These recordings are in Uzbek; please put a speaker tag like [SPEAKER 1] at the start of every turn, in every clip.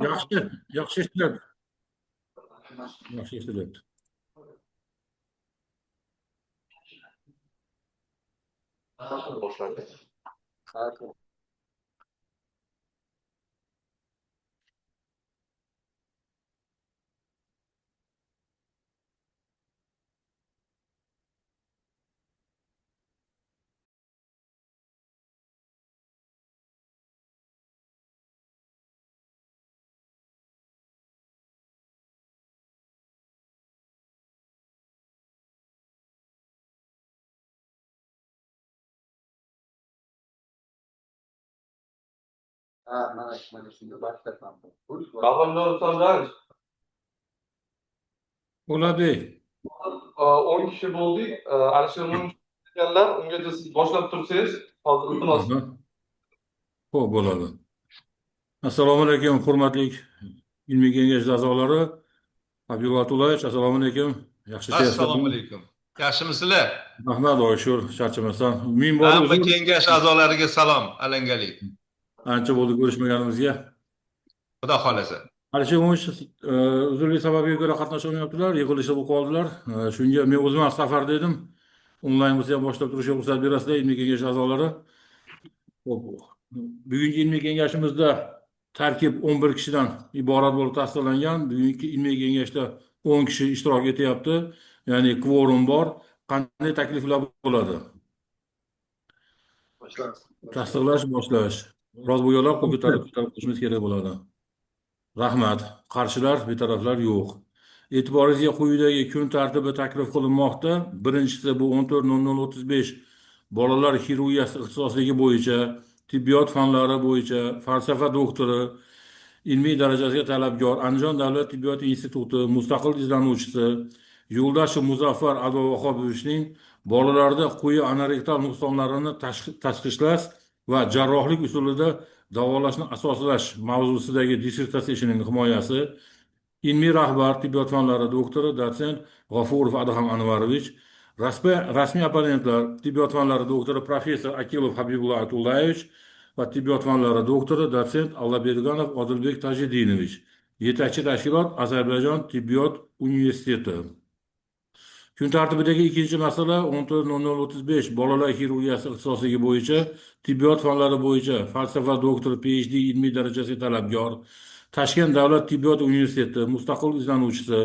[SPEAKER 1] Yaxshi, yaxshi eshitilyapti. Yaxshi eshitilyapti.
[SPEAKER 2] Boshlandi. Bahrom Rustamjonovich,
[SPEAKER 1] Bo'ladi.
[SPEAKER 2] 10 kishi bo'ldik. Alisher ekanlar, ungacha siz boshlab tursangiz, hozir, iltimos.
[SPEAKER 1] Xo'p, bo'ladi. Assalomu alaykum, hurmatli ilmiy kengash a'zolari. Habibulla Abdullayevich, assalomu alaykum. Yaxshi?
[SPEAKER 3] Assalomu alaykum. Yaxshimisizlar?
[SPEAKER 1] Rahmat, Xudoga shukur, charchamasdan. Ming bor
[SPEAKER 3] Hamma kengash a'zolariga salom, alangali.
[SPEAKER 1] Ancha bo'ldi ko'rishmaganimizga.
[SPEAKER 3] Xudo xohlasa.
[SPEAKER 1] Alisher Umovich uzrli sababga ko'ra qatnasha olmayaptilar, yig'ilishda bo'lib qoldilar. Shunga men o'zim ham safarda edim. Onlayn bo'lsa ham boshlab turishga ruxsat berasizlar, ilmiy kengash a'zolari. Xo'p, bugungi ilmiy kengashimizda tarkib 11 kishidan iborat bo'lib tasdiqlangan. Bugungi ilmiy kengashda 10 kishi ishtirok etyapti. Ya'ni kvorum bor. Qanday takliflar bo'ladi? Tasdiqlash, boshlash. Rozi bo'lganlar qo'l ko'tarib qo'yishimiz kerak bo'ladi. Rahmat. Qarshilar, betaraflar yo'q. E'tiboringizga quyidagi kun tartibi taklif qilinmoqda. Birinchisi bu 14:00:35 bolalar xirurgiyasi ixtisosligi bo'yicha tibbiyot fanlari bo'yicha falsafa doktori ilmiy darajasiga talabgor Andijon davlat tibbiyot instituti mustaqil izlanuvchisi Yo'ldashev Muzaffar Abduvahobovichning bolalarda quyi anorektal nuqsonlarini tashxislash va jarrohlik usulida davolashni asoslash mavzusidagi dissertatsiya ishining himoyasi. Ilmiy rahbar tibbiyot fanlari doktori, dotsent G'ofurov Adham Anvarovich. Rasmiy opponentlar tibbiyot fanlari doktori, professor Akilov Habibulla Atulayevich va tibbiyot fanlari doktori, dotsent Allaberganov Odilbek Tajidinovich. Yetakchi tashkilot Ozarbayjon tibbiyot universiteti. Kun tartibidagi ikkinchi masala 14:00:35 bolalar xirurgiyasi ixtisosligi bo'yicha tibbiyot fanlari bo'yicha falsafa doktori PhD ilmiy darajasiga talabgor Toshkent davlat tibbiyot universiteti mustaqil izlanuvchisi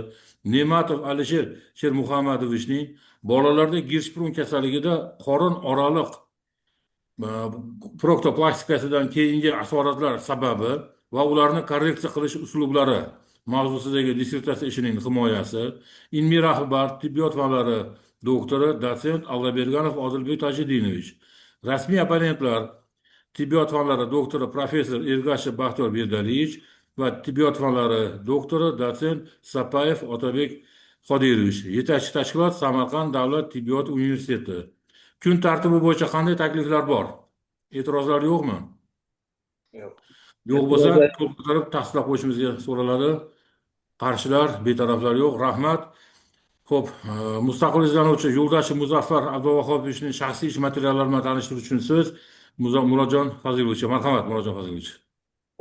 [SPEAKER 1] Ne'matov Alisher Shermuhammadovichning bolalarda Girshprung kasalligida qorin oraliq proktoplastikasidan keyingi asoratlar sababi va ularni korreksiya qilish uslublari mavzusidagi dissertatsiya ishining himoyasi. Ilmiy rahbar tibbiyot fanlari doktori, dotsent Allaberganov Odilbek Tajidinovich. Rasmiy opponentlar tibbiyot fanlari doktori, professor Ergashev Baxtiyor Berdaliyevich va tibbiyot fanlari doktori, dotsent Sapayev Otabek Qodirovich. Yetakchi tashkilot Samarqand davlat tibbiyot universiteti. Kun tartibi bo'yicha qanday takliflar bor? E'tirozlar yo'qmi?
[SPEAKER 2] Yo'q.
[SPEAKER 1] Yo'q bo'lsa, qo'l ko'tarib tasdiqlab qo'yishimizga so'raladi. Qarshilar, betaraflar yo'q. Rahmat. Xo'p, mustaqil izlanuvchi Yo'ldashev Muzaffar Abduvahobovichning shaxsiy ish materiallari bilan tanishtirish uchun so'z Murodjon Fazilovich. Marhamat, Murodjon Fazilovich.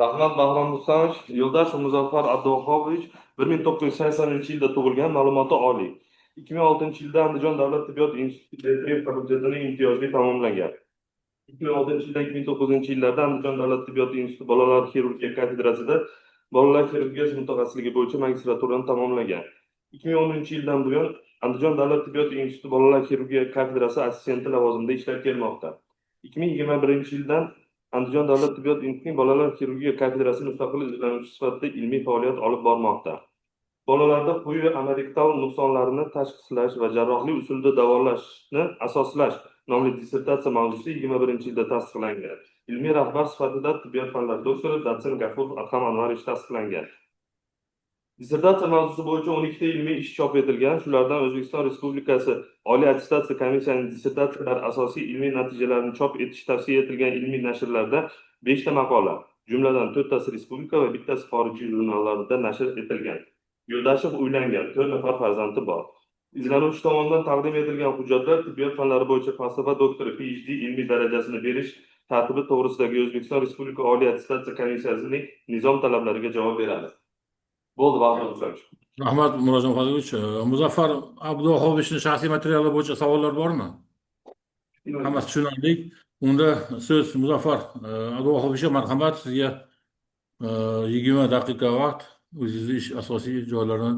[SPEAKER 2] Rahmat, Bahrom Rustamovich. Yo'ldashev Muzaffar Abduvahobovich 1980-yilda tug'ilgan, ma'lumoti oliy. 2006-yilda Andijon davlat tibbiyot instituti fakultetini imtiyozli tamomlagan. 2006-yildan 2009-yillarda Andijon davlat tibbiyot instituti bolalar xirurgiya kafedrasida bolalar xirurgiyasi mutaxassisligi bo'yicha magistraturani tamomlagan. 2010-yildan buyon Andijon davlat tibbiyot instituti bolalar xirurgiya kafedrasi assistenti lavozimida ishlab kelmoqda. 2021-yildan Andijon davlat tibbiyot institutining bolalar xirurgiya kafedrasi mustaqil izlanuvchi sifatida ilmiy faoliyat olib bormoqda. Bolalarda quyi anorektal nuqsonlarini tashxislash va jarrohlik usulida davolashni asoslash nomli dissertatsiya mavzusi 21-yilda tasdiqlangan. Ilmiy rahbar sifatida tibbiyot fanlari doktori, dotsent Gafurov Adham Anvarovich tasdiqlangan. Dissertatsiya mavzusi bo'yicha 12 ta ilmiy ish chop etilgan. Shulardan O'zbekiston Respublikasi Oliy attestatsiya komissiyasining dissertatsiyalar asosiy ilmiy natijalarini chop etish tavsiya etilgan ilmiy nashrlarda 5 ta maqola, jumladan 4 tasi respublika va bittasi xorijiy jurnallarda nashr etilgan. Yo'ldashev uylangan, 4 nafar farzandi bor. Izlanuvchi tomonidan taqdim etilgan hujjatlar tibbiyot fanlari bo'yicha falsafa doktori PhD ilmiy darajasini berish tartibi to'g'risidagi O'zbekiston Respublika Oliy attestatsiya komissiyasining nizom talablariga javob beradi. Bo'ldi, Bahrom Rustamович.
[SPEAKER 1] Rahmat, Murodjon Fazlilovich. Muzaffar Abduvahobovichning shaxsiy materiali bo'yicha savollar bormi? Hammasi tushunarli. Unda so'z Muzaffar Abduvahobovichga, marhamat, sizga 20 daqiqa vaqt o'zingizni ish asosiy joylarini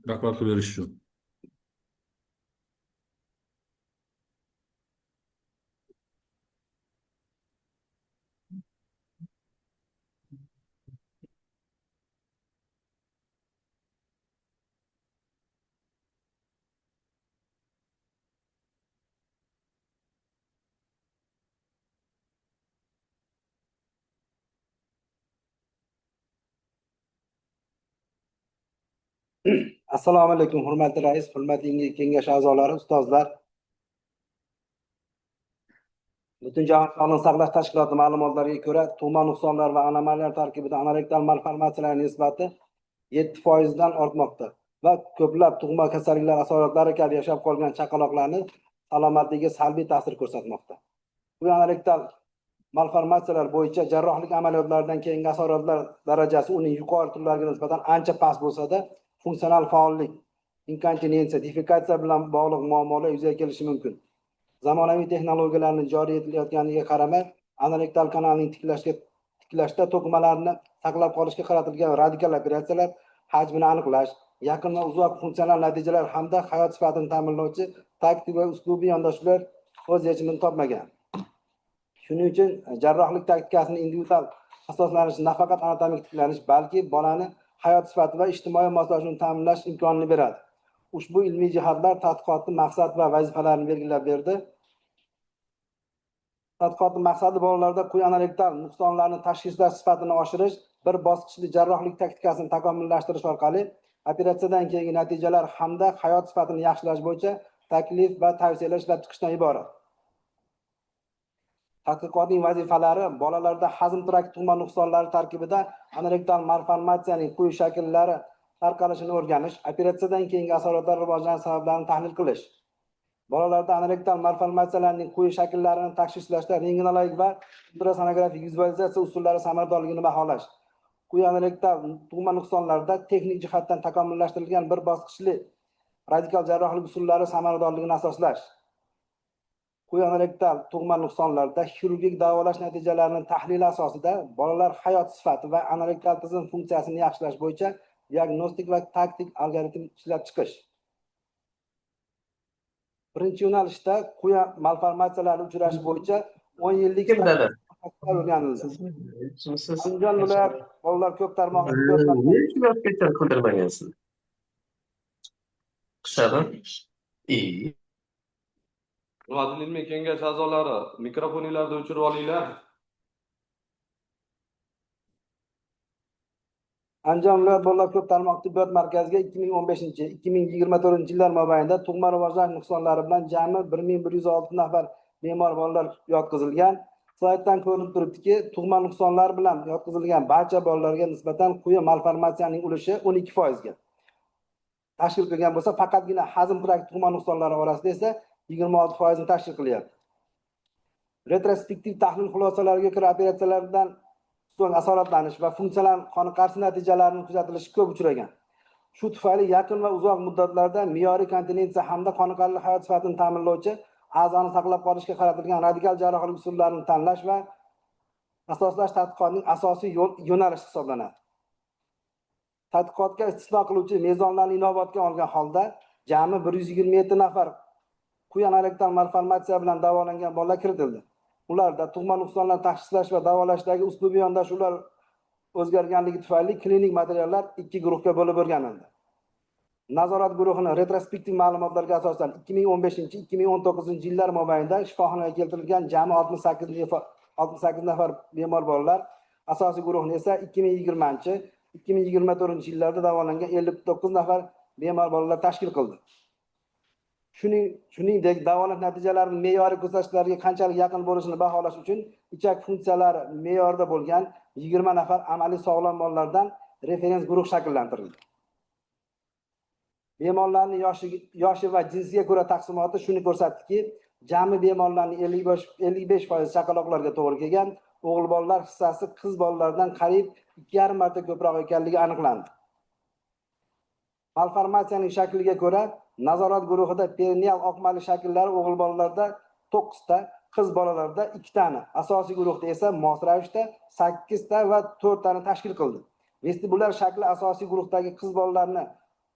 [SPEAKER 1] doklad qilib berish uchun.
[SPEAKER 4] Assalomu alaykum, hurmatli rais, hurmatli kengash a'zolari, ustozlar. Butunjahon sog'liqni saqlash tashkiloti ma'lumotlariga ko'ra, tug'ma nuqsonlar va anomaliyalar tarkibida anorektal malformatsiyalar nisbati 7% dan ortmoqda va ko'plab tug'ma kasalliklar asoratlari kabi yashab qolgan chaqaloqlarning salomatligiga salbiy ta'sir ko'rsatmoqda. Bu anorektal malformatsiyalar bo'yicha jarrohlik amaliyotlaridan keyingi asoratlar darajasi uning yuqori turlariga nisbatan ancha past bo'lsa-da, funksional faollik, inkontinensiya, defekatsiya bilan bog'liq muammolar yuzaga kelishi mumkin. Zamonaviy texnologiyalarning joriy etilayotganiga qaramay, anorektal kanalning tiklashda to'qimalarni saqlab qolishga qaratilgan radikal operatsiyalar hajmini aniqlash, yaqin va uzoq funksional natijalar hamda hayot sifatini ta'minlovchi taktik va uslubiy yondashuvlar o'z yechimini topmagan. Shuning uchun jarrohlik taktikasining individual asoslanishi nafaqat anatomik tiklanish, balki bolani hayot sifati va ijtimoiy moslashuvni ta'minlash imkonini beradi. Ushbu ilmiy jihatlar tadqiqotning maqsad va vazifalarini belgilab berdi. Tadqiqotning maqsadi bolalarda quyi anorektal nuqsonlarni tashxislash sifatini oshirish, bir bosqichli jarrohlik taktikasini takomillashtirish orqali operatsiyadan keyingi natijalar hamda hayot sifatini yaxshilash bo'yicha taklif va tavsiyalar ishlab chiqishdan iborat. Tadqiqotning vazifalari bolalarda hazm trakt tug'ma nuqsonlari tarkibida anorektal malformatsiyaning quyi shakllari tarqalishini o'rganish, operatsiyadan keyingi asoratlar rivojlanish sabablarini tahlil qilish, bolalarda anorektal malformatsiyalarning quyi shakllarini tashxislashda rentgenologik va ultrasonografik vizualizatsiya usullari samaradorligini baholash, quyi anorektal tug'ma nuqsonlarda texnik jihatdan takomillashtirilgan bir bosqichli radikal jarrohlik usullari samaradorligini asoslash, quyi anorektal tug'ma nuqsonlarda xirurgik davolash natijalarini tahlili asosida bolalar hayot sifati va anorektal tizim funksiyasini yaxshilash bo'yicha diagnostik va taktik algoritm ishlab chiqish. Birinchi yo'nalishda quyi malformatsiyalarni uchrashi bo'yicha 10 yillik o'rganildi. Andijon viloyat bolalar ko'p tarmoqli
[SPEAKER 5] qildirmagansiz.
[SPEAKER 2] Hurmatli ilmiy kengash a'zolari, mikrofoninglarni o'chirib olinglar.
[SPEAKER 4] Andijon viloyat bolalar ko'p tarmoqli tibbiyot markaziga 2015-2024 yillar mobaynida tug'ma rivojlanish nuqsonlari bilan jami 1106 nafar bemor bolalar yotqizilgan. Slayddan ko'rinib turibdiki, tug'ma nuqsonlar bilan yotqizilgan barcha bolalarga nisbatan quyi malformatsiyaning ulushi 12% ga tashkil qilgan bo'lsa, faqatgina hazm trakt tug'ma nuqsonlari orasida esa 26% ni tashkil qilyapti. Retrospektiv tahlil xulosalariga ko'ra operatsiyalardan so'ng asoratlanish va funksional qoniqarsiz natijalarning kuzatilishi ko'p uchragan. Shu tufayli yaqin va uzoq muddatlarda me'yoriy kontinensiya hamda qoniqarli hayot sifatini ta'minlovchi a'zoni saqlab qolishga qaratilgan radikal jarrohlik usullarini tanlash va asoslash tadqiqotning asosiy yo'nalishi hisoblanadi. Tadqiqotga istisno qiluvchi mezonlarni inobatga olgan holda jami 127 nafar quyi anorektal malformatsiya bilan davolangan bolalar kiritildi. Ularda tug'ma nuqsonlarni tashxislash va davolashdagi uslubiy yondashuvlar o'zgarganligi tufayli klinik materiallar ikki guruhga bo'lib o'rganildi. Nazorat guruhini retrospektiv ma'lumotlarga asosan 2015-2019 yillar mobaynida shifoxonaga keltirilgan jami 68 nafar bemor bolalar, asosiy guruhni esa 2020-2024 yillarda davolangan 59 nafar bemor bolalar tashkil qildi. Shuningdek, davolash natijalarining me'yoriy ko'rsatkichlariga qanchalik yaqin bo'lishini baholash uchun ichak funksiyalari me'yorida bo'lgan 20 nafar amaliy sog'lom bolalardan referens guruh shakllantirildi. Bemorlarning yoshi va jinsiga ko'ra taqsimoti shuni ko'rsatdiki, Jami bemorlarning 55% chaqaloqlarga to'g'ri kelgan. O'g'il bolalar hissasi qiz bolalardan qariyb 2,5 marta ko'proq ekanligi aniqlandi. Malformatsiyaning shakliga ko'ra nazorat guruhida perineal oqmali shakllari o'g'il bolalarda 9 ta, qiz bolalarda 2 tani, asosiy guruhda esa mos ravishda 8 ta va 4 tani tashkil qildi. Vestibulyar shakli asosiy guruhdagi qiz bolalarni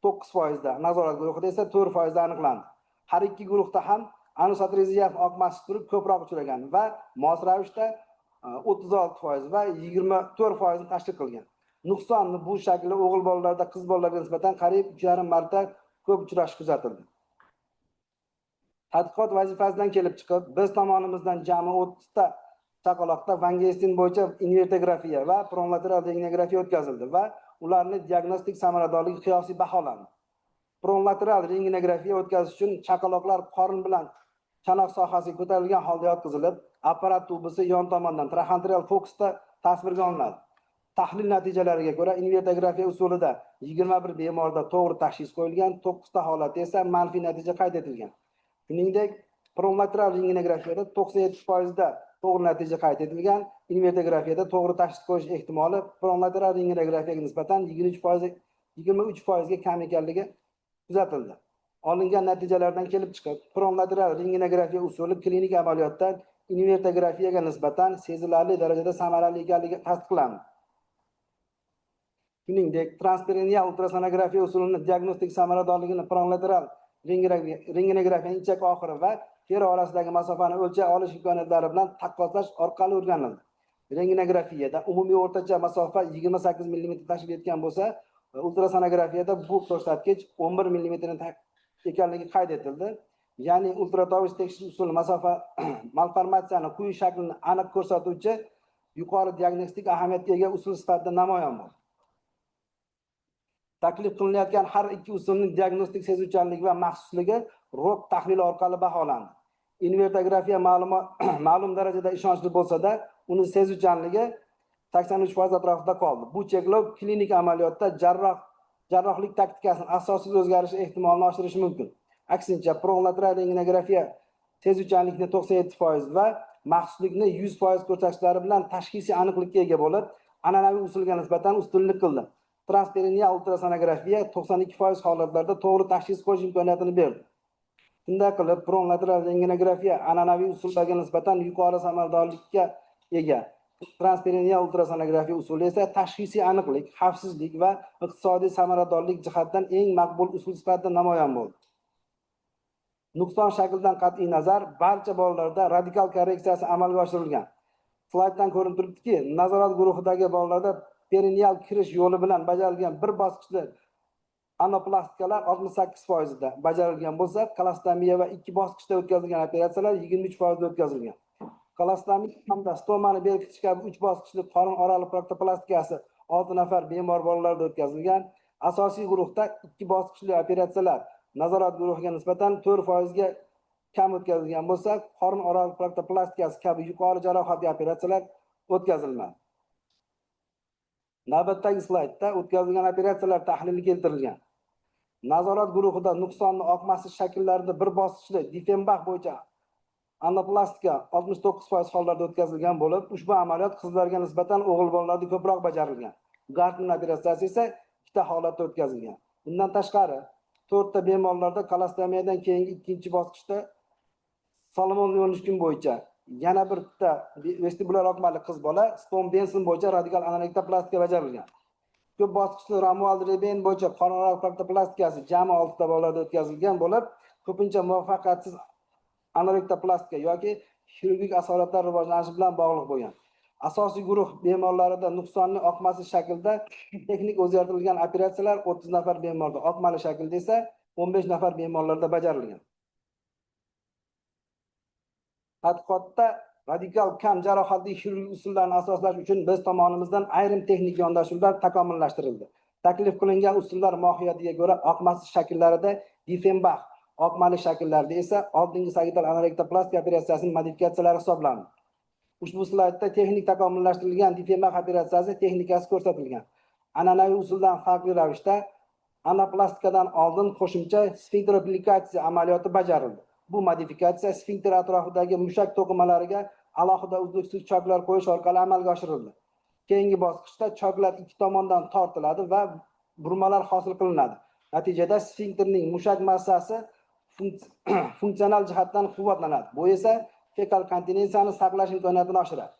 [SPEAKER 4] 9%da, nazorat guruhida esa 4%da aniqlandi. Har ikki guruhda ham anusatriziya oqmasi turi ko'proq uchragan va mos ravishda 36% va 24% ni tashkil qilgan. Nuqsonni bu shakli o'g'il bolalarda qiz bolalarga nisbatan qariyb 3,5 marta ko'p uchrashi kuzatildi. Tadqiqot vazifasidan kelib chiqib, biz tomonimizdan jami 30 ta chaqaloqda Van Gestin bo'yicha invertografiya va pronlateral rentgenografiya o'tkazildi va ularning diagnostik samaradorligi qiyosiy baholandi. Pronlateral rentgenografiya o'tkazish uchun chaqaloqlar qorin bilan chanoq sohasiga ko'tarilgan holda yotqizilib, apparat tubisi yon tomondan traxantrial fokusda tasvirga olinadi. Tahlil natijalariga ko'ra invertografiya usulida 21 bemorda to'g'ri tashxis qo'yilgan, 9 ta holatda esa manfiy natija qayd etilgan. Shuningdek, pronlateral rentgenografiyada 97% da to'g'ri natija qayd etilgan, invertografiyada to'g'ri tashxis qo'yish ehtimoli pronlateral rentgenografiyaga nisbatan 23% ga kam ekanligi kuzatildi. Olingan natijalardan kelib chiqib, pronlateral rentgenografiya usuli klinik amaliyotda invertografiyaga nisbatan sezilarli darajada samarali ekanligi tasdiqlandi. Shuningdek, transperineal ultrasonografiya usulini diagnostik samaradorligini pronlateral rentgenografiyaning ichak oxiri va teri orasidagi masofani o'lchay olish imkoniyatlari bilan taqqoslash orqali o'rganildi. Rentgenografiyada umumiy o'rtacha masofa 28 mm tashkil etgan bo'lsa, ultrasonografiyada bu ko'rsatkich 11 mm ekanligi qayd etildi. Ya'ni ultratovush tekshirish usuli masofa malformatsiyani quyi shaklini aniq ko'rsatuvchi yuqori diagnostik ahamiyatga ega usul sifatida namoyon bo'ldi. Taklif qilinayotgan har ikki usulning diagnostik sezuvchanligi va maxsusligi ROC tahlili orqali baholandi. Invertografiya ma'lum darajada ishonchli bo'lsa-da, uni sezuvchanligi 83% atrofida qoldi. Bu cheklov klinik amaliyotda jarrohlik taktikasining asossiz o'zgarishi ehtimolini oshirishi mumkin. Aksincha, pronlateral rentgenografiya sezuvchanlikni 97% va maxsuslikni 100% ko'rsatkichlari bilan tashxisiy aniqlikka ega bo'lib, an'anaviy usulga nisbatan ustunlik qildi. Transperineal ultrasonografiya 92% holatlarda to'g'ri tashxis qo'yish imkoniyatini berdi. Shunday qilib, pronlateral rentgenografiya an'anaviy usullarga nisbatan yuqori samaradorlikka ega. Transperineal ultrasonografiya usuli esa tashxisiy aniqlik, xavfsizlik va iqtisodiy samaradorlik jihatdan eng maqbul usul sifatida namoyon bo'ldi. Nuqson shaklidan qat'iy nazar barcha bolalarda radikal korreksiyasi amalga oshirilgan. Slayddan ko'rinib turibdiki, nazorat guruhidagi bolalarda perineal kirish yo'li bilan bajarilgan bir bosqichli anoplastikalar 68% da bajarilgan bo'lsa, kolostomiya va ikki bosqichda o'tkazilgan operatsiyalar 23% da o'tkazilgan. Kolostomiya hamda stomani berkitish kabi 3 bosqichli qorin oraliq proktoplastikasi 6 nafar bemor bolalarda o'tkazilgan. Asosiy guruhda 2 bosqichli operatsiyalar nazorat guruhiga nisbatan 4% ga kam o'tkazilgan bo'lsa, qorin oraliq proktoplastikasi kabi yuqori jarohatli operatsiyalar o'tkazilmadi. Navbatdagi slaydda o'tkazilgan operatsiyalar tahlili keltirilgan. Nazorat guruhida nuqsonni oqmasi shakllarida bir bosqichli Difenbax bo'yicha anoplastika 69% hollarda o'tkazilgan bo'lib, ushbu amaliyot qizlarga nisbatan o'g'il bolalarda ko'proq bajarilgan. Gartman operatsiyasi esa 2 ta holatda o'tkazilgan. Bundan tashqari, 4 ta bemorlarda kolostomiyadan keyingi ikkinchi bosqichda Solomon Lyonishkin bo'yicha yana bitta vestibulyar oqmali qiz bola Stone Benson bo'yicha radikal anorektoplastika bajarilgan. Ko'p bosqichli Romuald Reben bo'yicha qorin proktoplastikasi jami 6 ta bolalarda o'tkazilgan bo'lib, ko'pincha muvaffaqiyatsiz anorektoplastika yoki xirurgik asoratlar rivojlanishi bilan bog'liq bo'lgan. Asosiy guruh bemorlarida nuqsonli oqmasi shaklda texnik o'zgartirilgan operatsiyalar 30 nafar bemorda, oqmali shaklda esa 15 nafar bemorlarda bajarilgan. Tadqiqotda radikal kam jarohatli xirurgik usullarni asoslash uchun biz tomonimizdan ayrim texnik yondashuvlar takomillashtirildi. Taklif qilingan usullar mohiyatiga ko'ra oqmasi shakllarida Difenbax, oqmali shakllarda esa oldingi sagittal anorektoplastika operatsiyasining modifikatsiyalari hisoblandi. Ushbu slaydda texnik takomillashtirilgan Difenbax operatsiyasi texnikasi ko'rsatilgan. An'anaviy usuldan farqli ravishda anaplastikadan oldin qo'shimcha sfinkteroplikatsiya amaliyoti bajarildi. Bu modifikatsiya sfinkter atrofidagi mushak to'qimalariga alohida uzluksiz choklar qo'yish orqali amalga oshirildi. Keyingi bosqichda choklar ikki tomondan tortiladi va burmalar hosil qilinadi. Natijada sfinkterning mushak massasi funksional jihatdan quvvatlanadi. Bu esa fekal kontinensiyani saqlash imkoniyatini oshiradi.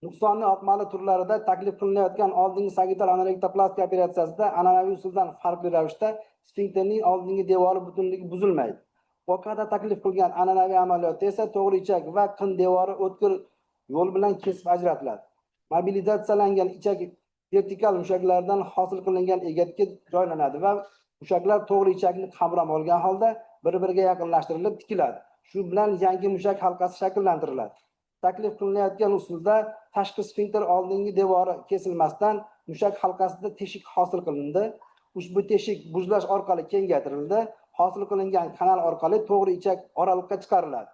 [SPEAKER 4] Nuqsonli oqmali turlarida taklif qilinayotgan oldingi sagittal anorektoplastika operatsiyasida an'anaviy usuldan farqli ravishda sfinkterning oldingi devori butunligi buzilmaydi. Okada taklif qilgan an'anaviy amaliyotda esa to'g'ri ichak va qin devori o'tkir yo'l bilan kesib ajratiladi. Mobilizatsiyalangan ichak vertikal mushaklardan hosil qilingan egatga joylanadi va mushaklar to'g'ri ichakni qamrab olgan holda bir-biriga yaqinlashtirilib tikiladi. Shu bilan yangi mushak halqasi shakllantiriladi. Taklif qilinayotgan usulda tashqi sfinkter oldingi devori kesilmasdan mushak halqasida teshik hosil qilindi. Ushbu teshik bujlash orqali kengaytirildi. Hosil qilingan kanal orqali to'g'ri ichak oraliqqa chiqariladi.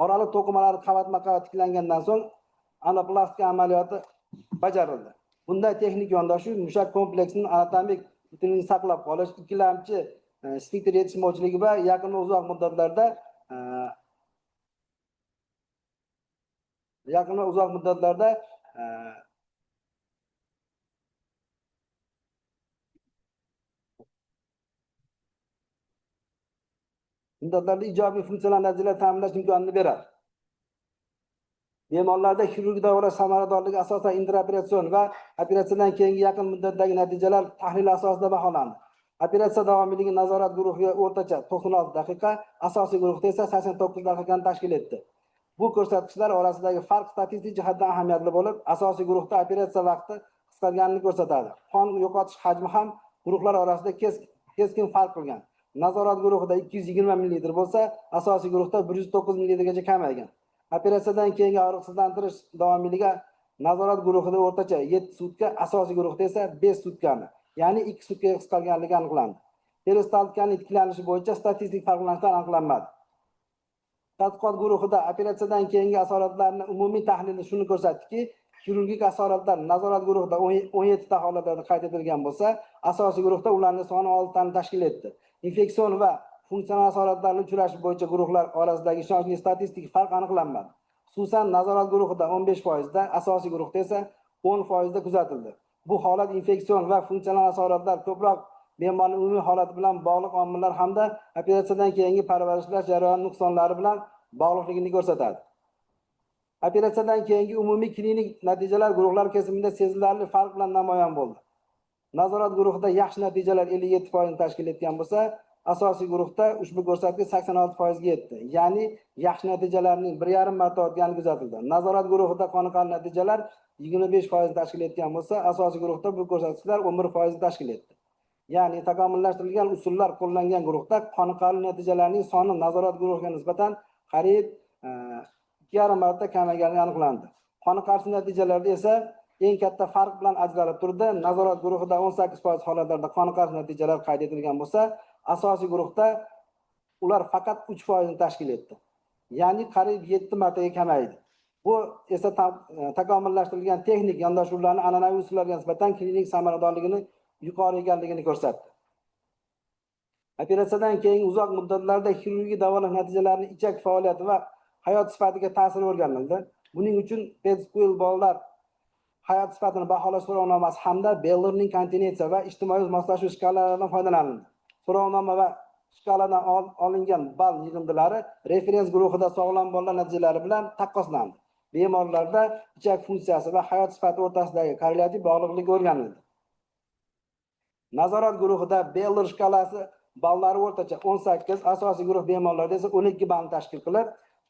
[SPEAKER 4] Oraliq to'qimalari qavatma-qavat tiklangandan so'ng anoplastika amaliyoti bajarildi. Bunday texnik yondashuv mushak kompleksining anatomik butunligini saqlab qolish, ikkilamchi sfinkter yetishmovchiligi va yaqin va uzoq muddatlarda ijobiy funksional natijalar ta'minlash imkonini beradi. Bemorlarda xirurgik davolash samaradorligi asosan intraoperatsion va operatsiyadan keyingi yaqin muddatdagi natijalar tahlili asosida baholandi. Operatsiya davomiyligi nazorat guruhiga o'rtacha 96 daqiqa, asosiy guruhda esa 89 daqiqani tashkil etdi. Bu ko'rsatkichlar orasidagi farq statistik jihatdan ahamiyatli bo'lib, asosiy guruhda operatsiya vaqti qisqarganini ko'rsatadi. Qon yo'qotish hajmi ham guruhlar orasida keskin farq qilgan. Nazorat guruhida 220 ml bo'lsa, asosiy guruhda 109 mlgacha kamaygan. Operatsiyadan keyingi og'riqsizlantirish davomiyligi nazorat guruhida o'rtacha 7 sutka, asosiy guruhda esa 5 sutkani, ya'ni 2 sutkaga qisqarganligi aniqlandi. Peristaltikaning tiklanishi bo'yicha statistik farqlanishlar aniqlanmadi. Tadqiqot guruhida operatsiyadan keyingi asoratlarning umumiy tahlili shuni ko'rsatdiki, xirurgik asoratlar nazorat guruhida 17 ta holatlarda qayd etilgan bo'lsa, asosiy guruhda ularning soni 6 tani tashkil etdi. Infeksion va funksional asoratlarning uchrashi bo'yicha guruhlar orasidagi ishonchli statistik farq aniqlanmadi. Xususan, nazorat guruhida 15%da, asosiy guruhda esa 10% da kuzatildi. Bu holat infeksion va funksional asoratlar ko'proq bemorning umumiy holati bilan bog'liq omillar hamda operatsiyadan keyingi parvarishlash jarayoni nuqsonlari bilan bog'liqligini ko'rsatadi. Operatsiyadan keyingi umumiy klinik natijalar guruhlar kesimida sezilarli farq bilan namoyon bo'ldi. Nazorat guruhida yaxshi natijalar 57% tashkil etgan bo'lsa, asosiy guruhda ushbu ko'rsatkich 86% ga yetdi. Ya'ni yaxshi natijalarning 1,5 marta ortgani kuzatildi. Nazorat guruhida qoniqarli natijalar 25% tashkil etgan bo'lsa, asosiy guruhda bu ko'rsatkichlar 11% tashkil etdi. Ya'ni takomillashtirilgan usullar qo'llangan guruhda qoniqarli natijalarning soni nazorat guruhiga nisbatan qariyb 2,5 marta kamaygani aniqlandi. Qoniqarsiz natijalarda esa eng katta farq bilan ajralib turdi. Nazorat guruhida 18% holatlarda qoniqarsiz natijalar qayd etilgan bo'lsa, asosiy guruhda ular faqat 3% tashkil etdi. Ya'ni qariyb 7 martaga kamaydi. Bu esa takomillashtirilgan texnik yondashuvlarni an'anaviy usullarga nisbatan klinik samaradorligini yuqori ekanligini ko'rsatdi. Operatsiyadan keyin uzoq muddatlarda xirurgik davolash natijalarining ichak faoliyati va hayot sifatiga ta'siri o'rganildi. Buning uchun PedsQL bolalar hayot sifatini baholash so'rovnomasi hamda Bellerning kontinensiya va ijtimoiy moslashuv shkalalaridan foydalanildi. So'rovnoma va shkaladan olingan ball yig'indilari referens guruhida sog'lom bolalar natijalari bilan taqqoslandi. Bemorlarda ichak funksiyasi va hayot sifati o'rtasidagi korrelyativ bog'liqlik o'rganildi. Nazorat guruhida Beller shkalasi ballari o'rtacha 18, asosiy guruh bemorlarida esa 12 ballni tashkil qilib,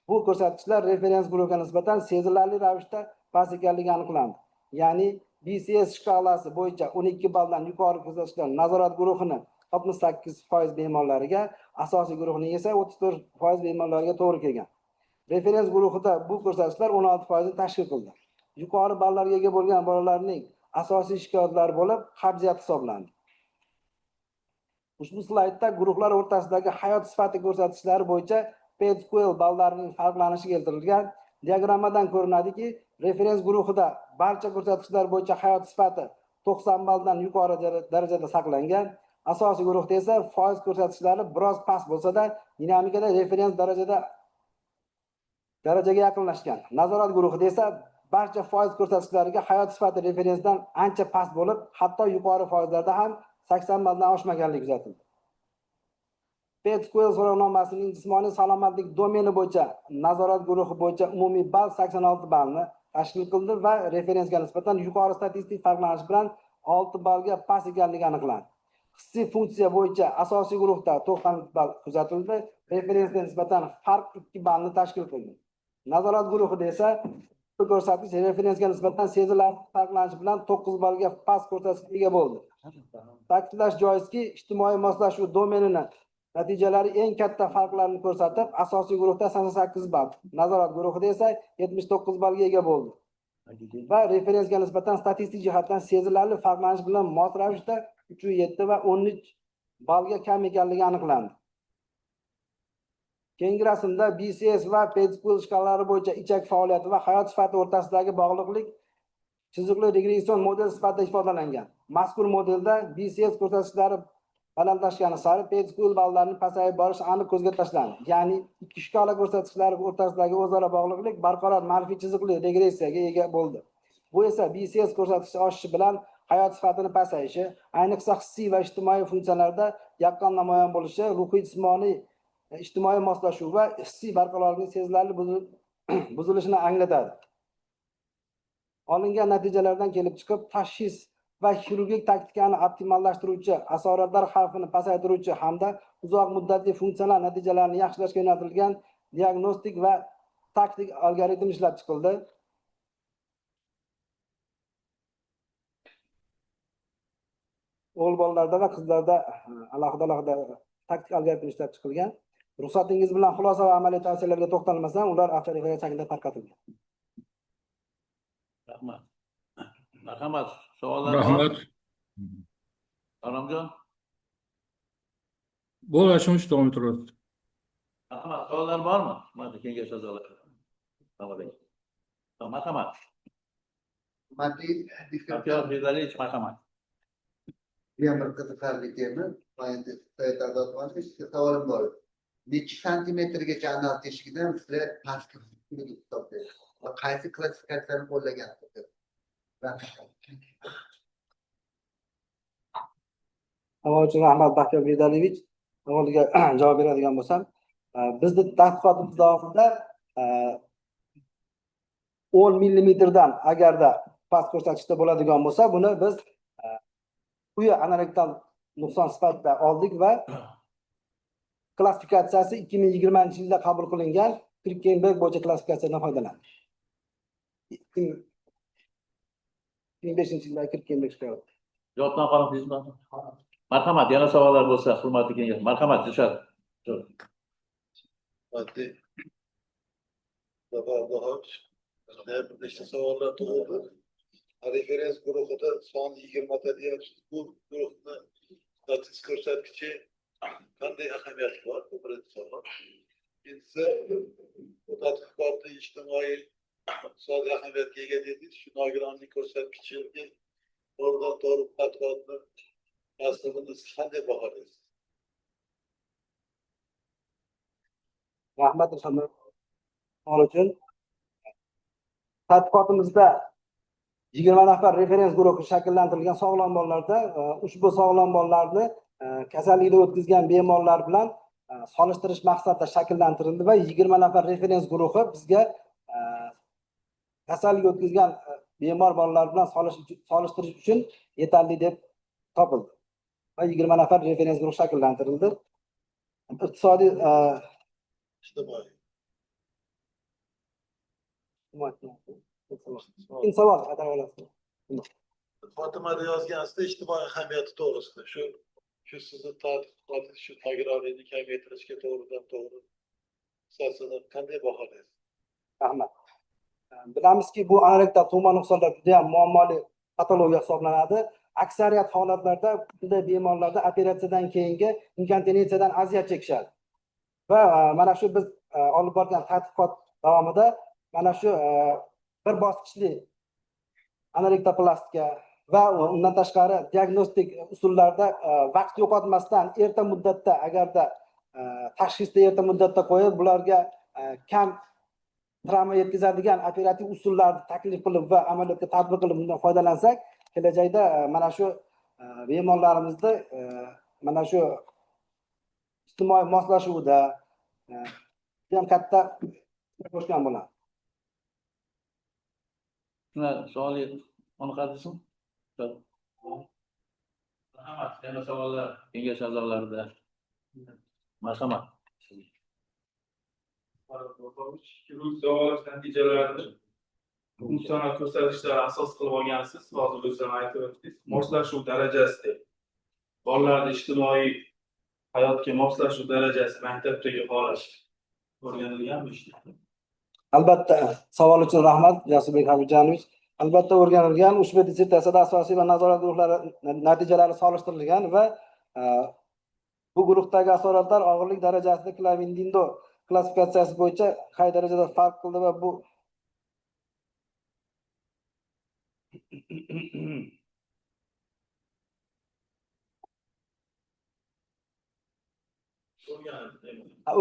[SPEAKER 4] bu ko'rsatkichlar referens guruhga nisbatan sezilarli ravishda past ekanligi aniqlandi. Ya'ni BCS shkalasi bo'yicha 12 balldan yuqori ko'rsatkichlar nazorat guruhini 68% bemorlariga, asosiy guruhning esa 34% bemorlariga to'g'ri kelgan. Referens guruhida bu ko'rsatkichlar 16% tashkil qildi. Yuqori ballarga ega bo'lgan bolalarning asosiy shikoyatlari bo'lib qabziyat hisoblandi. Ushbu slaydda guruhlar o'rtasidagi hayot sifati ko'rsatkichlari bo'yicha PedsQL ballarining farqlanishi keltirilgan. Diagrammadan ko'rinadiki, referens guruhida barcha ko'rsatkichlar bo'yicha hayot sifati 90 balldan yuqori darajada saqlangan. Asosiy guruhda esa foiz ko'rsatkichlari biroz past bo'lsa-da, dinamikada referens darajaga yaqinlashgan. Nazorat guruhida esa barcha foiz ko'rsatkichlariga hayot sifati referensdan ancha past bo'lib, hatto yuqori foizlarda ham 80 balldan oshmaganligi kuzatildi. PedsQL so'rovnomasining jismoniy salomatlik domeni bo'yicha nazorat guruhi bo'yicha umumiy ball 86 ballni tashkil qildi va referensga nisbatan yuqori statistik farqlanish bilan 6 ballga past ekanligi aniqlandi. Hissiy funksiya bo'yicha asosiy guruhda 90 ball kuzatildi, referensga nisbatan farq 2 ballni tashkil qildi. Nazorat guruhida esa bu ko'rsatkich referensga nisbatan sezilarli farqlanish bilan 9 ballga past ko'rsatkichga ega bo'ldi. Ta'kidlash joizki, ijtimoiy moslashuv domenini natijalari eng katta farqlarni ko'rsatib, asosiy guruhda 88 ball, nazorat guruhida esa 79 ballga ega bo'ldi. Va referensga nisbatan statistik jihatdan sezilarli farqlanish bilan mos ravishda 3.7 va 13 ballga kam ekanligi aniqlandi. Keyingi rasmda BCS va PedsQL shkalalari bo'yicha ichak faoliyati va hayot sifati o'rtasidagi bog'liqlik chiziqli regression model sifatida ifodalangan. Mazkur modelda BCS ko'rsatkichlari balandlashgani sari PedsQL ballarining pasayib borishi aniq ko'zga tashlandi. Ya'ni ikki shkala ko'rsatkichlari o'rtasidagi o'zaro bog'liqlik barqaror manfiy chiziqli regressiyaga ega bo'ldi. Bu esa BCS ko'rsatkichi oshishi bilan hayot sifatini pasayishi, ayniqsa hissiy va ijtimoiy funksiyalarda yaqqol namoyon bo'lishi, ruhiy, jismoniy, ijtimoiy moslashuv va hissiy barqarorlikning sezilarli buzilishini anglatadi. Olingan natijalardan kelib chiqib, tashxis va xirurgik taktikani optimallashtiruvchi, asoratlar xavfini pasaytiruvchi hamda uzoq muddatli funksional natijalarni yaxshilashga yo'naltirilgan diagnostik va taktik algoritm ishlab chiqildi. O'g'il bolalarda va qizlarda alohida taktik algoritm ishlab chiqilgan. Ruxsatingiz bilan xulosa va amaliy tavsiyalarga to'xtalmasam, ular avtoritet shaklida tarqatilgan.
[SPEAKER 5] Rahmat. Marhamat, savollar bor?
[SPEAKER 1] Rahmat.
[SPEAKER 5] Aramjon.
[SPEAKER 1] Bo'ldi, shuncha davom ettiramiz.
[SPEAKER 5] Marhamat, savollar bormi? Hurmatli kengash a'zolari. Marhamat. Marhamat.
[SPEAKER 6] Hurmatli
[SPEAKER 5] Baxtiyor Beg'aliyevich, marhamat.
[SPEAKER 6] Bu ham bir qiziqarli tema. Savolim bor. Necha santimetrgacha anal teshigidan sizlar pastki hisoblaysiz va qaysi klassifikatsiyani qo'llagansiz?
[SPEAKER 4] Savol uchun rahmat, Baxtiyor Beg'aliyevich. Savolga javob beradigan bo'lsam, bizni tadqiqotimiz davomida 10 millimetrdan agarda past ko'rsatkichda bo'ladigan bo'lsa, buni biz quyi anorektal nuqson sifatida oldik va klassifikatsiyasi 2020-yilda qabul qilingan Krukenberg bo'yicha klassifikatsiyadan foydalandik. 2005-yilda Krukenberg chiqardi.
[SPEAKER 5] Javobdan qoniqdingizmi? Marhamat, yana savollar bo'lsa, hurmatli kengash. Marhamat, Dilshod.
[SPEAKER 7] Hurmatli Zafar Abdullahovich, bir nechta savollar tug'ildi. Referens guruhida son 20 ta deyapsiz. Bu guruhni statistik ko'rsatkichi qanday ahamiyati bor? Bu birinchi savol. Ikkinchisi, bu tadqiqotni ijtimoiy iqtisodiy ahamiyatga ega dedingiz. Shu nogironlik ko'rsatkichiga to'g'ridan to'g'ri tadqiqotni ta'sirini siz qanday baholaysiz?
[SPEAKER 4] Rahmat savol uchun. Tadqiqotimizda 20 nafar referens guruhi shakllantirilgan sog'lom bolalarda ushbu sog'lom bolalarni kasallikda o'tkazgan bemorlar bilan solishtirish maqsadida shakllantirildi va 20 nafar referens guruhi bizga kasallik o'tkazgan bemor bolalar bilan solishtirish uchun yetarli deb topildi. Va 20 nafar referens guruh shakllantirildi. Iqtisodiy
[SPEAKER 7] ijtimoiy.
[SPEAKER 4] Ikkinchi savol qaytarib olasiz.
[SPEAKER 7] Fotimada yozgansizda ijtimoiy ahamiyati to'g'risida shu sizni tadqiqotingiz shu nogironlikni kamaytirishga to'g'ridan to'g'ri hissasini qanday baholaysiz?
[SPEAKER 4] Rahmat. Bilamizki, bu anorektal tug'ma nuqsonlar juda ham muammoli patologiya hisoblanadi. Aksariyat holatlarda bunday bemorlarda operatsiyadan keyingi inkontinensiyadan aziyat chekishadi. Va mana shu biz olib borgan tadqiqot davomida mana shu bir bosqichli anorektoplastika Va undan tashqari diagnostik usullarda vaqt yo'qotmasdan erta muddatda, agarda tashxisni erta muddatda qo'yib, bularga kam travma yetkazadigan operativ usullarni taklif qilib va amaliyotga tatbiq qilib bundan foydalansak, kelajakda mana shu bemorlarimizni mana shu ijtimoiy moslashuvda ham katta qo'shgan bo'ladi.
[SPEAKER 5] Shuna savol aniqladingizmi? Marhamat, yana savollar kengash a'zolarida. Marhamat.
[SPEAKER 8] Chirurg davolash natijalarini funksional ko'rsatkichlar asos qilib olgansiz, hozir o'zingiz ham aytib o'tdingiz. Moslashuv darajasida bolalarni ijtimoiy hayotga moslashuv darajasi, maktabdagi holat o'rganilganmi ishda?
[SPEAKER 4] Albatta, savol uchun rahmat, Jasurbek Habibjanovich. Albatta o'rganilgan, ushbu dissertatsiyada asosiy va nazorat guruhlari natijalari solishtirilgan va bu guruhdagi asoratlar og'irlik darajasida Klavindindo klassifikatsiyasi bo'yicha qay darajada farq qildi va bu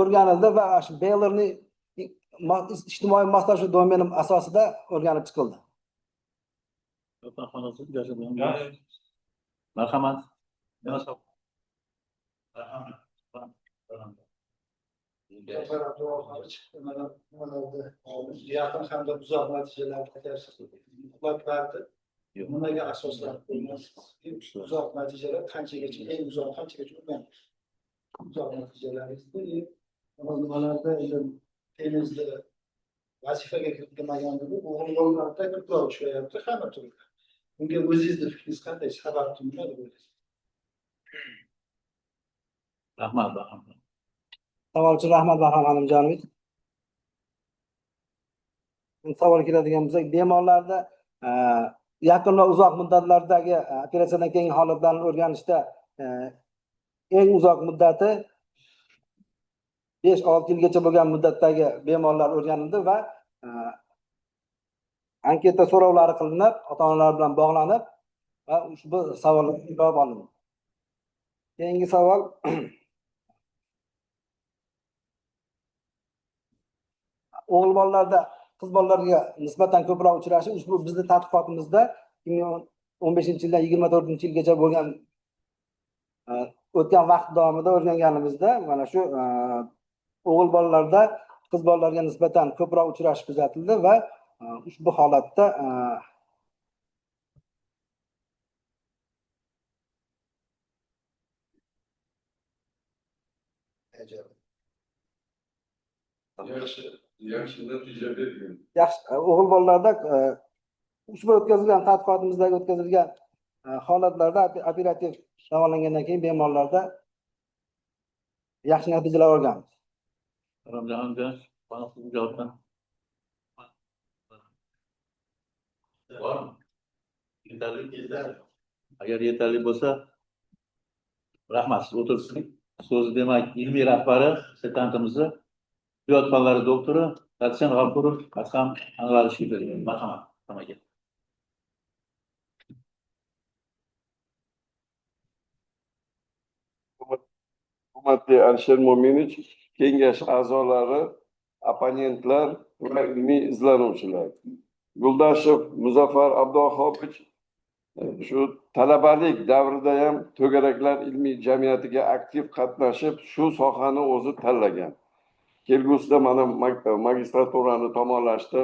[SPEAKER 4] o'rganildi va shu Beylerning ijtimoiy moslashuv domeni asosida o'rganib chiqildi.
[SPEAKER 5] Marhamat.
[SPEAKER 7] Yaqin hamda uzoq natijalarni aytyapsiz. Nimaga asoslanib qo'ygansiz? Uzoq natijalar qanchagacha, eng uzoq qanchagacha o'rganasiz? Uzoq natijalaringizni nimalarda endi tenizda vazifaga kiritilmaganda o'g'il bolalarda ko'proq uchrayapti hamma turda. Bunga o'zingizni fikringiz qanday? Sabab nima deb o'ylaysiz?
[SPEAKER 5] Rahmat, Bahrom.
[SPEAKER 4] Savol uchun rahmat, Bahrom Halimjonovich. Savol keladigan bo'lsak, bemorlarda yaqin va uzoq muddatlardagi operatsiyadan keyingi holatlarni o'rganishda eng uzoq muddati 5-6 yilgacha bo'lgan muddatdagi bemorlar o'rganildi va anketa so'rovlari qilinib, ota-onalar bilan bog'lanib va ushbu savollarga javob olindi. Keyingi savol o'g'il bolalarda qiz bolalarga nisbatan ko'proq uchrashi ushbu bizni tadqiqotimizda 2015-yildan 24-yilgacha bo'lgan o'tgan vaqt davomida o'rganganimizda mana shu o'g'il bolalarda qiz bolalarga nisbatan ko'proq uchrash kuzatildi va ushbu holatda
[SPEAKER 9] yaxshi natija bergan.
[SPEAKER 4] Yaxshi, o'g'il bolalarda ushbu o'tkazilgan tadqiqotimizdagi o'tkazilgan holatlarda operativ davolangandan keyin bemorlarda yaxshi natijalar olganmiz.
[SPEAKER 5] Bormi? Yetarli? Agar yetarli bo'lsa, rahmat, siz o'tirsin. So'zni demak, ilmiy rahbari, dissertantimizni tibbiyot fanlari doktori dotsent G'afurov Adham Anvarovga bergan. Marhamat, aka.
[SPEAKER 9] Hurmatli Alisher Mo'minovich, kengash a'zolari, opponentlar va ilmiy izlanuvchilar. Yo'ldashev Muzaffar Abduhobovich shu talabalik davrida ham to'garaklar ilmiy jamiyatiga aktiv qatnashib, shu sohani o'zi tanlagan. Kelgusida mana magistraturani tamomlashdi.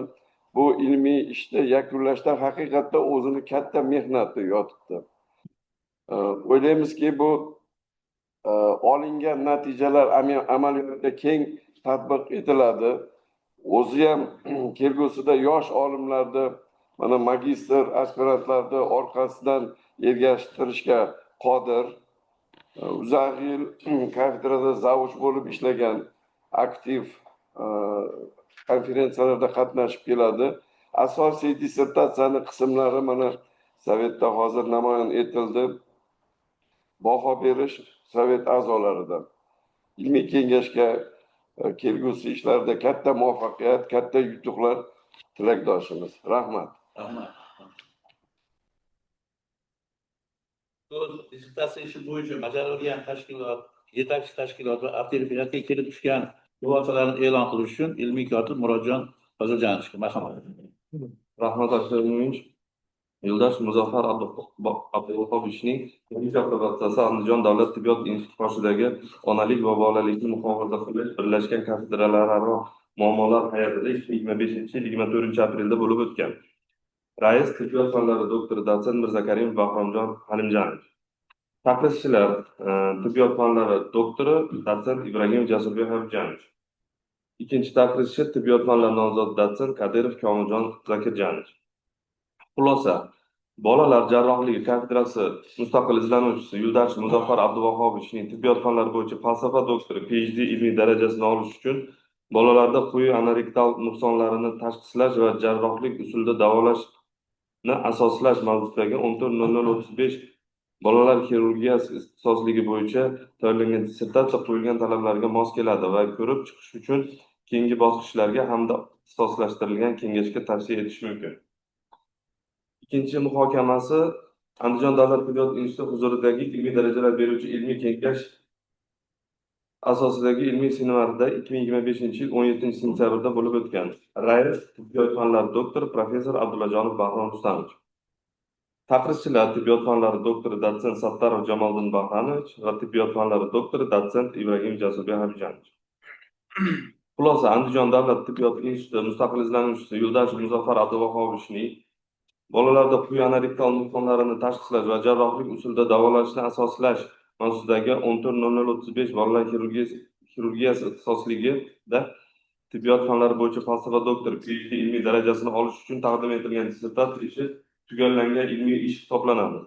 [SPEAKER 9] Bu ilmiy ishni yakunlashda haqiqatda o'zini katta mehnati yotibdi. O'ylaymizki, bu olingan natijalar amaliyotda keng tatbiq etiladi. O'zi ham kelgusida yosh olimlarni, mana magistr, aspirantlarni orqasidan ergashtirishga qodir. Uzoq yil kafedrada zavuch bo'lib ishlagan, aktiv konferensiyalarda qatnashib keladi. Asosiy dissertatsiyani qismlari mana sovetda hozir namoyon etildi. Baho berish sovet a'zolaridan. Ilmiy kengashga kelgusi ishlarda katta muvaffaqiyat, katta yutuqlar tilakdoshimiz. Rahmat.
[SPEAKER 5] Rahmat. So'z dissertatsiya ishi bo'yicha bajarilgan tashkilot, yetakchi tashkilot va avtoreferatga kelib tushgan xulosalarni e'lon qilish uchun ilmiy kotib Murodjon Foziljonovichga marhamat.
[SPEAKER 2] Rahmat, Alisher. Yo'ldosh Muzaffar Abduvahhobichning ilmiy dissertatsiyasi Andijon davlat tibbiyot instituti qoshidagi onalik va bolalikni muhofaza qilish birlashgan kafedralararo muammolar hay'atida 2025-yil 24-aprelda bo'lib o'tgan. Rais tibbiyot fanlari doktori, dotsent Mirzakarimov Bahromjon Halimjonovich. Taqrizchilar tibbiyot fanlari doktori, dotsent Ibragimov Jasurbek Habibjonovich. Ikkinchi taqrizchi tibbiyot fanlari nomzodi, dotsent Kadirov Komiljon Zakirjonovich. Xulosa: bolalar jarrohligi kafedrasi mustaqil izlanuvchisi Yo'ldosh Muzaffar Abduvahobichning tibbiyot fanlari bo'yicha falsafa doktori, PhD ilmiy darajasini olish uchun bolalarda quyi anorektal nuqsonlarini tashxislash va jarrohlik usulida davolashni asoslash mavzusidagi 14.0035 bolalar xirurgiyasi ixtisosligi bo'yicha tayyorlangan dissertatsiya qo'yilgan talablarga mos keladi va ko'rib chiqish uchun keyingi bosqichlarga hamda ixtisoslashtirilgan kengashga tavsiya etish mumkin. Ikkinchi muhokamasi Andijon davlat tibbiyot instituti huzuridagi ilmiy darajalar beruvchi ilmiy kengash asosidagi ilmiy seminarda 2025-yil 17-sentyabrda bo'lib o'tgan. Rais tibbiyot fanlari doktori, professor Abdullajonov Bahrom Rustamovich. Taqrizchilar tibbiyot fanlari doktori, dotsent Sattarov Jamoliddin Bahranovich va tibbiyot fanlari doktori, dotsent Ibragim Jasurbek Habijonovich. Xulosa: Andijon davlat tibbiyot instituti mustaqil izlanuvchisi Yo'ldosh Muzaffar Abduvahobichning bolalarda quyi anorektal nuqsonlarini tashxislash va jarrohlik usulida davolashni asoslash mavzusidagi 14.0035 bolalar xirurgiyasi ixtisosligida tibbiyot fanlari bo'yicha falsafa doktori, PhD ilmiy darajasini olish uchun taqdim etilgan dissertatsiya ishi tugallangan ilmiy ish hisoblanadi.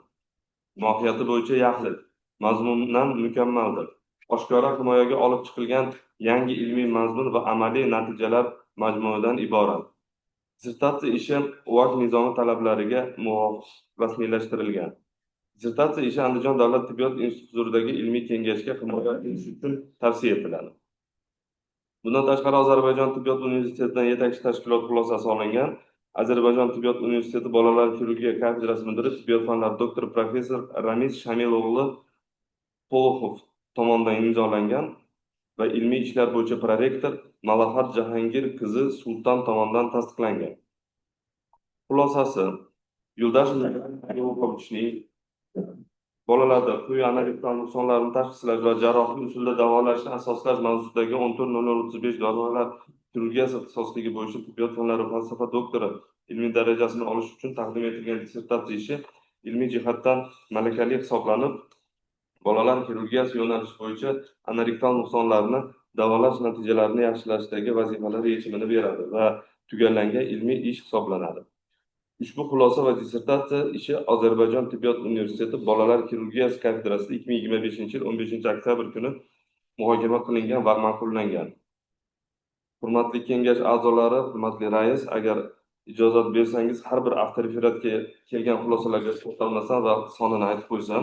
[SPEAKER 2] Mohiyati bo'yicha yaxlit, mazmunan mukammaldir. Oshkora himoyaga olib chiqilgan yangi ilmiy mazmun va amaliy natijalar majmuidan iborat. Dissertatsiya ishi UAK nizomi talablariga muvofiq rasmiylashtirilgan. Dissertatsiya ishi Andijon davlat tibbiyot instituti huzuridagi ilmiy kengashga himoya qilish uchun tavsiya etiladi. Bundan tashqari, Ozarbayjon tibbiyot universitetidan yetakchi tashkilot xulosasi olingan. Ozarbayjon tibbiyot universiteti bolalar xirurgiya kafedrasi mudiri, tibbiyot fanlari doktori, professor Ramiz Shamil o'g'li Poloxov tomonidan imzolangan va ilmiy ishlar bo'yicha prorektor Malohat Jahongir qizi Sulton tomonidan tasdiqlangan. Xulosasi: Yo'ldosh Abduvahobichning bolalarda quyi anorektal nuqsonlarini tashxislash va jarrohlik usulida davolashni asoslash mavzusidagi 14.0035 bolalar xirurgiyasi ixtisosligi bo'yicha tibbiyot fanlari falsafa doktori ilmiy darajasini olish uchun taqdim etilgan dissertatsiya ishi ilmiy jihatdan malakali hisoblanib, bolalar xirurgiyasi yo'nalishi bo'yicha anorektal nuqsonlarni davolash natijalarini yaxshilashdagi vazifalar yechimini beradi va tugallangan ilmiy ish hisoblanadi. Ushbu xulosa va dissertatsiya ishi Ozarbayjon tibbiyot universiteti bolalar xirurgiyasi kafedrasida 2025-yil 15-oktyabr kuni muhokama qilingan va ma'qullangan. Hurmatli kengash a'zolari, hurmatli rais, agar ijozat bersangiz, har bir avtoreferatga kelgan xulosalarga to'xtalmasam va sonini aytib qo'ysam.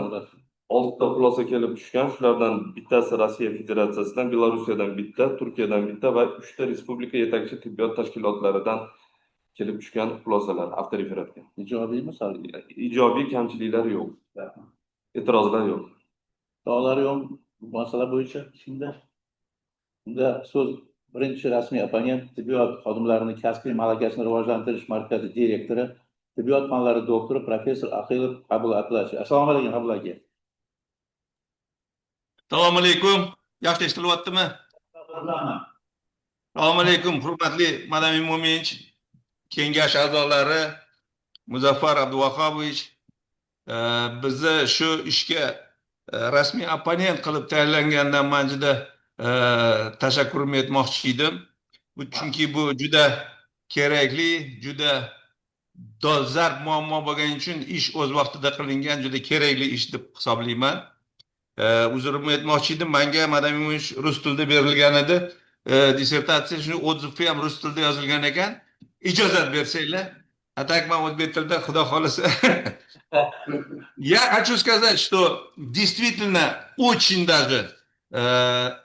[SPEAKER 2] Oltita xulosa kelib tushgan, shulardan bittasi Rossiya Federatsiyasidan, Belorussiyadan bitta, Turkiyadan bitta va uchta respublika yetakchi tibbiyot tashkilotlaridan kelib tushgan xulosalar avtoreferatga.
[SPEAKER 5] Ijobiymi, salbiy?
[SPEAKER 2] Ijobiy, kamchiliklar yo'q. E'tirozlar yo'q.
[SPEAKER 5] Savollar yo'q bu masala bo'yicha shunda. Unda so'z birinchi rasmiy opponent, tibbiyot xodimlarini kasbiy malakasini rivojlantirish markazi direktori, tibbiyot fanlari doktori, professor Aqilov Qabul Abdullaevich. Assalomu alaykum, Qabul aka.
[SPEAKER 3] Assalomu alaykum. Yaxshi eshitilyaptimi? Assalomu alaykum, hurmatli Madam Mo'minovich, kengash a'zolari, Muzaffar Abduvahobovich, bizni shu ishga rasmiy opponent qilib tayinlangandan man juda tashakkurimni aytmoqchi edim. Bu chunki bu juda kerakli, juda dolzarb muammo bo'lgani uchun ish o'z vaqtida qilingan juda kerakli ish deb hisoblayman. Uzrimni aytmoqchi edim, manga Madam Mo'minovich rus tilida berilgan edi. Dissertatsiya, shu отзыв i ham rus tilida yozilgan ekan. Ijozat bersanglar. А так man o'zbek tilida, xudo xohlasa. Я хочу сказать, что действительно очень даже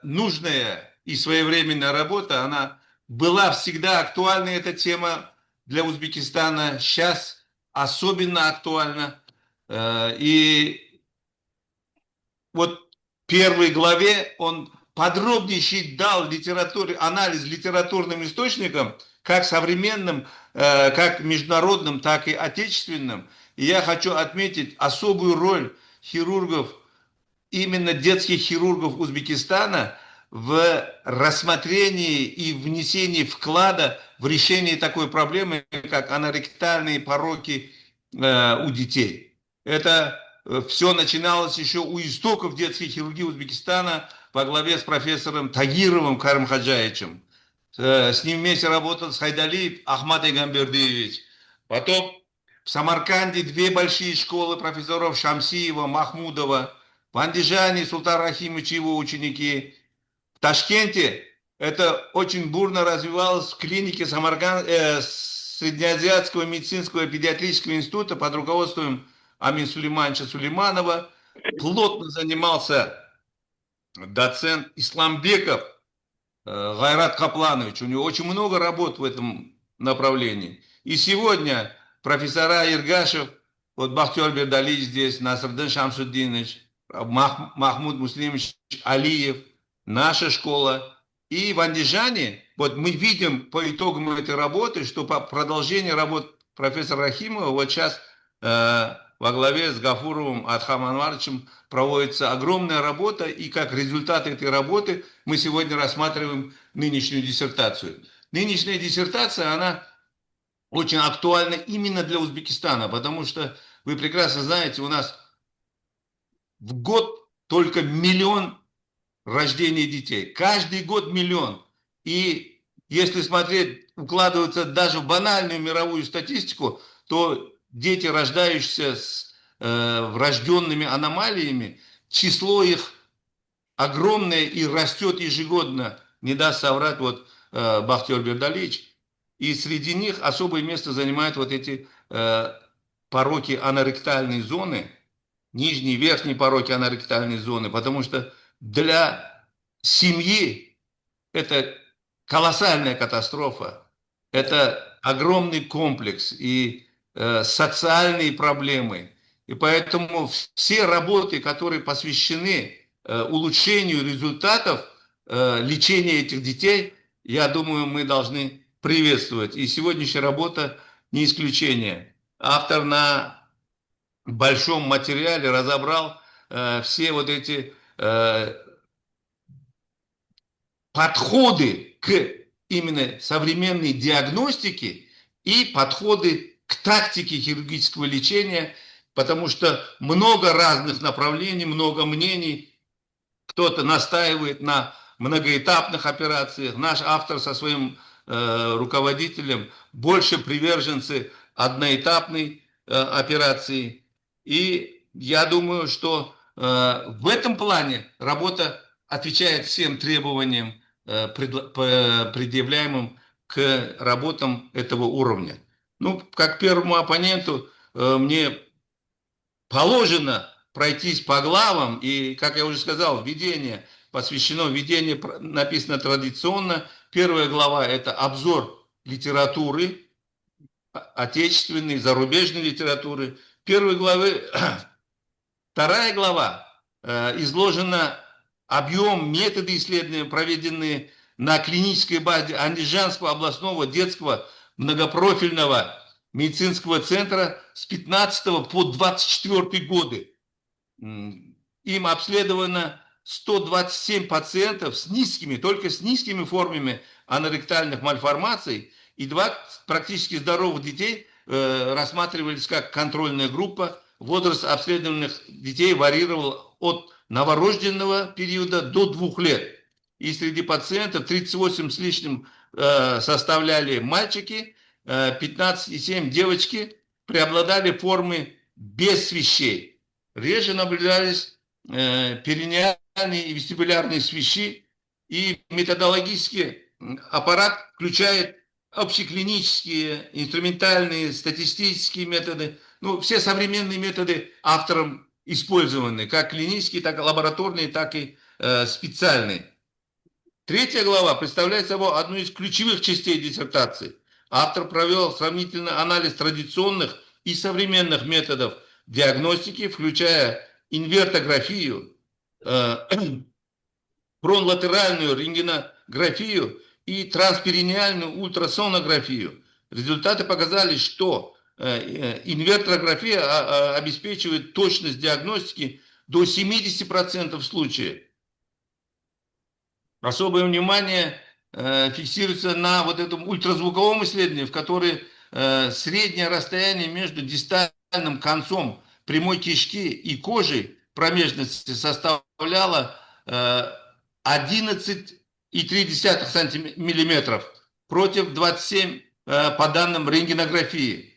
[SPEAKER 3] нужная и своевременная работа, она была всегда актуальна, эта тема для Узбекистана, сейчас особенно актуальна. И Вот в первой главе он подробнейший дал литературе, анализ литературным источникам, как современным, как международным, так и отечественным. И я хочу отметить особую роль хирургов, именно детских хирургов Узбекистана в рассмотрении и внесении вклада в решение такой проблемы, как аноректальные пороки у детей. Это все начиналось еще у истоков детской хирургии Узбекистана во главе с профессором Тагировым Карим Хаджаевичем. С ним вместе работал Сайдалиев Ахмад Эгамбердиевич. Потом в Самарканде две большие школы профессоров Шамсиева, Махмудова. В Андижане Султан Рахимович и его ученики. В Ташкенте это очень бурно развивалось в клинике Среднеазиатского медицинского педиатрического института под руководством Амин Сулеймановича Сулейманова. Плотно занимался доцент Исламбеков Гайрат Капланович. У него очень много работ в этом направлении. И сегодня профессора Иргашев, вот Бахтиёр Бердалиевич здесь, Насрдин Шамсуддинович, Махмуд Муслимович Алиев, наша школа. И в Андижане, вот мы видим по итогам этой работы, что по продолжению работ профессора Рахимова, вот сейчас во главе с Гафуровым Адхам Анваровичем проводится огромная работа, и как результат этой работы мы сегодня рассматриваем нынешнюю диссертацию. Нынешняя диссертация, она очень актуальна именно для Узбекистана, потому что, вы прекрасно знаете, у нас в год только 1 миллион рождений детей. Каждый год 1 миллион. И если смотреть, укладываться даже в банальную мировую статистику, то дети, рождающиеся с врожденными аномалиями, число их огромное и растет ежегодно. Не даст соврать вот Бахтиёр Бердалиевич. И среди них особое место занимают вот эти пороки аноректальной зоны, нижние и верхние пороки аноректальной зоны, потому что для семьи это колоссальная катастрофа, это огромный комплекс и социальные проблемы. И поэтому все работы, которые посвящены улучшению результатов лечения этих детей, я думаю, мы должны приветствовать. И сегодняшняя работа не исключение. Автор на большом материале разобрал все вот эти подходы к именно современной диагностике и подходы к тактике хирургического лечения, потому что много разных направлений, много мнений. Кто-то настаивает на многоэтапных операциях. Наш автор со своим руководителем больше приверженцы одноэтапной операции. И я думаю, что в этом плане работа отвечает всем требованиям, предъявляемым к работам этого уровня. Ну, как первому оппоненту мне положено пройтись по главам, и, как я уже сказал, введение посвящено, введение написано традиционно. Первая глава – это обзор литературы, отечественной, зарубежной литературы. Первой главы, вторая глава изложена объем, методы исследования, проведенные на клинической базе Андижанского областного детского многопрофильного медицинского центра с 15 по 24 годы. Им обследовано 127 пациентов с низкими, только с низкими формами аноректальных мальформаций, и 2 практически здоровых детей рассматривались как контрольная группа. Возраст обследованных детей варьировал от новорожденного периода до 2 лет. И среди пациентов 38 с лишним составляли мальчики, 15,7 девочки, преобладали формы без свищей. Реже наблюдались перинеальные и вестибулярные свищи, и методологический аппарат включает общеклинические, инструментальные, статистические методы. Ну, все современные методы автором использованы, как клинические, так и лабораторные, так и специальные. Третья глава представляет собой одну из ключевых частей диссертации. Автор провел сравнительный анализ традиционных и современных методов диагностики, включая инвертографию, Пронлатеральную рентгенографию и трансперинеальную ультрасонографию. Результаты показали, что инверторография обеспечивает точность диагностики до 70% случаев. Особое внимание фиксируется на вот этом ультразвуковом исследовании, в котором среднее расстояние между дистальным концом прямой кишки и кожи промежности составляло 11,3 миллиметров против 27 по данным рентгенографии.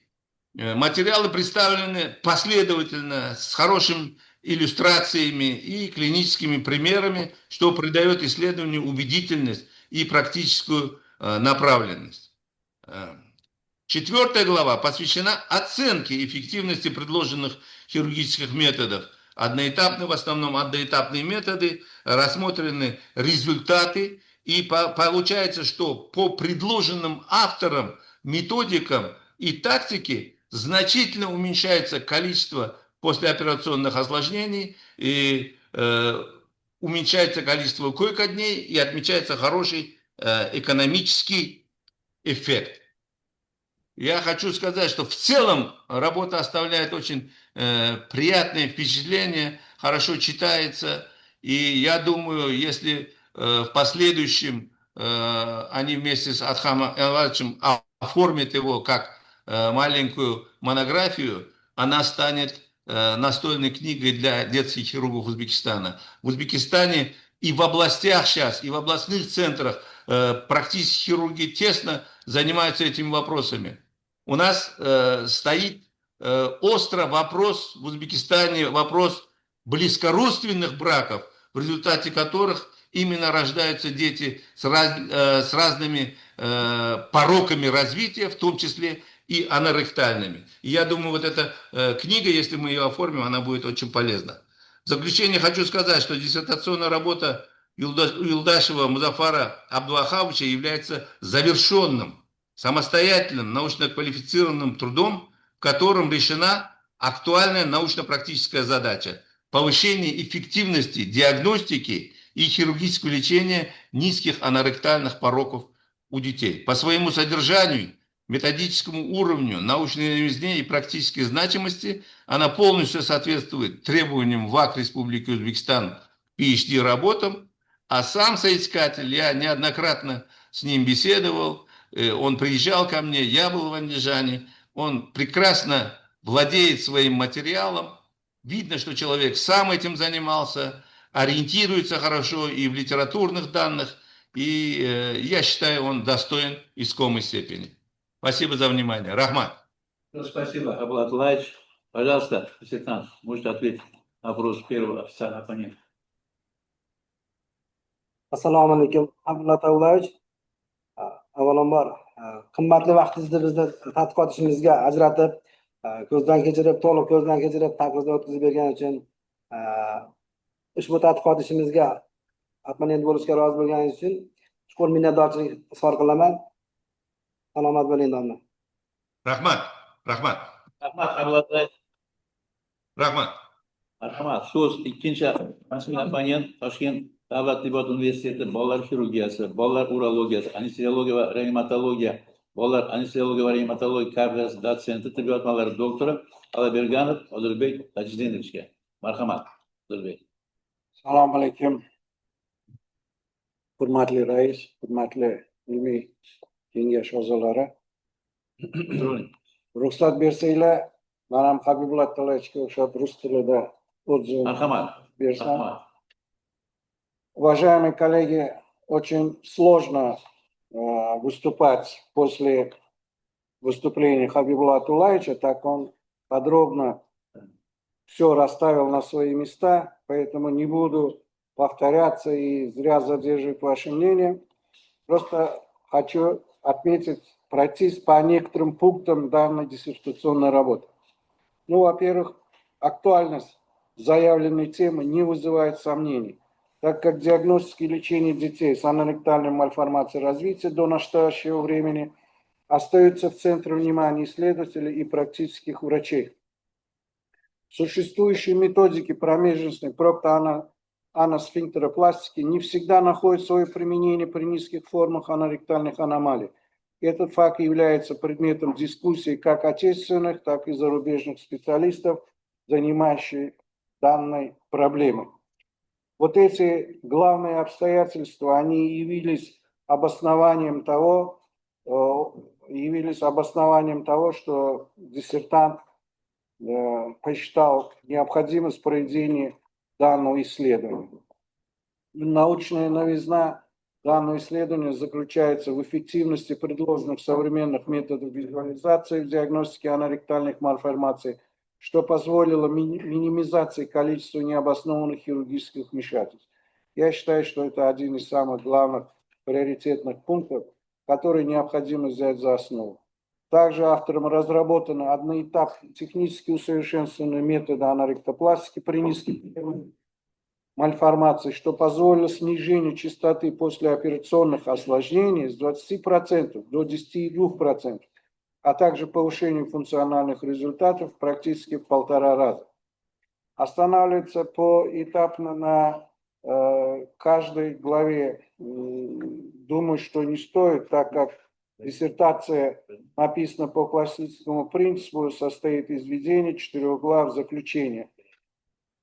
[SPEAKER 3] Материалы представлены последовательно, с хорошими иллюстрациями и клиническими примерами, что придает исследованию убедительность и практическую направленность. Четвертая глава посвящена оценке эффективности предложенных хирургических методов. Одноэтапные, в основном одноэтапные методы, рассмотрены результаты, и получается, что по предложенным авторам методикам и тактике значительно уменьшается количество послеоперационных осложнений и уменьшается количество койко-дней и отмечается хороший экономический эффект. Я хочу сказать, что в целом работа оставляет очень приятное впечатление, хорошо читается. И я думаю, если в последующем они вместе с Адхамом Ивановичем оформят его как маленькую монографию, она станет настольной книгой для детских хирургов Узбекистана. В Узбекистане и в областях сейчас, и в областных центрах практически хирурги тесно занимаются этими вопросами. У нас стоит остро вопрос в Узбекистане, вопрос близкородственных браков, в результате которых именно рождаются дети с разными пороками развития, в том числе и аноректальными. И я думаю, вот эта книга, если мы ее оформим, она будет очень полезна. В заключение хочу сказать, что диссертационная работа Юлдашева Музафара Абдувахабовича является завершенным, самостоятельным, научно-квалифицированным трудом, в котором решена актуальная научно-практическая задача – повышение эффективности диагностики и хирургического лечения низких аноректальных пороков у детей. По своему содержанию, методическому уровню, научной новизне и практической значимости она полностью соответствует требованиям ВАК Республики Узбекистан PhD работам, а сам соискатель, я неоднократно с ним беседовал, он приезжал ко мне, я был в Андижане, он прекрасно владеет своим материалом, видно, что человек сам этим занимался, ориентируется хорошо и в литературных данных, и я считаю, он достоин искомой степени. Спасибо за внимание. Rahmat.
[SPEAKER 5] Спасибо, Абулат Абдулаевич. Пожалуйста, диссертант, можете ответить на вопрос первого официального оппонента.
[SPEAKER 4] Assalomu alaykum, Abdulla Tavlayevich. Avvalambor, qimmatli vaqtingizni bizni tadqiqot ishimizga ajratib, ko'zdan kechirib, to'liq ko'zdan kechirib, taqrizdan o'tkazib bergani uchun, ushbu tadqiqot ishimizga opponent bo'lishga rozi bo'lganingiz uchun chuqur minnatdorchilik izhor qilaman. Salomat bo'ling, domla.
[SPEAKER 3] Rahmat, rahmat.
[SPEAKER 5] Rahmat, Abdulla Abdullaevich.
[SPEAKER 3] Rahmat.
[SPEAKER 5] Marhamat, so'z ikkinchi rasmiy opponent Toshkent davlat tibbiyot universiteti bolalar xirurgiyasi, bolalar urologiyasi, anesteziologiya va reanimatologiya, bolalar anesteziologiya va reanimatologiya kafedrasi dotsenti, tibbiyot fanlari doktori Allaberganov Odilbek Tajiddinovichga. Marhamat, Odilbek.
[SPEAKER 10] Assalomu alaykum. Hurmatli rais, hurmatli ilmiy kengash a'zolari. Ruxsat bersanglar, man ham Habibulla Abdullayevichga o'xshab rus tilida отзыв
[SPEAKER 5] Marhamat.
[SPEAKER 10] Bersam.
[SPEAKER 5] Marhamat.
[SPEAKER 10] Уважаемые коллеги, очень сложно выступать после выступления Хабибулла Атулаевича, так он подробно все расставил на свои места, поэтому не буду повторяться и зря задерживать ваше мнение. Просто хочу отметить, пройтись по некоторым пунктам данной диссертационной работы. Ну, во-первых, актуальность заявленной темы не вызывает сомнений, так как диагностика и лечение детей с аноректальной мальформацией развития до настоящего времени остаются в центре внимания исследователей и практических врачей. Существующие методики промежностной аносфинктеропластики не всегда находят свое применение при низких формах аноректальных аномалий. Этот факт является предметом дискуссии как отечественных, так и зарубежных специалистов, занимающих данной проблемой. Вот эти главные обстоятельства, они явились обоснованием того, что диссертант посчитал необходимость проведения данного исследования. Научная новизна данного исследования заключается в эффективности предложенных современных методов визуализации в диагностике аноректальных мальформаций, что позволило минимизации количества необоснованных хирургических вмешательств. Я считаю, что это один из самых главных приоритетных пунктов, который необходимо взять за основу. Также автором разработаны одноэтапные технически усовершенствованные методы аноректопластики при низких мальформации, что позволило снижению частоты послеоперационных осложнений с 20% до 10,2%, а также повышению функциональных результатов практически в 1,5 раза. Останавливаться поэтапно на каждой главе, думаю, что не стоит, так как диссертация написана по классическому принципу, состоит из введения, 4 глав, заключения.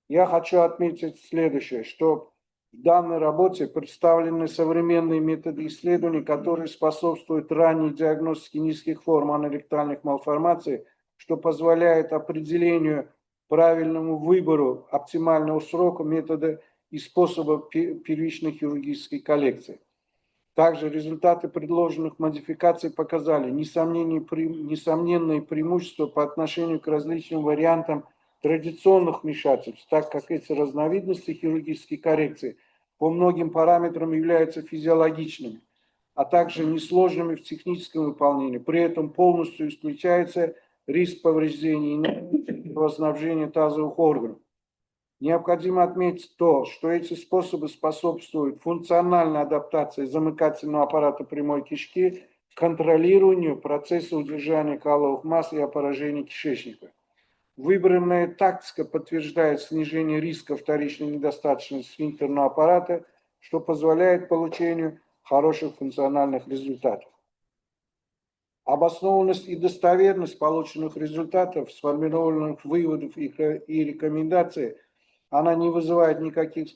[SPEAKER 10] Я хочу отметить следующее, что в данной работе представлены современные методы исследований, которые способствуют ранней диагностике низких форм аноректальных малформаций, что позволяет определению правильному выбору оптимального срока, метода и способа первичной хирургической коллекции. Также результаты предложенных модификаций показали несомненные преимущества по отношению к различным вариантам традиционных вмешательств, так как эти разновидности хирургической коррекции по многим параметрам являются физиологичными, а также несложными в техническом выполнении. При этом полностью исключается риск повреждений и кровоснабжения тазовых органов. Необходимо отметить то, что эти способы способствуют функциональной адаптации замыкательного аппарата прямой кишки, контролированию процесса удержания каловых масс и опорожнения кишечника. Выбранная тактика подтверждает снижение риска вторичной недостаточности сфинктерного аппарата, что позволяет получению хороших функциональных результатов. Обоснованность и достоверность полученных результатов, сформированных выводов и рекомендаций, она не вызывает никаких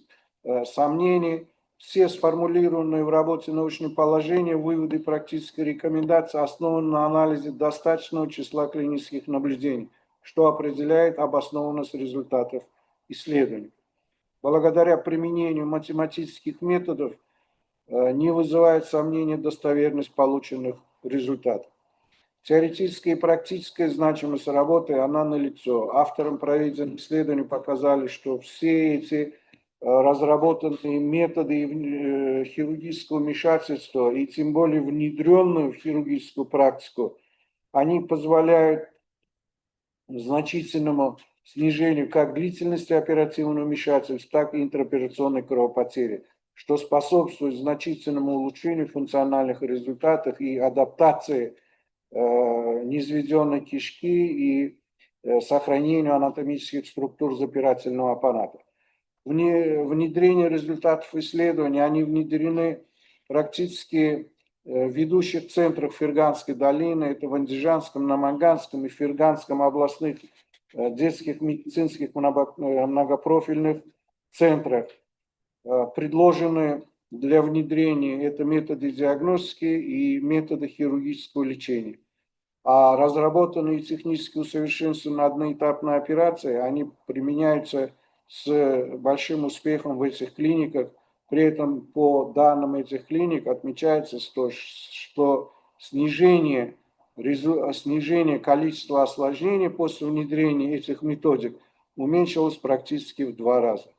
[SPEAKER 10] сомнений. Все сформулированные в работе научные положения, выводы и практические рекомендации основаны на анализе достаточного числа клинических наблюдений, что определяет обоснованность результатов исследований. Благодаря применению математических методов не вызывает сомнений достоверность полученных результатов. Теоретическая и практическая значимость работы, она налицо. Авторам проведенных исследований показали, что все эти разработанные методы хирургического вмешательства, и тем более внедренные в хирургическую практику, они позволяют значительному снижению как длительности оперативного вмешательства, так и интраоперационной кровопотери, что способствует значительному улучшению функциональных результатов и адаптации низведенной кишки и сохранению анатомических структур запирательного аппарата. Внедрение результатов исследований, они внедрены практически в ведущих центрах Ферганской долины, это в Андижанском, Наманганском и Ферганском областных детских медицинских многопрофильных центрах. Предложены для внедрения это методы диагностики и методы хирургического лечения. А разработанные технически усовершенствованные одноэтапные операции, они применяются с большим успехом в этих клиниках. При этом по данным этих клиник отмечается, что снижение количества осложнений после внедрения этих методик уменьшилось практически в 2 раза.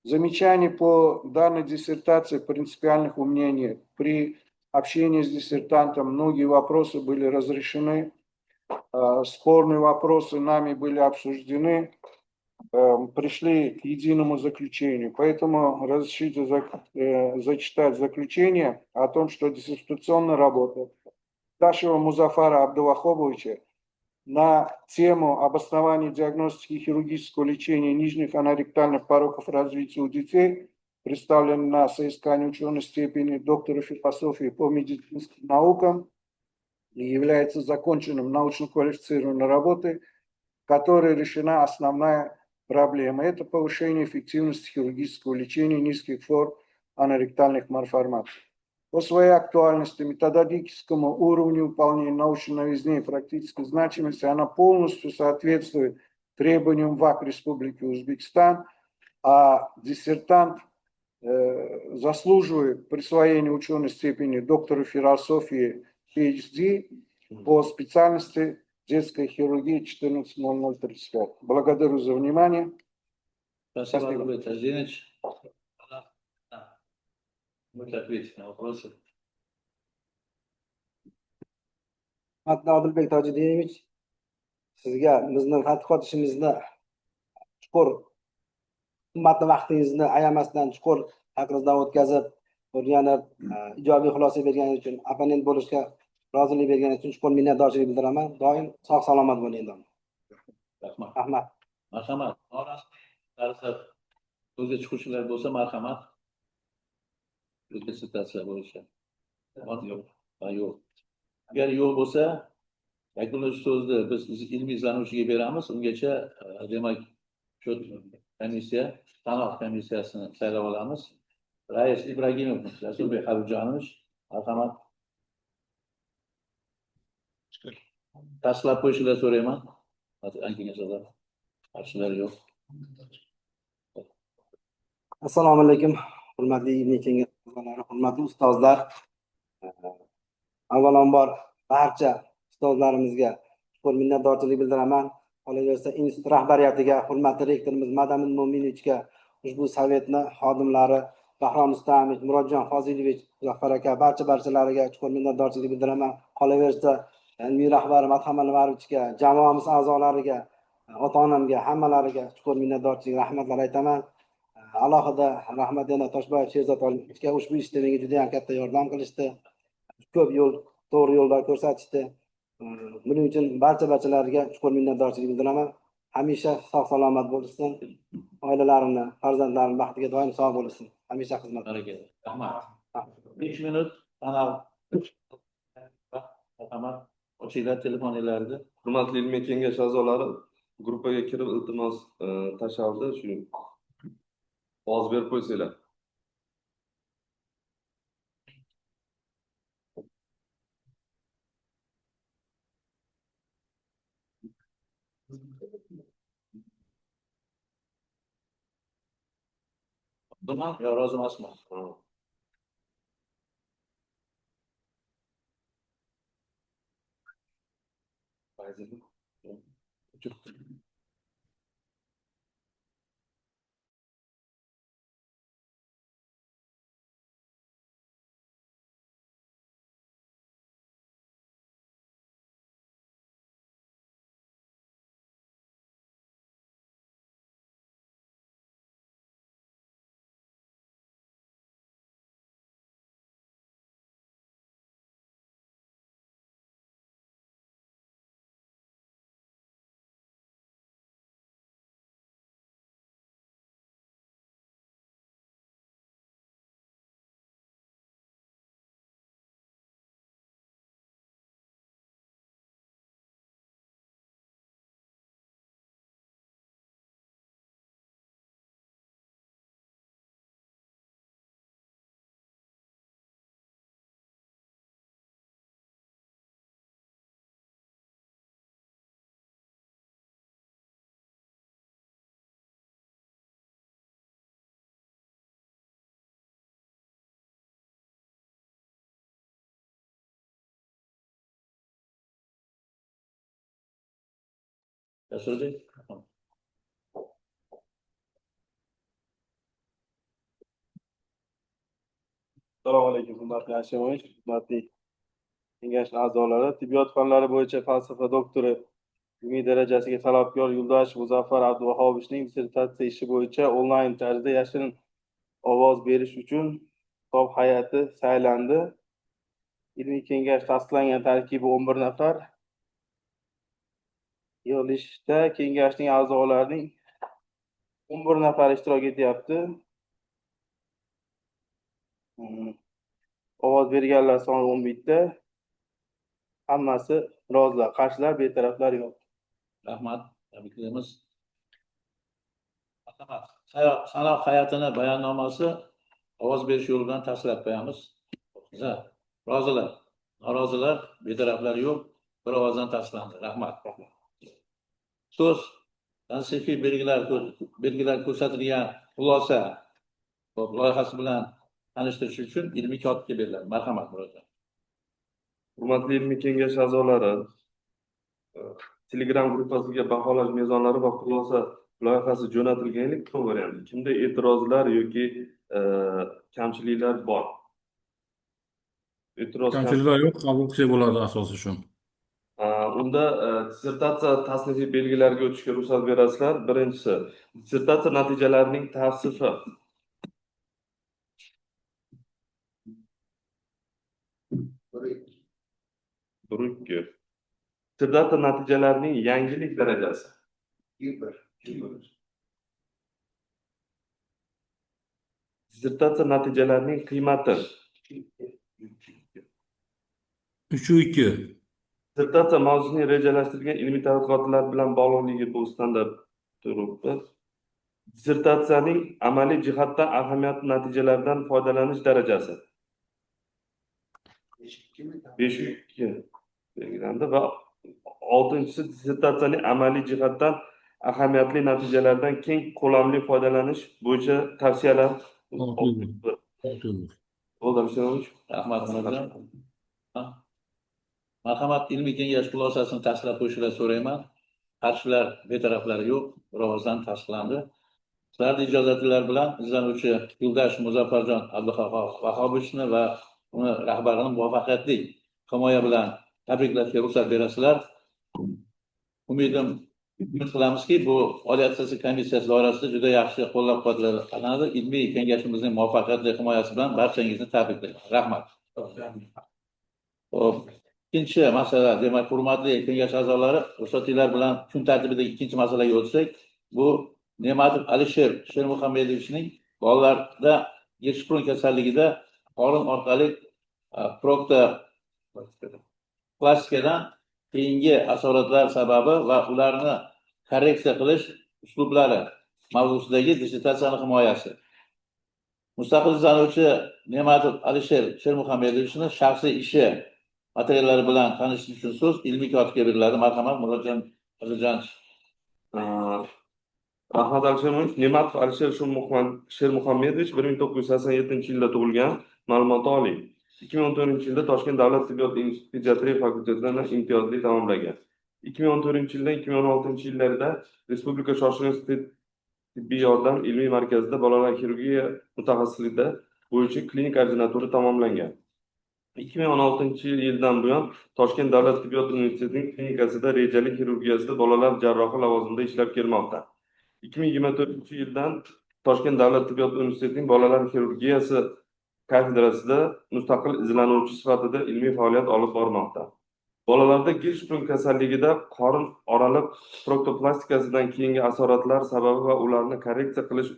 [SPEAKER 10] Замечаний по данной диссертации принципиальных у меня нет. При общении с диссертантом многие вопросы были разрешены, спорные вопросы нами были обсуждены, пришли к единому заключению. Поэтому разрешите зачитать заключение о том, что диссертационная работа Ташева Музафара Абдувахобовича на тему обоснования диагностики хирургического лечения нижних аноректальных пороков развития у детей представлена на соискание ученой степени доктора философии по медицинским наукам и является законченным научно-квалифицированной работой, в которой решена основная проблема. Это повышение эффективности хирургического лечения низких форм аноректальных мальформаций. По своей актуальности, методическому уровню выполнения научной новизны и практической значимости она полностью соответствует требованиям ВАК Республики Узбекистан, а диссертант заслуживает присвоения ученой степени доктора философии PhD по специальности детская хирургия 14.0035. Благодарю за внимание.
[SPEAKER 5] Спасибо,
[SPEAKER 10] Спасибо.
[SPEAKER 5] Роберт Азинович. Да. Можете ответить на вопросы.
[SPEAKER 4] Hurmatli Odilbek Tojiddинович, sizga bizni tadqiqot ishimizni chuqur, qimmatli vaqtingizni ayamasdan chuqur taqrizdan o'tkazib, o'rganib, ijobiy xulosa berganingiz uchun, opponent bo'lishga rozilik berganingiz uchun chuqur minnatdorchilik bildiraman. Doim sog' salomat bo'ling.
[SPEAKER 5] Rahmat.
[SPEAKER 4] Rahmat.
[SPEAKER 5] Marhamat. Norasmiy tarzda so'zga chiquvchilar bo'lsa, marhamat. Dissertatsiya bo'yicha. Yo'q. Ha, yo'q. Agar yo'q bo'lsa, yakunlovchi so'zni biz ilmiy izlanuvchiga beramiz. Ungacha demak, shu komissiya, sanoq komissiyasini saylab olamiz. Rais Ibragimov Rasurbek Habibjonovich, marhamat. Tasdiqlab qo'yishinglarni so'rayman. Kengash qarshilar yo'q.
[SPEAKER 4] Assalomu alaykum, hurmatli ilmiy kengash a'zolari, hurmatli ustozlar. Avvalambor barcha ustozlarimizga chuqur minnatdorchilik bildiraman. Qolaversa, institut rahbariyatiga, hurmatli rektorimiz Madamin Mo'minovichga, ushbu sovetni xodimlari Bahrom Rustamovich, Murodjon Fozilovich, Muzaffar aka, barcha-barchalariga chuqur minnatdorchilik bildiraman. Qolaversa, ilmiy rahbari Madham Anvarovichga, jamoamiz a'zolariga, ota-onamga, hammalariga chuqur minnatdorchilik, rahmatlar aytaman. Alohida rahmat yana Toshboyev Sherzod Oliyevichga, ushbu ishda menga juda ham katta yordam qilishdi. Ko'p yo'l, to'g'ri yo'llar ko'rsatishdi. Buning uchun barcha-barchalarga chuqur minnatdorchilik bildiraman. Hamisha sog' salomat bo'lishsin, oilalarini, farzandlarini baxtiga doim sog' bo'lishsin. Hamisha xizmat.
[SPEAKER 5] Barakalla. Rahmat. 5 minut sanab. Marhamat. Ochinglar telefoninglarni.
[SPEAKER 2] Hurmatli ilmiy kengash a'zolari, gruppaga kirib iltimos tashaldi, shu ovoz berib qo'ysanglar.
[SPEAKER 5] Nima? Yo, rozi emasman. Jasurbek.
[SPEAKER 8] Assalomu alaykum, hurmatli Hashimovich, hurmatli kengash a'zolari. Tibbiyot fanlari bo'yicha falsafa doktori ilmiy darajasiga talabgor Yo'ldosh Muzaffar Abduvahobovichning dissertatsiya ishi bo'yicha onlayn tarzda yashirin ovoz berish uchun hisob hay'ati saylandi. Ilmiy kengash tasdiqlangan tarkibi 11 nafar. Yig'ilishda kengashning a'zolarining 11 nafari ishtirok etyapti. Ovoz berganlar soni 11ta. Hammasi rozilar, qarshilar, betaraflar yo'q.
[SPEAKER 5] Rahmat, tabriklaymiz. Marhamat. Sanoq hay'atini bayonnomasi ovoz berish yo'li bilan tasdiqlab qo'yamiz. Rozilar, norozilar, betaraflar yo'q. Bir ovozdan tasdiqlandi. Rahmat. So'z tansifiy belgilar ko'rsatilgan xulosa loyihasi bilan tanishtirish uchun ilmiy kotibga beriladi. Marhamat, Murodjon.
[SPEAKER 2] Hurmatli ilmiy kengash a'zolari, Telegram gruppasiga baholash mezonlari va xulosa loyihasi jo'natilgan elektron varianti. Kimda e'tirozlar yoki kamchiliklar bor? E'tiroz
[SPEAKER 1] Kamchiliklar yo'q, qabul qilsak bo'ladi asosi shu.
[SPEAKER 2] Unda dissertatsiya tasnifiy belgilariga o'tishga ruxsat berasizlar. Birinchisi, dissertatsiya natijalarining tavsifi. Bir ikki. Dissertatsiya natijalarining yangilik darajasi.
[SPEAKER 6] 1.
[SPEAKER 2] Dissertatsiya natijalarining qiymati.
[SPEAKER 1] 3.2.
[SPEAKER 2] Dissertatsiya mavzusining rejalashtirilgan ilmiy tadqiqotlar bilan bog'liqligi bu standart turibdi. Dissertatsiyaning amaliy jihatdan ahamiyatli natijalardan foydalanish darajasi. 5.2 belgilandi va oltinchisi dissertatsiyaning amaliy jihatdan ahamiyatli natijalardan keng ko'lamli foydalanish bo'yicha tavsiyalar. Bo'ldi,
[SPEAKER 5] Rahmat, Murodjon. Marhamat, ilmiy kengash xulosasini tasdiqlab qo'yishinglarni so'rayman. Qarshilar, betaraflar yo'q, bir ovozdan tasdiqlandi. Sizlarning ijozatinglar bilan izlanuvchi Yo'ldosh Muzaffarjon Abduvahobovichni va uni rahbarini muvaffaqiyatli himoya bilan tabriklashga ruxsat berasizlar. Umid qilamizki, bu Oliy attestatsiya komissiyasi doirasida juda yaxshi qo'llab-quvvatlanadi. Ilmiy kengashimizning muvaffaqiyatli himoyasi bilan barchangizni tabriklayman. Rahmat. Xo'p, ikkinchi masala, demak, hurmatli kengash a'zolari, ruxsatinglar bilan kun tartibidagi ikkinchi masalaga o'tsak, bu Ne'matov Alisher Shermuhammedovichning bolalarda Gershprung kasalligida qorin orqali proktoplastikdan keyingi asoratlar sababi va ularni korreksiya qilish uslublari mavzusidagi dissertatsiyani himoyasi. Mustaqil izlanuvchi Ne'matov Alisher Shermuhammedovichning shaxsiy ishi materiallari bilan tanishish uchun so'z ilmiy kotibga beriladi. Marhamat, Murodjon Azizonovich.
[SPEAKER 2] Rahmat, Alisherovich. Ne'matov Alisher Shermuhammedovich 1987-yilda tug'ilgan, ma'lumoti oliy. 2014-yilda Toshkent davlat tibbiyot instituti pediatriya fakultetini imtiyozli tamomlagan. 2014-yildan 2016-yillarda Respublika shoshilinch tibbiy yordam ilmiy markazida bolalar xirurgiya mutaxassisligida bo'yicha klinik ordinatura tamomlangan. 2016-yildan buyon Toshkent davlat tibbiyot universitetining klinikasida rejali xirurgiyasida bolalar jarrohi lavozimida ishlab kelmoqda. 2024-yildan Toshkent davlat tibbiyot universitetining bolalar xirurgiyasi kafedrasida mustaqil izlanuvchi sifatida ilmiy faoliyat olib bormoqda. Bolalarda Gershprung kasalligida qorin oraliq proktoplastikasidan keyingi asoratlar sababi va ularni korreksiya qilish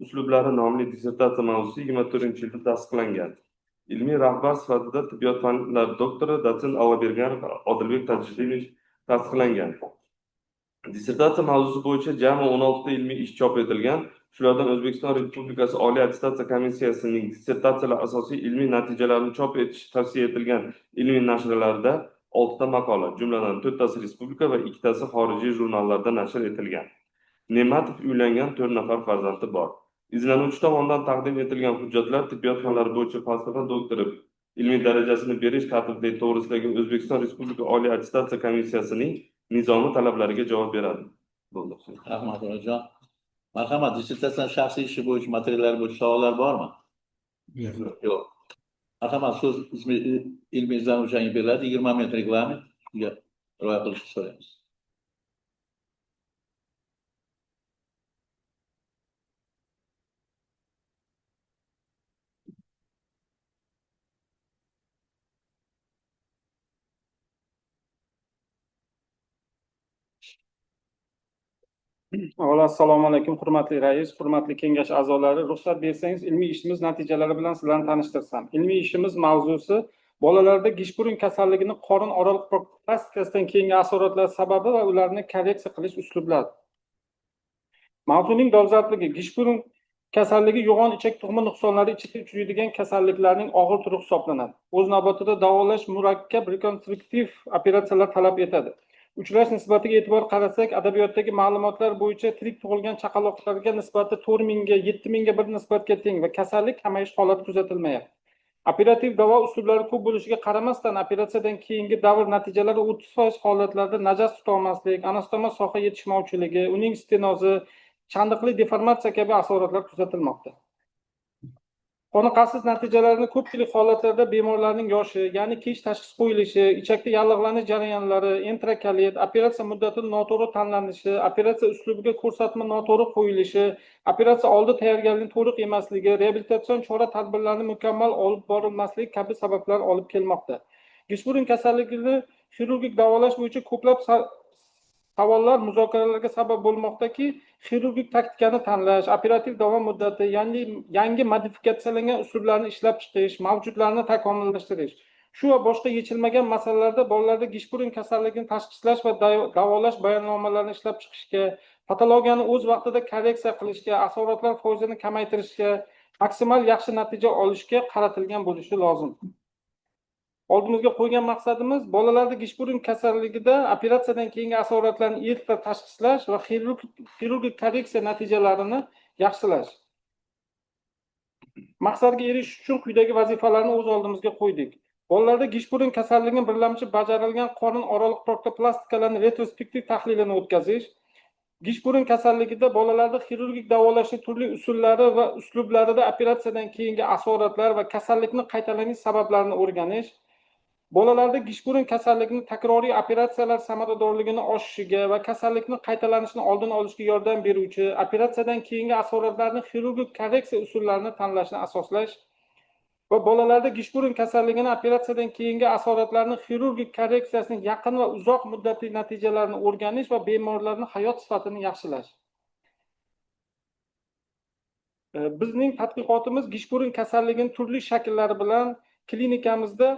[SPEAKER 2] uslublari nomli dissertatsiya mavzusi 24-yilda tasdiqlangan. Ilmiy rahbar sifatida tibbiyot fanlari doktori dotsent Allaberganov Odilbek Tajidinovich tasdiqlangan. Dissertatsiya mavzusi bo'yicha jami 16 ta ilmiy ish chop etilgan. Shulardan O'zbekiston Respublikasi Oliy attestatsiya komissiyasining dissertatsiyalar asosiy ilmiy natijalarini chop etish tavsiya etilgan ilmiy nashrlarida 6 ta maqola, jumladan 4 tasi respublika va 2 tasi xorijiy jurnallarda nashr etilgan. Ne'matov uylangan, 4 nafar farzandi bor. Izlanuvchi tomonidan taqdim etilgan hujjatlar tibbiyot fanlari bo'yicha falsafa doktori ilmiy darajasini berish tartibi to'g'risidagi O'zbekiston Respublika Oliy attestatsiya komissiyasining nizomi talablariga javob beradi. Bo'ldi.
[SPEAKER 5] Rahmat, Murodjon. Marhamat, dissertatsiya shaxsiy ishi bo'yicha materiallar bo'yicha savollar bormi? Yo'q. Marhamat, so'z ilmiy izlanuvchiga beriladi. 20 minut reglament. Shunga rioya qilishni so'raymiz.
[SPEAKER 11] Avvalo assalomu alaykum, hurmatli rais, hurmatli kengash a'zolari. Ruxsat bersangiz, ilmiy ishimiz natijalari bilan sizlarni tanishtirsam. Ilmiy ishimiz mavzusi bolalarda gishburun kasalligini qorin oraliq plastikasidan keyingi asoratlar sababi va ularni korreksiya qilish uslublari. Mavzuning dolzarbligi: gishburun kasalligi yo'g'on ichak tug'ma nuqsonlari ichida uchraydigan kasalliklarning og'ir turi hisoblanadi. O'z navbatida davolash murakkab rekonstruktiv operatsiyalar talab etadi. Uchrash nisbatiga e'tibor qaratsak, adabiyotdagi ma'lumotlar bo'yicha tirik tug'ilgan chaqaloqlarga nisbati 4000 ga 7000 ga bir nisbatga teng va kasallik kamayish holati kuzatilmayapti. Operativ davo uslublari ko'p bo'lishiga qaramasdan, operatsiyadan keyingi davr natijalari 30% holatlarda najas tutolmaslik, anastoma soha yetishmovchiligi, uning stenozi, chandiqli deformatsiya kabi asoratlar kuzatilmoqda. Qoniqarsiz natijalarni ko'pchilik holatlarda bemorlarning yoshi, ya'ni kech tashxis qo'yilishi, ichakda yallig'lanish jarayonlari, enterokolit, operatsiya muddati noto'g'ri tanlanishi, operatsiya uslubiga ko'rsatma noto'g'ri qo'yilishi, operatsiya oldi tayyorgarlikning to'liq emasligi, reabilitatsion chora tadbirlarini mukammal olib borilmasligi kabi sabablar olib kelmoqda. Gishburun kasalligini xirurgik davolash bo'yicha ko'plab savollar muzokaralarga sabab bo'lmoqdaki, xirurgik taktikani tanlash, operativ davo muddati, ya'ni yangi modifikatsiyalangan uslublarni ishlab chiqish, mavjudlarni takomillashtirish, shu va boshqa yechilmagan masalalarda bolalarda gishburun kasalligini tashxislash va davolash bayonnomalarini ishlab chiqishga, patologiyani o'z vaqtida korreksiya qilishga, asoratlar foizini kamaytirishga, maksimal yaxshi natija olishga qaratilgan bo'lishi lozim. Oldimizga qo'ygan maqsadimiz bolalarda gishburun kasalligida operatsiyadan keyingi asoratlarni erta tashxislash va xirurgik korreksiya natijalarini yaxshilash. Maqsadga erishish uchun quyidagi vazifalarni o'z oldimizga qo'ydik. Bolalarda gishburun kasalligini birlamchi bajarilgan qorin oraliq proktoplastikalarini retrospektiv tahlilini o'tkazish, gishburun kasalligida bolalarda xirurgik davolashning turli usullari va uslublarida operatsiyadan keyingi asoratlar va kasallikni qaytalanish sabablarini o'rganish, bolalarda gishburun kasalligini takroriy operatsiyalar samaradorligini oshishiga va kasallikni qaytalanishini oldini olishga yordam beruvchi operatsiyadan keyingi asoratlarni xirurgik korreksiya usullarini tanlashni asoslash va bolalarda gishburun kasalligini operatsiyadan keyingi asoratlarni xirurgik korreksiyasining yaqin va uzoq muddatli natijalarini o'rganish va bemorlarning hayot sifatini yaxshilash. Bizning tadqiqotimiz gishburun kasalligining turli shakllari bilan klinikamizda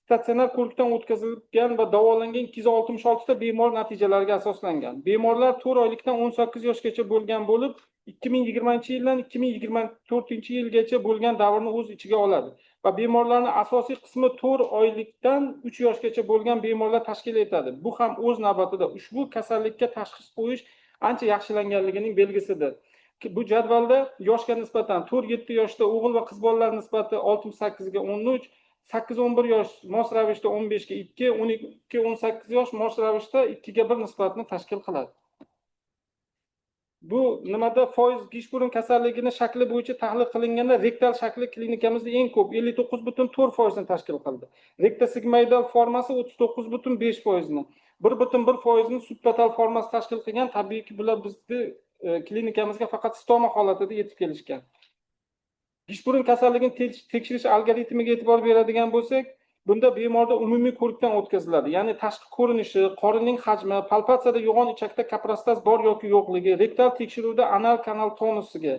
[SPEAKER 11] statsionar ko'rikdan o'tkazilgan va davolangan 266 ta bemor natijalariga asoslangan. Bemorlar 4 oylikdan 18 yoshgacha bo'lgan bo'lib, 2020-yildan 2024-yilgacha bo'lgan davrni o'z ichiga oladi va bemorlarning asosiy qismi 4 oylikdan 3 yoshgacha bo'lgan bemorlar tashkil etadi. Bu ham o'z navbatida ushbu kasallikka tashxis qo'yish ancha yaxshilanganligining belgisidir. Bu jadvalda yoshga nisbatan 4-7 yoshda o'g'il va qiz bolalar nisbati 68 ga 13, 8-11 yosh mos ravishda 15 ga 2, 12-18 yosh mos ravishda 2 ga 1 nisbatni tashkil qiladi. Bu nimada foiz gishburun kasalligini shakli bo'yicha tahlil qilinganda rektal shakli klinikamizda eng ko'p 59,4% ni tashkil qildi. Rektosigmoidal formasi 39,5%ni, 1,1% ni subtotal formasi tashkil qilgan. Tabiiyki, bular bizni klinikamizga faqat stoma holatida yetib kelishgan. Gishburun kasalligini tekshirish algoritmiga e'tibor beradigan bo'lsak, bunda bemorda umumiy ko'rikdan o'tkaziladi. Ya'ni tashqi ko'rinishi, qorinning hajmi, palpatsiyada yo'g'on ichakda kaprostaz bor yoki yo'qligi, rektal tekshiruvda anal kanal tonusiga,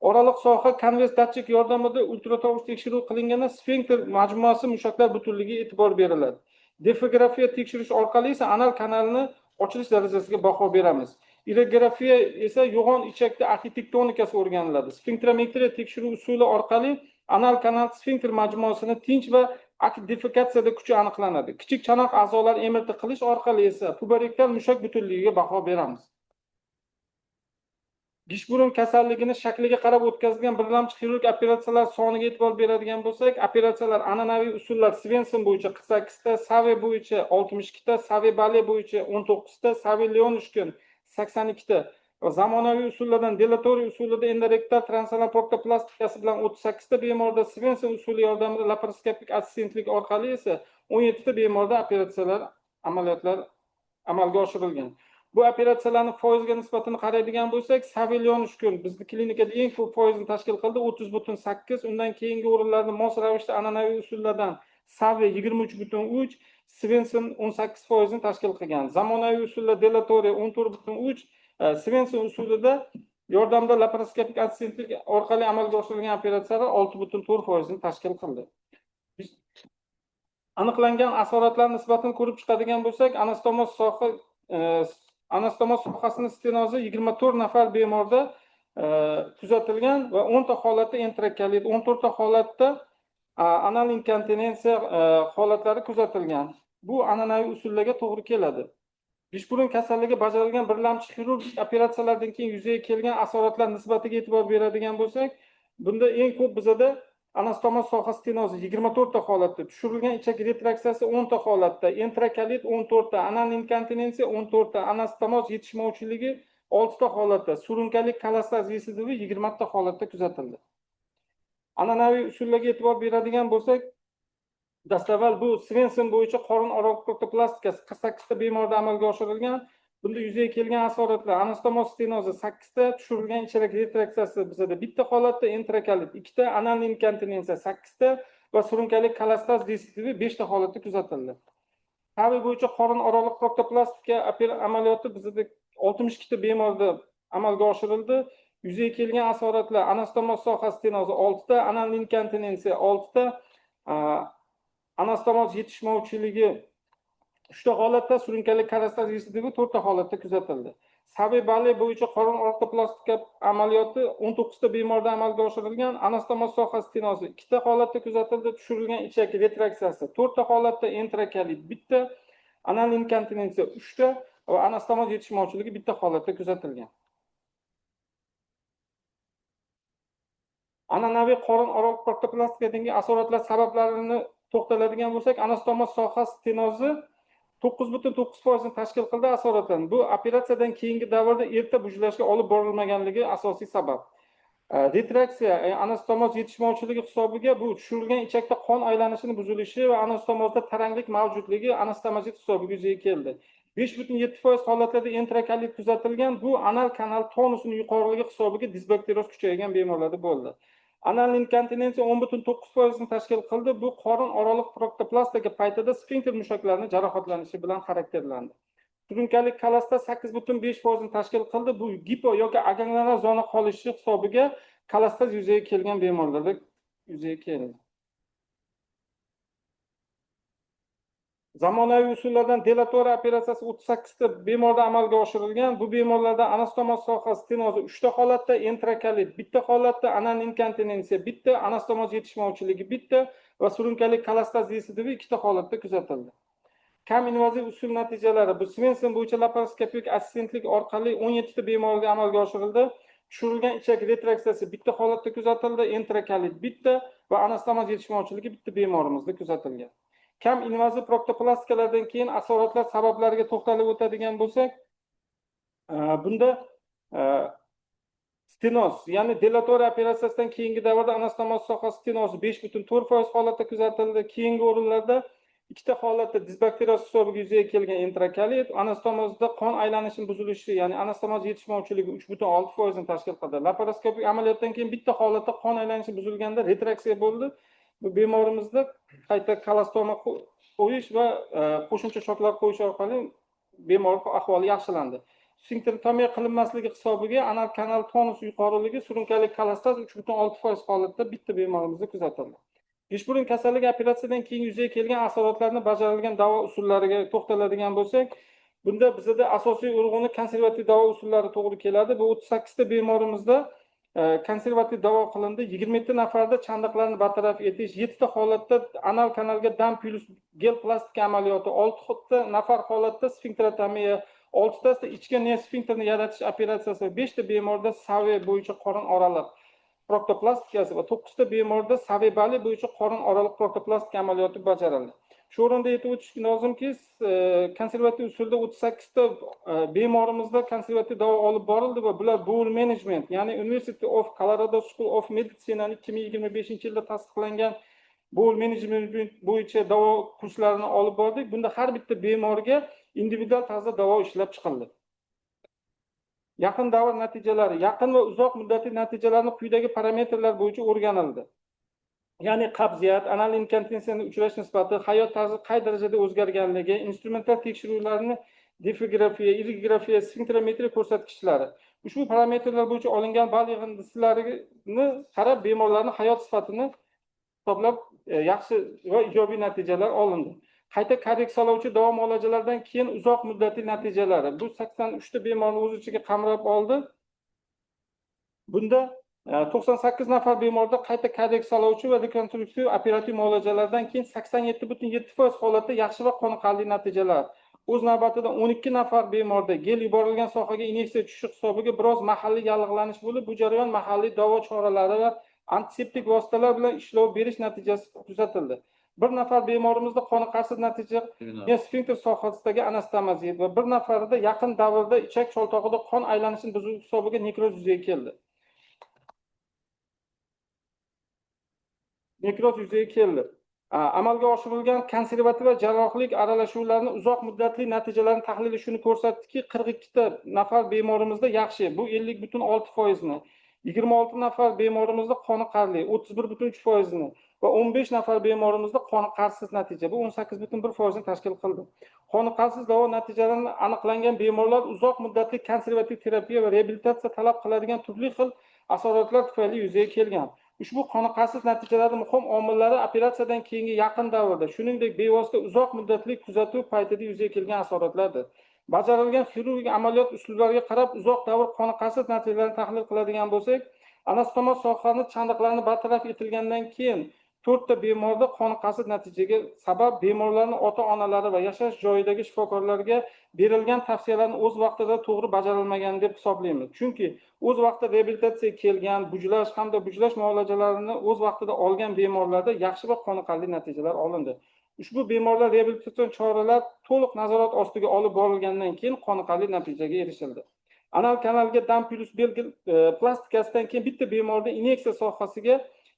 [SPEAKER 11] oraliq soha konvers datchik yordamida ultratovush tekshiruv qilinganda sfinkter majmuasi mushaklar butunligiga e'tibor beriladi. Defografiya tekshirish orqali esa anal kanalni ochilish darajasiga baho beramiz. Irografiya esa yo'g'on ichakda arxitektonikasi o'rganiladi. Sfinkterometriya tekshiruv usuli orqali anal kanal sfinkter majmuasini tinch va defekatsiyada kuchi aniqlanadi. Kichik chanoq a'zolar MRT qilish orqali esa puberektal mushak butunligiga baho beramiz. Gishburun kasalligini shakliga qarab o'tkazilgan birlamchi xirurgik operatsiyalar soniga e'tibor beradigan bo'lsak, operatsiyalar an'anaviy usullar Svenson bo'yicha 48 ta, Save bo'yicha 62 ta, Save Bale bo'yicha 19 ta, Save Leonushkin 82 ta va zamonaviy usullardan Delatori usulida endorektal transanal proktoplastikasi bilan 38 ta bemorda, Svenson usuli yordamida laparoskopik assistentlik orqali esa 17 ta bemorda operatsiyalar, amaliyotlar amalga oshirilgan. Bu operatsiyalarning foizga nisbatini qaraydigan bo'lsak, Save Leonushkin bizni klinikada eng ko'p foizini tashkil qildi, 30,8. Undan keyingi o'rinlarni mos ravishda an'anaviy usullardan Save 23,3, Svenson 18% tashkil qilgan. Zamonaviy usullar Delatori 14,3, Svenson usulida yordamida laparoskopik assistentlik orqali amalga oshirilgan operatsiyalar 6,4% ni tashkil qildi. Aniqlangan asoratlar nisbatini ko'rib chiqadigan bo'lsak, anastomoz sohasini stenozi 24 nafar bemorda kuzatilgan va 10 ta holatda enterokolit, 14 ta holatda anal inkontinensiya holatlari kuzatilgan. Bu an'anaviy usullarga to'g'ri keladi. Beshburun kasalligi bajarilgan birlamchi xirurgik operatsiyalardan keyin yuzaga kelgan asoratlar nisbatiga e'tibor beradigan bo'lsak, bunda eng ko'p bizada anastomoz soha stenozi 24 ta holatda, tushirilgan ichak retraksiyasi 10 ta holatda, enterokolit 14 ta, anal inkontinensiya 14 ta, anastomoz yetishmovchiligi 6 ta holatda, surunkali kolostaz residivi 20 ta holatda kuzatildi. An'anaviy usullarga e'tibor beradigan bo'lsak, dastavval bu Svenson bo'yicha qorin oraliq proktoplastikasi 48 ta bemorda amalga oshirilgan. Bunda yuzaga kelgan asoratlar: anastomoz stenozi 8 ta, tushirilgan ichak retraksiyasi bizada 1 ta holatda, enterokolit 2 ta, anal inkontinensiya 8 ta va surunkali kolostaz residivi 5 ta holatda kuzatildi. Tabi bo'yicha qorin oraliq proktoplastika amaliyoti bizada 62 ta bemorda amalga oshirildi. Yuzaga kelgan asoratlar: anastomoz soha stenozi 6 ta, anal inkontinensiya 6 ta, anastomoz yetishmovchiligi 3 ta holatda, surunkali kolostaz residivi 4 ta holatda kuzatildi. Savi bali bo'yicha qorin ortoplastika amaliyoti 19 ta bemorda amalga oshirilgan. Anastomoz soha stenozi 2 ta holatda kuzatildi, tushirilgan ichak retraksiyasi 4 ta holatda, enterokolit 1 ta, anal inkontinensiya 3 ta va anastomoz yetishmovchiligi 1 ta holatda kuzatilgan. An'anaviy qorin oraliq proktoplastikadagi asoratlar sabablarini to'xtaladigan bo'lsak, anastomoz soha stenozi 9,9% ni tashkil qildi asoratdan. Bu operatsiyadan keyingi davrda erta bujlashga olib borilmaganligi asosiy sabab. Retraksiya, anastomoz yetishmovchiligi hisobiga bu tushirilgan ichakda qon aylanishini buzilishi va anastomozda taranglik mavjudligi anastomozit hisobiga yuzaga keldi. 5,7% holatlarda enterokolit kuzatilgan. Bu anal kanal tonusini yuqoriligi hisobiga disbakterioz kuchaygan bemorlarda bo'ldi. Anal inkontinensiya 10,9% ni tashkil qildi. Bu qorin oraliq proktoplastika paytida sfinkter mushaklarining jarohatlanishi bilan xarakterlandi. Surunkali kolostaz 8,5% ni tashkil qildi. Bu gipo yoki aganglional zona qolishi hisobiga kolostaz yuzaga kelgan bemorlarda yuzaga keldi. Zamonaviy usullardan delatora operatsiyasi 38 ta bemorda amalga oshirilgan. Bu bemorlarda anastomoz soha stenozi 3 ta holatda, enterokolit 1 ta holatda, anal inkontinensiya 1 ta, anastomoz yetishmovchiligi 1 ta va surunkali kolostaz residivi 2 ta holatda kuzatildi. Kam invaziv usul natijalari: bu Svenson bo'yicha laparoskopik assistentlik orqali 17 ta bemorga amalga oshirildi. Tushirilgan ichak retraksiyasi 1 ta holatda kuzatildi, enterokolit 1 ta va anastomoz yetishmovchiligi 1 ta bemorimizda kuzatilgan. Kam invaziv proktoplastika keyin asoratlar sabablariga to'xtalib o'tadigan bo'lsak, bunda stenoz, ya'ni delatora operatsiyasidan keyingi davrda anastomoz soha stenozi 5,4% holatda kuzatildi. Keyingi o'rinlarda 2 ta holatda disbakterioz hisobiga yuzaga kelgan enterokolit, anastomozda qon aylanishining buzilishi, ya'ni anastomoz yetishmovchiligi 3,6% ni tashkil qildi. Laparoskopik amaliyotdan keyin 1 ta holatda qon aylanishi buzilganda retraksiya bo'ldi. Bu bemorimizda qayta kolostoma qo'yish va qo'shimcha shoklar qo'yish orqali bemor ahvoli yaxshilandi. Sfinkterotomiya qilinmasligi hisobiga anal kanal tonusi yuqoriligi, surunkali kolostaz 3,6% holatda bitta bemorimizda kuzatildi. Beshburun kasalligi operatsiyadan keyin yuzaga kelgan asoratlarni bajarilgan davo usullariga to'xtaladigan bo'lsak, bunda bizada asosiy urg'uni konservativ davo usullari to'g'ri keladi. Bu 38 ta bemorimizda konservativ davo qilindi. 27 nafarda chandiqlarni bartaraf etish, 7 ta holatda anal kanalga dam plus gel plastika amaliyoti, 6 nafar holatda sfinkterotomiya, 6 tasida ichki neosfinkterni yaratish operatsiyasi, 5 ta bemorda savi bo'yicha qorin oraliq proktoplastikasi va 9 ta bemorda savi bali bo'yicha qorin oraliq proktoplastika amaliyoti bajarildi. Shu o'rinda aytib o'tish lozimki, konservativ usulda 38 ta bemorimizda konservativ davo olib borildi va bular bowel management, ya'ni University of Colorado School of Medicine'ning 2025-yilda tasdiqlangan bowel management bo'yicha davo kurslarini olib bordik. Bunda har bitta bemorga individual tarzda davo ishlab chiqildi. Yaqin davr natijalari, yaqin va uzoq muddatli natijalarni quyidagi parametrlar bo'yicha o'rganildi. Ya'ni qabziyat, anal inkontinensiyaning uchrash nisbati, hayot tarzi qay darajada o'zgarganligi, instrumental tekshiruvlarni Defigrafiya, irigrafiya, sfinkterometriya ko'rsatkichlari. Ushbu parametrlar bo'yicha olingan ball yig'indisilarini qarab bemorlarning hayot sifatini hisoblab yaxshi va ijobiy natijalar olindi. Qayta korreksiyalovchi davo muolajalaridan keyin uzoq muddatli natijalari. Bu 83 ta bemorni o'z ichiga qamrab oldi. Bunda 98 nafar bemorda qayta korreksiyalovchi va rekonstruktiv operativ muolajalardan keyin 87,7% holatda yaxshi va qoniqarli natijalar. O'z navbatida 12 nafar bemorda gel yuborilgan sohaga inyeksiya tushishi hisobiga biroz mahalliy yallig'lanish bo'lib, bu jarayon mahalliy davo choralari va antiseptik vositalar bilan ishlov berish natijasi kuzatildi. Bir nafar bemorimizda qoniqarsiz natija sfinkter sohasidagi anastomozit va bir nafarida yaqin davrda ichak choltog'ida qon aylanishini buzuv hisobiga nekroz yuzaga keldi. Amalga oshirilgan konservativ va jarrohlik aralashuvlarini uzoq muddatli natijalarini tahlili shuni ko'rsatdiki, 42 ta nafar bemorimizda yaxshi, bu 50,6%ni, 26 nafar bemorimizda qoniqarli, 31,3%ni va 15 nafar bemorimizda qoniqarsiz natija, bu 18,1%ni tashkil qildi. Qoniqarsiz davo natijalarini aniqlangan bemorlar uzoq muddatli konservativ terapiya va reabilitatsiya talab qiladigan turli xil asoratlar tufayli yuzaga kelgan. Ushbu qoniqarsiz natijalarning muhim omillari operatsiyadan keyingi yaqin davrda, shuningdek bevosita uzoq muddatli kuzatuv paytida yuzaga kelgan asoratlardir. Bajarilgan xirurgik amaliyot uslublariga qarab uzoq davr qoniqarsiz natijalarni tahlil qiladigan bo'lsak, anastomoz sohani chandiqlarini bartaraf etilgandan keyin 4 ta bemorda qoniqarsiz natijaga sabab bemorlarning ota-onalari va yashash joyidagi shifokorlarga berilgan tavsiyalarni o'z vaqtida to'g'ri bajarilmagan deb hisoblaymiz. Chunki o'z vaqtida reabilitatsiyaga kelgan, bujlash hamda bujlash muolajalarini o'z vaqtida olgan bemorlarda yaxshi va qoniqarli natijalar olindi. Ushbu bemorlar reabilitatsion choralar to'liq nazorat ostiga olib borilgandan keyin qoniqarli natijaga erishildi. Anal kanalga dam plus belgi plastikasidan keyin bitta bemorda inyeksiya sohasiga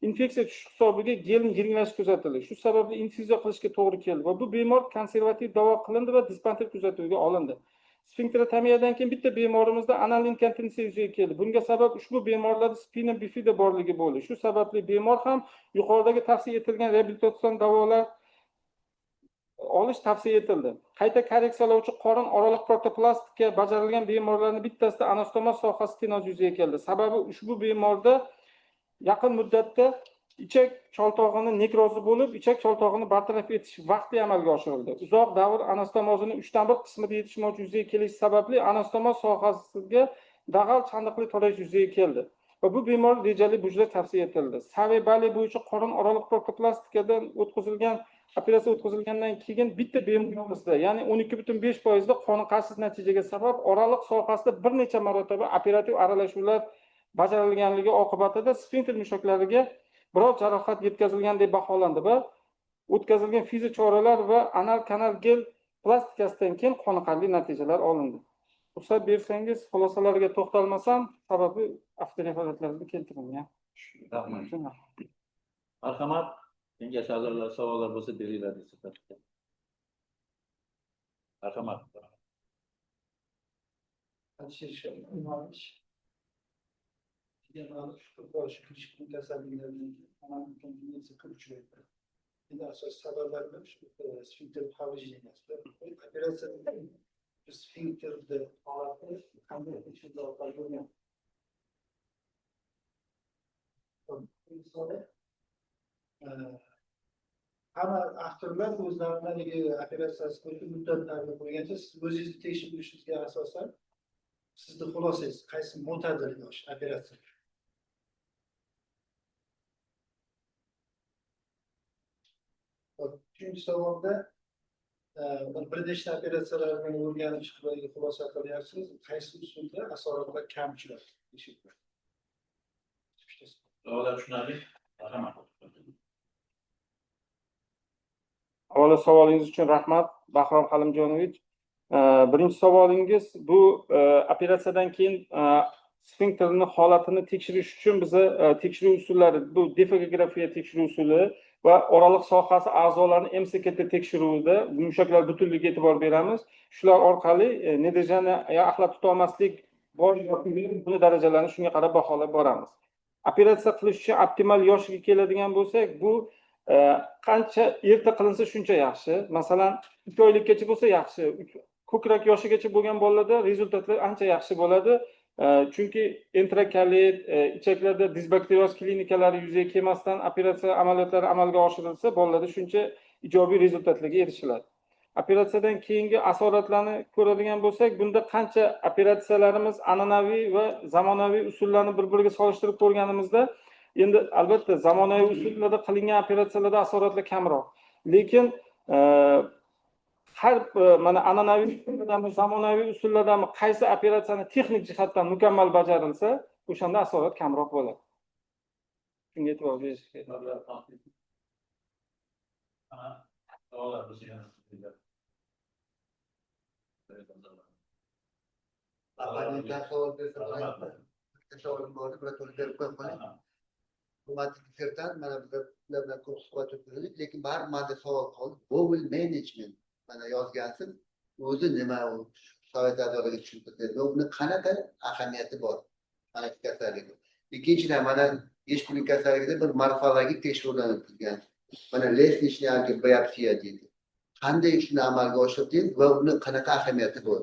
[SPEAKER 11] infeksiya tushish hisobiga gelni yiringlash kuzatildi. Shu sababli infiziya qilishga to'g'ri keldi va bu bemor konservativ davo qilindi va dispanser kuzatuviga olindi. Sfinkterotomiyadan keyin bitta bemorimizda anal inkontinensiya yuzaga keldi. Bunga sabab ushbu bemorlarda spina bifida borligi bo'ldi. Shu sababli bemor ham yuqoridagi tavsiya etilgan reabilitatsion davolar olish tavsiya etildi. Qayta korreksiyalovchi qorin oraliq protoplastika bajarilgan bemorlarning bittasida anastomoz sohasi stenoz yuzaga keldi. Sababi ushbu bemorda yaqin muddatda ichak choltog'ini nekrozi bo'lib, ichak choltog'ini bartaraf etish vaqtli amalga oshirildi. Uzoq davr anastomozini 1/3 qismida yetishmovchi yuzaga kelishi sababli anastomoz sohasiga dag'al chandiqli torayish yuzaga keldi va bu bemor rejali bujlash tavsiya etildi. Savi bali bo'yicha qorin oraliq protoplastikadan o'tkazilgan operatsiya o'tkazilgandan keyin bitta bemorimizda, ya'ni 12,5% da qoniqarsiz natijaga sabab oraliq sohasida bir necha marotaba operativ aralashuvlar bajarilganligi oqibatida sfinkter mushaklariga biroz jarohat yetkazilgan deb baholandi va o'tkazilgan fiziochoralar va anal kanal gel plastikasidan keyin qoniqarli natijalar olindi. Ruxsat bersangiz, xulosalarga to'xtalmasam, sababi avtoreferatlarda keltirilgan.
[SPEAKER 5] Rahmat. Marhamat, kengash a'zolari savollar bo'lsa beringlar dissertantga. Marhamat.
[SPEAKER 7] Endi asosiy sabablaridan shu sfinkter поврежденияsi. Operatsiyada sfinkterda holati qanday tekshiruvlar orqali bo'lgan? Hamma avtorlar o'zlarini operatsiyasi bo'yicha muddatlarni qo'ygancha, siz o'zingizni tekshirishingizga asosan sizni xulosangiz qaysi mo'tadil yosh operatsiya? Uchinchi savolda bir nechta operatsiyalarni o'rganib chiqib xulosa qilyapsiz. Qaysi usulda asoratlar kam uchraydi?
[SPEAKER 5] Savollar tushunarli. Marhamat.
[SPEAKER 11] Avvalo savolingiz uchun rahmat, Bahrom Halimjonovich. Birinchi savolingiz bu operatsiyadan keyin sfinkterning holatini tekshirish uchun biza tekshiruv usullari, bu defografiya tekshiruv usuli va oraliq sohasi a'zolarini MCKT tekshiruvida mushaklar butunligiga e'tibor beramiz. Shular orqali nedejani axlat tutolmaslik bor yoki yo'q, buni darajalarini shunga qarab baholab boramiz. Operatsiya qilish uchun optimal yoshiga keladigan bo'lsak, bu qancha erta qilinsa shuncha yaxshi. Masalan, 3 oylikgacha bo'lsa yaxshi. Ko'krak yoshigacha bo'lgan bolalarda rezultatlar ancha yaxshi bo'ladi. Chunki enterokolit, ichaklarda disbakterioz klinikalari yuzaga kelmasdan operatsiya amaliyotlari amalga oshirilsa, bolalarda shuncha ijobiy rezultatlarga erishiladi. Operatsiyadan keyingi asoratlarni ko'radigan bo'lsak, bunda qancha operatsiyalarimiz an'anaviy va zamonaviy usullarni bir-biriga solishtirib ko'rganimizda, endi albatta zamonaviy usullarda qilingan operatsiyalarda asoratlar kamroq. Lekin har mana an'anaviy usullardami, zamonaviy usullardami qaysi operatsiyani texnik jihatdan mukammal bajarilsa, o'shanda asorat kamroq bo'ladi. Shunga e'tibor berish kerak.
[SPEAKER 6] Savol bersa bitta savolim bor, birato'la berib qo'ya qoling. Hurmatli dissertant, mana bizlar bilan ko'p suhbat o'tkazdik, lekin baribir menda savol qoldi. Bowel management mana yozgansiz, o'zi nima u? Sovet a'zolariga tushuntirib va uni qanaqa ahamiyati bor mana shu kasallikni? Ikkinchidan, mana Geshburun kasalligida bir morfologik tekshiruvdan o'tkazgan. Mana лестничная biopsiya deydi. Qanday shuni amalga oshirdingiz va uni qanaqa ahamiyati bor?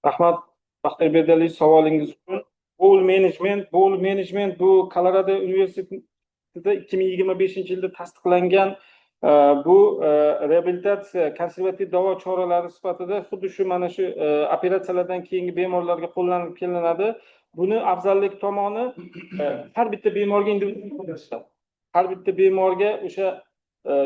[SPEAKER 11] Rahmat, Baxtiyor Berdaliyev, savolingiz uchun. Bowel management bu Kolorado universitetida 2025-yilda tasdiqlangan, bu reabilitatsiya konservativ davo choralari sifatida xuddi shu mana shu operatsiyalardan keyingi bemorlarga qo'llanib kelinadi. Buni afzallik tomoni, har bitta bemorga individual, har bitta bemorga o'sha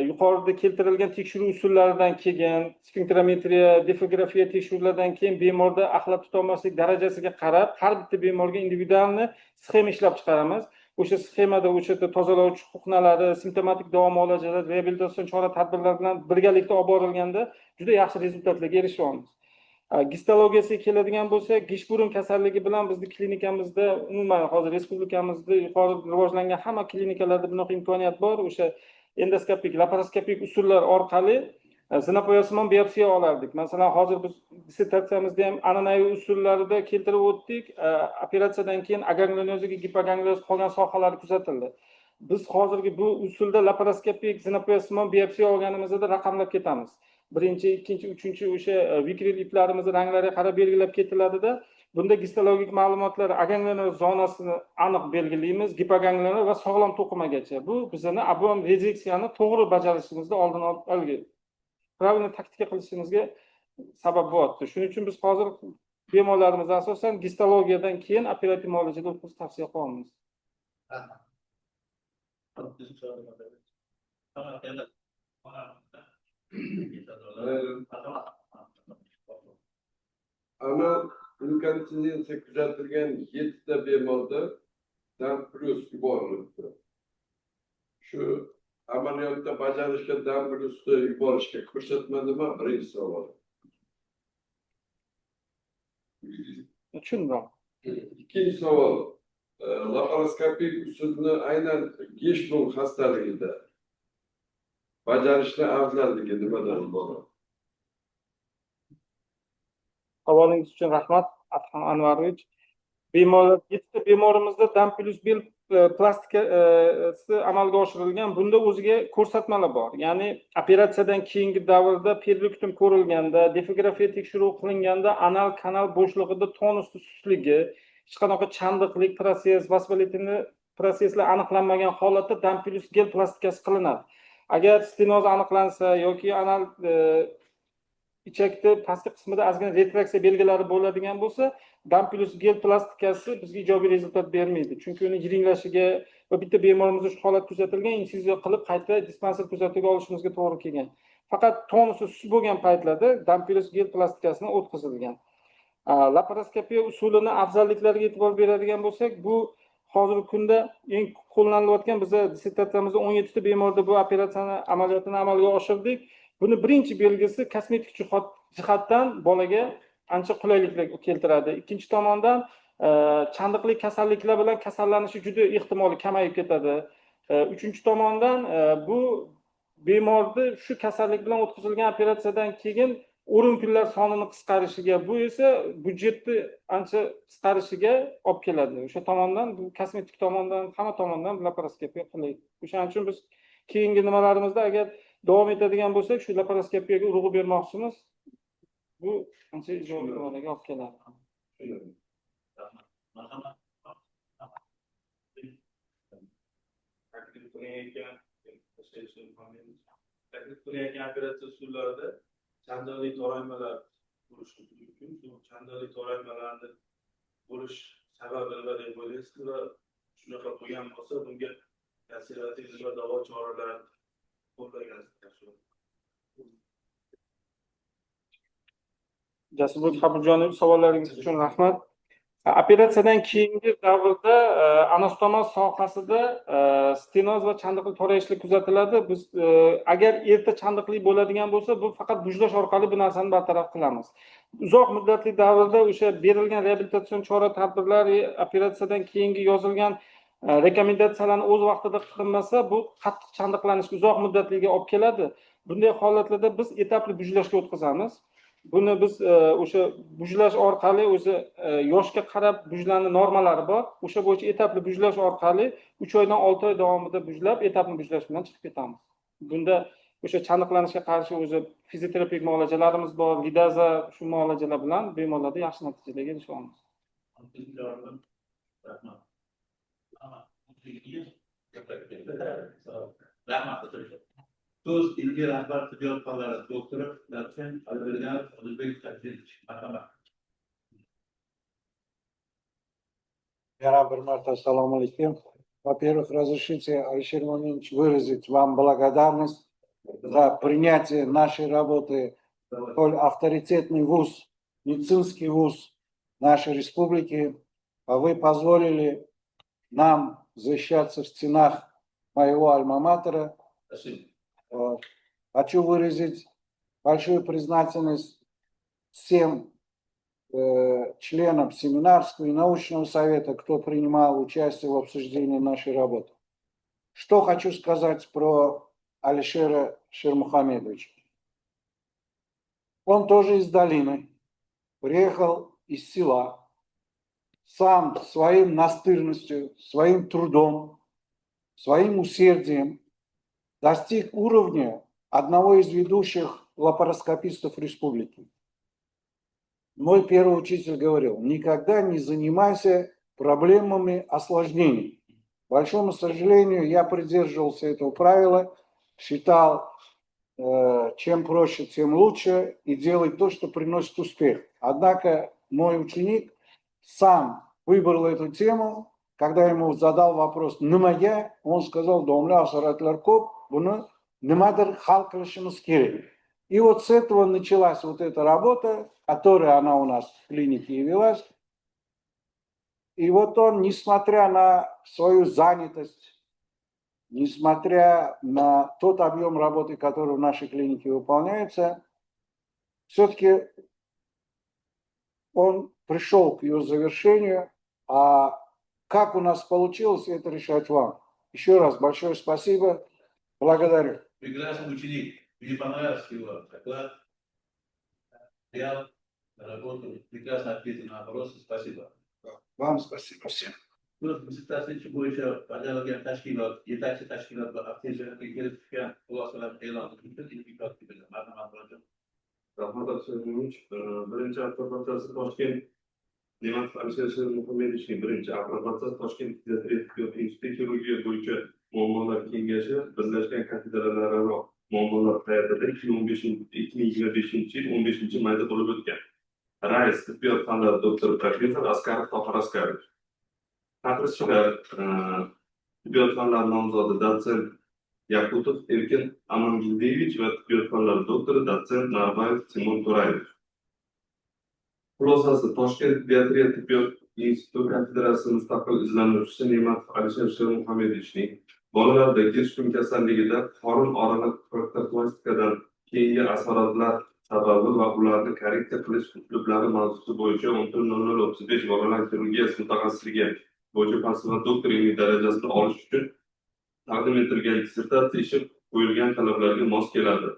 [SPEAKER 11] yuqorida keltirilgan tekshiruv usullaridan keyin, sfinkterometriya, defekografiya tekshiruvlardan keyin bemorda axlat tutolmaslik darajasiga qarab har bitta bemorga индивидуальный sxema ishlab chiqaramiz. O'sha sxemada o'sha yerda tozalovchi huqnalari, simptomatik davo muolajalari, reabilitatsion chora tadbirlar bilan birgalikda olib borilganda juda yaxshi rezultatlarga erishyapmiz. Gistologiyasiga keladigan bo'lsak, Gishburun kasalligi bilan bizni klinikamizda, umuman hozir respublikamizda yuqori rivojlangan hamma klinikalarda bunaqa imkoniyat bor. O'sha endoskopik, laparoskopik usullar orqali zinapoyasimon biopsiya olardik. Masalan, hozir biz dissertatsiyamizda ham an'anaviy usullarida keltirib o'tdik. Operatsiyadan keyin aganglionoz yoki gipoganglioz qolgan sohalari kuzatildi. Biz hozirgi bu usulda laparoskopik zinapoyasimon biopsiya olganimizda raqamlab ketamiz. Birinchi, ikkinchi, uchinchi o'sha Vicryl iplarimizni ranglariga qarab belgilab ketiladida, bunda gistologik ma'lumotlar aganglionoz zonasini aniq belgilaymiz, gipoganglionoz va sog'lom to'qimagacha. Bu bizani объем rezeksiyani to'g'ri bajarishimizda oldini olib, правильно taktika qilishimizga sabab bo'lyapti. Shuning uchun biz hozir bemorlarimizga asosan gistologiyadan keyin operativ muolajada o'tkazish tavsiya qilyapmiz.
[SPEAKER 6] Rahmat.
[SPEAKER 9] Anal inkontinensiya kuzatilgan 7 ta bemorda dam plyus yuborilibdi. Shu amaliyotda bajarishga dam plyusni yuborishga ko'rsatma nima? Birinchi savol.
[SPEAKER 11] Tushundim.
[SPEAKER 9] Ikkinchi savol. Laparoskopik usulni aynan Geshburun xastaligida bajarishni afzalligi nimadan iborat?
[SPEAKER 11] Savolingiz uchun rahmat, Adham Anvarovich. Bemorlar, yettita bemorimizda dam plyus bel plastikasi amalga oshirilgan. Bunda o'ziga ko'rsatmalar bor. Ya'ni operatsiyadan keyingi davrda perrektum ko'rilganda, defekografiya tekshiruvi qilinganda anal kanal bo'shlig'ida tonusni sustligi, hech qanaqa chandiqlik protsess, воспалительный protsesslar aniqlanmagan holatda dam plyus gel plastikasi qilinadi. Agar stenoz aniqlansa yoki anal ichakda pastki qismida ozgina retraksiya belgilari bo'ladigan bo'lsa, dam plyus gel plastikasi bizga ijobiy rezultat bermaydi. Chunki uni yiringlashiga va bitta bemorimizda shu holat kuzatilgan, insiziya qilib qayta dispanser kuzatuviga olishimizga to'g'ri kelgan. Faqat tonusi sust bo'lgan paytlarda dam plyus gel plastikasini o'tkazilgan. Laparoskopiya usulini afzalliklariga e'tibor beradigan bo'lsak, bu hozirgi kunda eng qo'llanilayotgan, biza dissertatsiyamizda 17 ta bemorda bu operatsiyani amaliyotini amalga oshirdik. Buni birinchi belgisi kosmetik jihatdan bolaga ancha qulayliklar keltiradi. Ikkinchi tomondan, chandiqli kasalliklar bilan kasallanishi juda ehtimoli kamayib ketadi. Uchinchi tomondan, bu bemorni shu kasallik bilan o'tkazilgan operatsiyadan keyin o'rin kunlar sonini qisqarishiga, bu esa byudjetni ancha qisqarishiga olib keladi. O'sha tomondan, bu kosmetik tomondan, hamma tomondan laparoskopiya qulay. O'shaning uchun biz keyingi nimalarimizda agar Davom etadigan bo'lsak, shu laparoskopiyaga urg'u bermoqchimiz. Bu ancha ijobiy tomonga olib keladi.
[SPEAKER 5] Marhamat.
[SPEAKER 8] Taklif qilinayotgan operatsiya usullarida chandiqli toraymalar bo'lishi mumkin. Bu chandiqli toraymalarni bo'lish sababi nima deb o'ylaysiz va shunaqa bo'lgan bo'lsa, bunga konservativ nima davo choralar qo'llagansiz?
[SPEAKER 11] Jasurbek Habibjonovich, savollaringiz uchun rahmat. Operatsiyadan keyingi davrda anastomoz sohasida stenoz va chandiqli torayishlik kuzatiladi. Biz agar erta chandiqli bo'ladigan bo'lsa, bu faqat bujlash orqali bu narsani bartaraf qilamiz. Uzoq muddatli davrda o'sha berilgan reabilitatsion chora tadbirlar, operatsiyadan keyingi yozilgan rekomendatsiyalarni o'z vaqtida qilinmasa, bu qattiq chandiqlanishga uzoq muddatliga olib keladi. Bunday holatlarda biz etapli bujlashga o'tkazamiz. Buni biz o'sha bujlash orqali o'zi yoshga qarab bujlarni normalari bor. O'sha bo'yicha etapli bujlash orqali 3 oydan 6 oy davomida bujlab, etapli bujlash bilan chiqib ketamiz. Bunda o'sha chandiqlanishga qarshi o'zi fizioterapik muolajalarimiz bor, lidaza, shu muolajalar bilan bemorlarda yaxshi natijalarga erisha olamiz.
[SPEAKER 5] Rahmat. So'z ilmiy rahbar tibbiyot fanlari doktori dotsent Alberganov Odilbek Tajievich. Marhamat.
[SPEAKER 10] Yana bir marta assalomu alaykum. Во-первых, разрешите, Алишер Муминович, выразить вам благодарность за принятие нашей работы. Столь авторитетный вуз, медицинский вуз нашей республики, а вы позволили нам защищаться в стенах моего альма-матера.
[SPEAKER 5] Спасибо.
[SPEAKER 10] Хочу выразить большую признательность всем членам семинарского и научного совета, кто принимал участие в обсуждении нашей работы. Что хочу сказать про Алишера Шермухамедовича. Он тоже из долины, приехал из села, сам своим настырностью, своим трудом, своим усердием достиг уровня одного из ведущих лапароскопистов республики. Мой первый учитель говорил: никогда не занимайся проблемами осложнений. К большому сожалению, я придерживался этого правила, считал, чем проще, тем лучше, и делай то, что приносит успех. Однако мой ученик сам выбрал эту тему. Когда ему задал вопрос «Nimaga?», он сказал: «Domla, asoratlar ko'p, buni nimadir hal qilishimiz kerak». И вот с этого началась вот эта работа, которая она у нас в клинике и велась. И вот он, несмотря на свою занятость, несмотря на тот объем работы, который в нашей клинике выполняется, все-таки он пришел к ее завершению. А как у нас получилось, это решать вам. Еще раз большое спасибо. Благодарю.
[SPEAKER 5] Прекрасный ученик. Мне понравился его доклад. Я работал, прекрасно ответил на вопросы. Спасибо.
[SPEAKER 10] Вам спасибо всем.
[SPEAKER 5] Dissertatsiya bo'yicha bajarilgan tashkilot, yetakchi tashkilot va aktivlarga kelib tushgan xulosalarni e'lon qilish uchun ilmiy kotibga marhamat qiladi.
[SPEAKER 2] Rahmat, Abdullaevich. Birinchi approbatsiyasi Toshkent Ne'matov Alisher Shermuhamedovichning birinchi approbatsiyasi Toshkent pediatriya tibbiyot instituti xirurgiya bo'yicha muammolar kengashi birlashgan kafedralararo muammolar hay'atida 2025-yil 15 mayda bo'lib o'tgan. Rais tibbiyot fanlari doktori, professor Askarov Tohir Askarovich. Taqrizchilar tibbiyot fanlari nomzodi, dotsent Yakutov Erkin Amangeldiyevich va tibbiyot fanlari doktori, dotsent Narbayev Timur To'rayevich. Xulosasi: Toshkent pediatriya tibbiyot instituti kafedrasi mustaqil izlanuvchisi Ne'matov Alisher Shermuhamedovichning bolalarda Girshpun kasalligida qorin oraliq proktoplastikadan keyingi asoratlar sababi va ularni korreksiya qilish uslublari mavzusi bo'yicha 14.00.35 bolalar xirurgiyasi mutaxassisligi bo'yicha falsafa doktor ilmiy darajasini olish uchun taqdim etilgan dissertatsiya ishi qo'yilgan talablarga mos keladi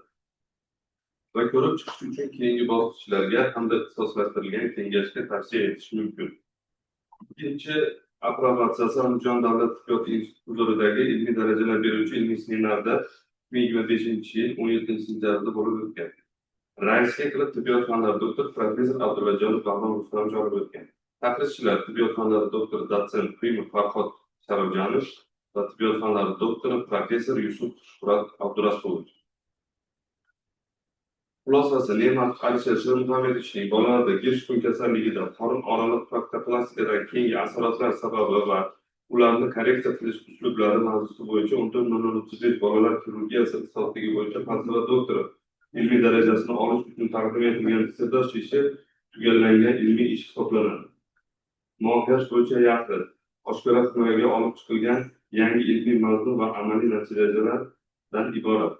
[SPEAKER 2] va ko'rib chiqish uchun keyingi bosqichlarga hamda ixtisoslashtirilgan kengashga tavsiya etish mumkin. Ikkinchi approbatsiyasi Andijon davlat tibbiyot instituti huzuridagi ilmiy darajalar beruvchi ilmiy seminarda 2025-yil 17 sentyabrda bo'lib o'tgan. Raislik qilib tibbiyot fanlari doktori, professor Abdullajonov Bahrom Rustamovich olib o'tgan. Taqrizchilar tibbiyot fanlari doktori, dotsent Primov Farhod Sharifjonovich va tibbiyot fanlari doktori, professor Yusuf Shuhrat Abdurasulovich. Xulosasi: Ne'matov Alisher Shirmuhamedovichning bolalarda Girshprung kasalligida qorin oraliq proktoplastikadan keyingi asoratlar sababi va ularni korreksiya qilish uslublari mavzusi bo'yicha 14.00.35 bolalar xirurgiyasi ixtisosligi bo'yicha falsafa doktori ilmiy darajasini olish uchun taqdim etilgan dissertatsiya ishi tugallangan ilmiy ish hisoblanadi. Mohiyat bo'yicha yaxlit, oshkora himoyaga olib chiqilgan yangi ilmiy mazmun va amaliy natijalardan iborat.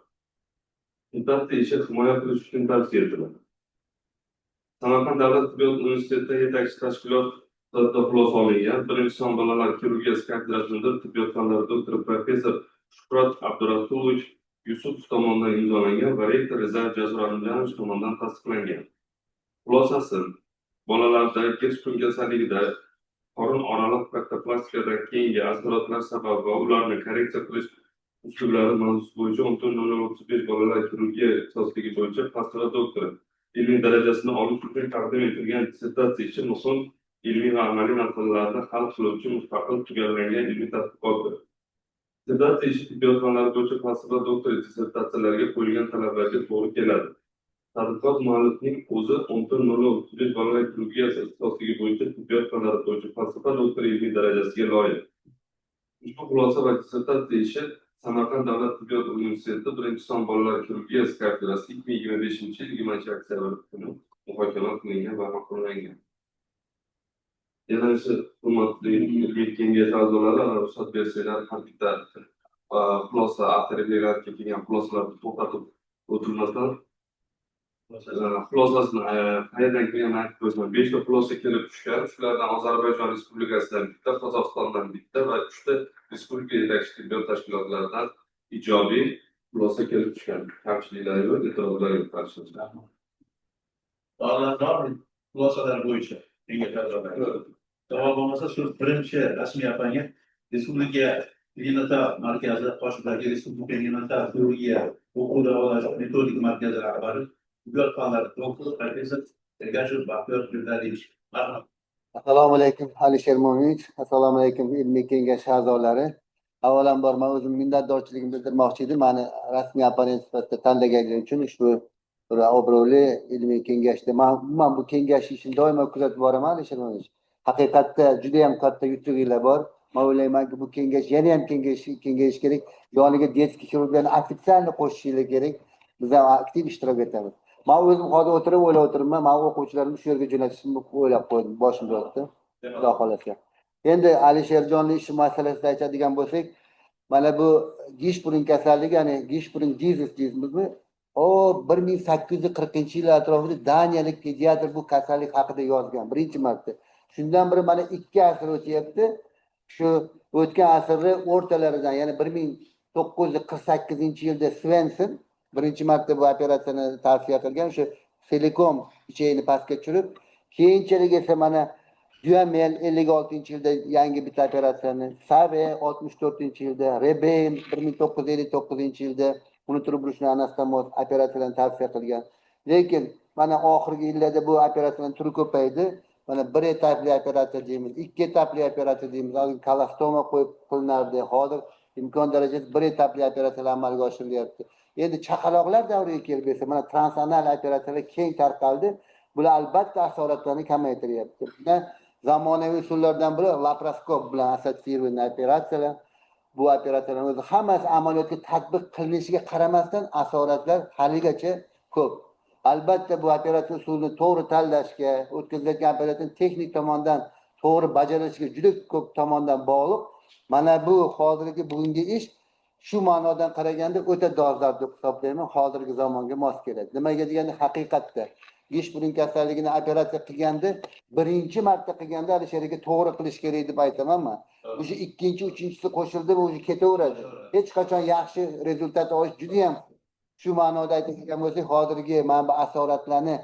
[SPEAKER 2] Dissertatsiya ishi himoya qilish uchun tavsiya etiladi. Samarqand davlat tibbiyot universitetida yetakchi tashkilot sifatida xulosa olingan. Birinchi son bolalar xirurgiyasi kafedrasi tibbiyot fanlari doktori, professor Shuhrat Abdurasulovich Yusupov tomonidan imzolangan va rektor Rizayev Jasur Alimjonovich tomonidan tasdiqlangan. Xulosasi: bolalarda Girshprung kasalligida qorin oraliq proktoplastikadan keyingi asoratlar sababi va ularni korreksiya qilish uslublari mavzusi bo'yicha 14.00.35 bolalar xirurgiya ixtisosligi bo'yicha falsafa doktori ilmiy darajasini olish uchun taqdim etilgan dissertatsiya ishi muhim ilmiy va amaliy masalalarni hal qiluvchi mustaqil, tugallangan ilmiy tadqiqotdir. Dissertatsiya ishi tibbiyot fanlari bo'yicha falsafa doktori dissertatsiyalariga qo'yilgan talablarga to'g'ri keladi. Tadqiqot muallifining o'zi 14.00.35 bolalar xirurgiyasi ixtisosligi bo'yicha tibbiyot fanlari bo'yicha falsafa doktori ilmiy darajasiga loyiq. Ushbu xulosa va dissertatsiya ishi Samarqand davlat tibbiyot universiteti birinchi son bolalar xirurgiyasi kafedrasi 2025-yil 20 oktyabr kuni muhokama qilingan va ma'qullangan. Yana shu, hurmatli ilmiy kengash a'zolari, ruxsat bersanglar, har bitta xulosa, avtoritetlarga kelgan xulosalarni to'xtatib o'tilmasdan, xulosasini qayerdan kelganini aytib qo'ysam, beshta xulosa kelib tushgan. Shulardan Ozarbayjon Respublikasidan bitta, Qozog'istondan bitta va uchta respublika yetakchi tibbiyot tashkilotlaridan ijobiy xulosa kelib tushgan. Kamchiliklar yo'q, e'tirozlar yo'q qarshiliklar.
[SPEAKER 5] Savollar bormi? Xulosalar bo'yicha kengash a'zolari. Savol bo'lmasa, so'z birinchi rasmiy opponent, Respublika perinatal markazi qoshidagi Respublika perinatal xirurgiya o'quv davolash metodik markazi rahbari, tibbiyot fanlari doktori, professor Ergashev Baxtiyor Jurdaliyevich. Marhamat.
[SPEAKER 6] Assalomu alaykum, Alisher Mo'minovich. Assalomu alaykum, ilmiy kengash a'zolari. Avvalambor, man o'zim minnatdorchiligimni bildirmoqchi edim. Mani rasmiy opponent sifatida tanlaganligingiz uchun ushbu bir obro'li ilmiy kengashda. Man umuman bu kengash ishini doimo kuzatib boraman, Alisher Mo'minovich. Haqiqatda juda ham katta yutug'inglar bor. Man o'ylaymanki, bu kengash yana ham kengayishi kerak. Yoniga детский xirurglarni официально qo'shishinglar kerak. Biz ham aktiv ishtirok etamiz. Man o'zim hozir o'tirib o'ylab o'tiribman. Man o'quvchilarimni shu yerga jo'natishni o'ylab qo'ydim, boshimda yotdi. Xudo xohlasa. Endi Alisherjonni ishi masalasida aytadigan bo'lsak, mana bu Gishburun kasalligi, ya'ni Hirschsprung disease deymizmi? O 1840-yillar atrofida daniyalik pediatr bu kasallik haqida yozgan birinchi marta. Shundan beri mana 2 asr o'tyapti. Shu o'tgan asrni o'rtalaridan, ya'ni 1948-yilda Svenson birinchi marta bu operatsiyani tavsiya qilgan, o'sha silikon ichagini pastga tushirib, keyinchalik esa mana Duhamel 56-yilda yangi bitta operatsiyani, Save 64-yilda, Rebein 1959-yilda внутрибрюшной anastomoz operatsiyalarini tavsiya qilgan. Lekin mana oxirgi yillarda bu operatsiyalar turi ko'paydi. Mana bir etapli operatsiya deymiz, ikki etapli operatsiya deymiz. Oldin kolostoma qo'yib qilinardi. Hozir imkon darajasida bir etapli operatsiyalar amalga oshirilyapti. Endi chaqaloqlar davriga kelib esa mana transanal operatsiyalar keng tarqaldi. Bular albatta asoratlarni kamaytiryapti. Bundan zamonaviy usullardan biri laparoskop bilan ассоциированный operatsiyalar. Bu operatsiyalar o'zi hammasi amaliyotga tatbiq qilinishiga qaramasdan, asoratlar haligacha ko'p. Albatta, bu operatsiya usulini to'g'ri tanlashga, o'tkazilayotgan operatsiyani texnik tomondan to'g'ri bajarilishiga juda ko'p tomondan bog'liq. Mana bu hozirgi, bugungi ish shu ma'nodan qaraganda o'ta dolzarb deb hisoblayman, hozirgi zamonga mos keladi. Nimaga deganda, haqiqatda Gishburun kasalligini operatsiya qilganda, birinchi marta qilganda, Alisher aka, to'g'ri qilish kerak deb aytaman man. Уже ikkinchi, uchinchisi qo'shildi, уже ketaveradi. Hech qachon yaxshi результат olish judayam, shu ma'noda aytadigan bo'lsak, hozirgi mana bu asoratlarni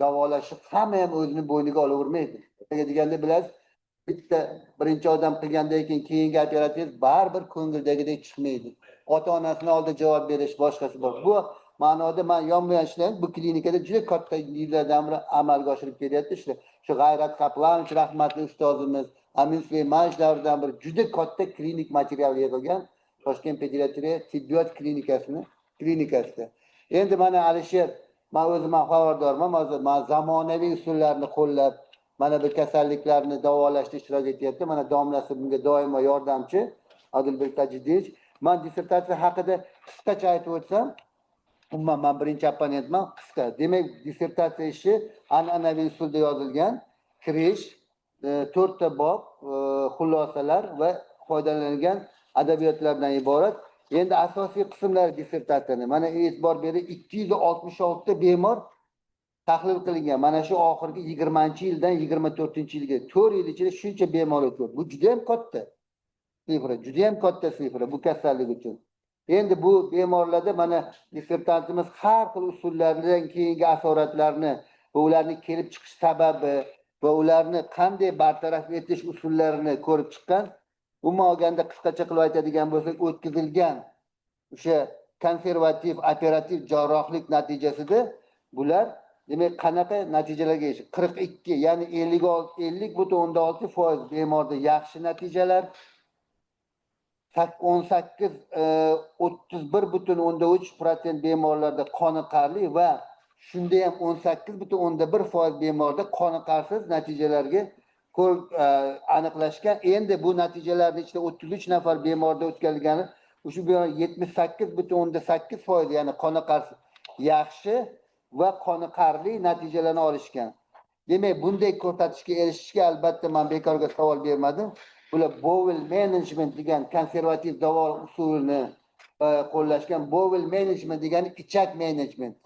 [SPEAKER 6] davolashni hamma ham o'zini bo'yniga olavermaydi. Nimaga deganda, bilasiz, bitta birinchi odam qilgandan keyin keyingi operatsiyangiz baribir ko'ngildagidek chiqmaydi. Ota-onasini oldida javob berish boshqasi bor. Bu ma'noda man yonma-yon ishlayman. Bu klinikada juda katta yillardan beri amalga oshirib kelyapti ishlar. Shu G'ayrat Qaplanovich rahmatli ustozimiz, Amin Suleymanovich davridan beri juda katta klinik material yig'ilgan Toshkent pediatriya tibbiyot klinikasida. Endi mana Alisher, men o'zim ham xabardorman, hozir men zamonaviy usullarni qo'llab mana bu kasalliklarni davolashda ishtirok etyapti. Mana domlasi bunga doimo yordamchi Odilbek Tajiddinov. Men dissertatsiya haqida qisqacha aytib o'tsam, umuman men birinchi opponentman, qisqa. Demak, dissertatsiya ishi an'anaviy usulda yozilgan, kirish, 4 ta bob, xulosalar va foydalanilgan adabiyotlardan iborat. Endi asosiy qismlari dissertatsiyani. Mana e'tibor bering, 266 ta bemor tahlil qilingan. Mana shu oxirgi 20-yildan 24-yilga 4 yil ichida shuncha bemor o'tdi. Bu juda ham katta sifra, juda ham katta sifra bu kasallik uchun. Endi bu bemorlarda mana dissertantimiz har xil usullardan keyingi asoratlarni va ularning kelib chiqish sababi va ularni qanday bartaraf etish usullarini ko'rib chiqqan. Umuman olganda qisqacha qilib aytadigan bo'lsak, o'tkazilgan o'sha konservativ operativ jarrohlik natijasida bular demak qanaqa natijalarga erishdi? 42, ya'ni 50.6% bemorda yaxshi natijalar, 18, 31.3% bemorlarda qoniqarli va shunda ham 18.1% bemorda qoniqarsiz natijalarga aniqlashgan. Endi bu natijalarning ichida 33 nafar bemorda o'tkazilgani, o'sha bemor 78.8%, ya'ni qoniqarsiz yaxshi va qoniqarli natijalarni olishgan. Demak, bunday ko'rsatishga erishishga albatta men bekorga savol bermadim. Bular bowel management degan konservativ davolash usulini qo'llashgan. Bowel management degani ichak management.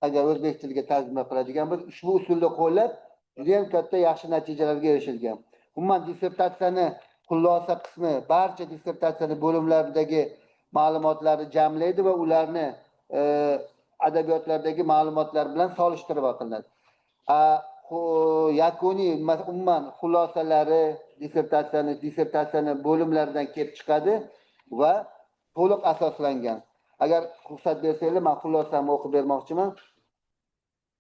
[SPEAKER 6] Agar o'zbek tiliga tarjima qiladigan biz ushbu usulni qo'llab juda ham katta yaxshi natijalarga erishilgan. Umuman dissertatsiyani xulosa qismi barcha dissertatsiyani bo'limlaridagi ma'lumotlarni jamlaydi va ularni adabiyotlardagi ma'lumotlar bilan solishtirib qilinadi. Yakuniy umuman xulosalari dissertatsiyani bo'limlaridan kelib chiqadi va to'liq asoslangan. Agar ruxsat bersanglar, men xulosamni o'qib bermoqchiman.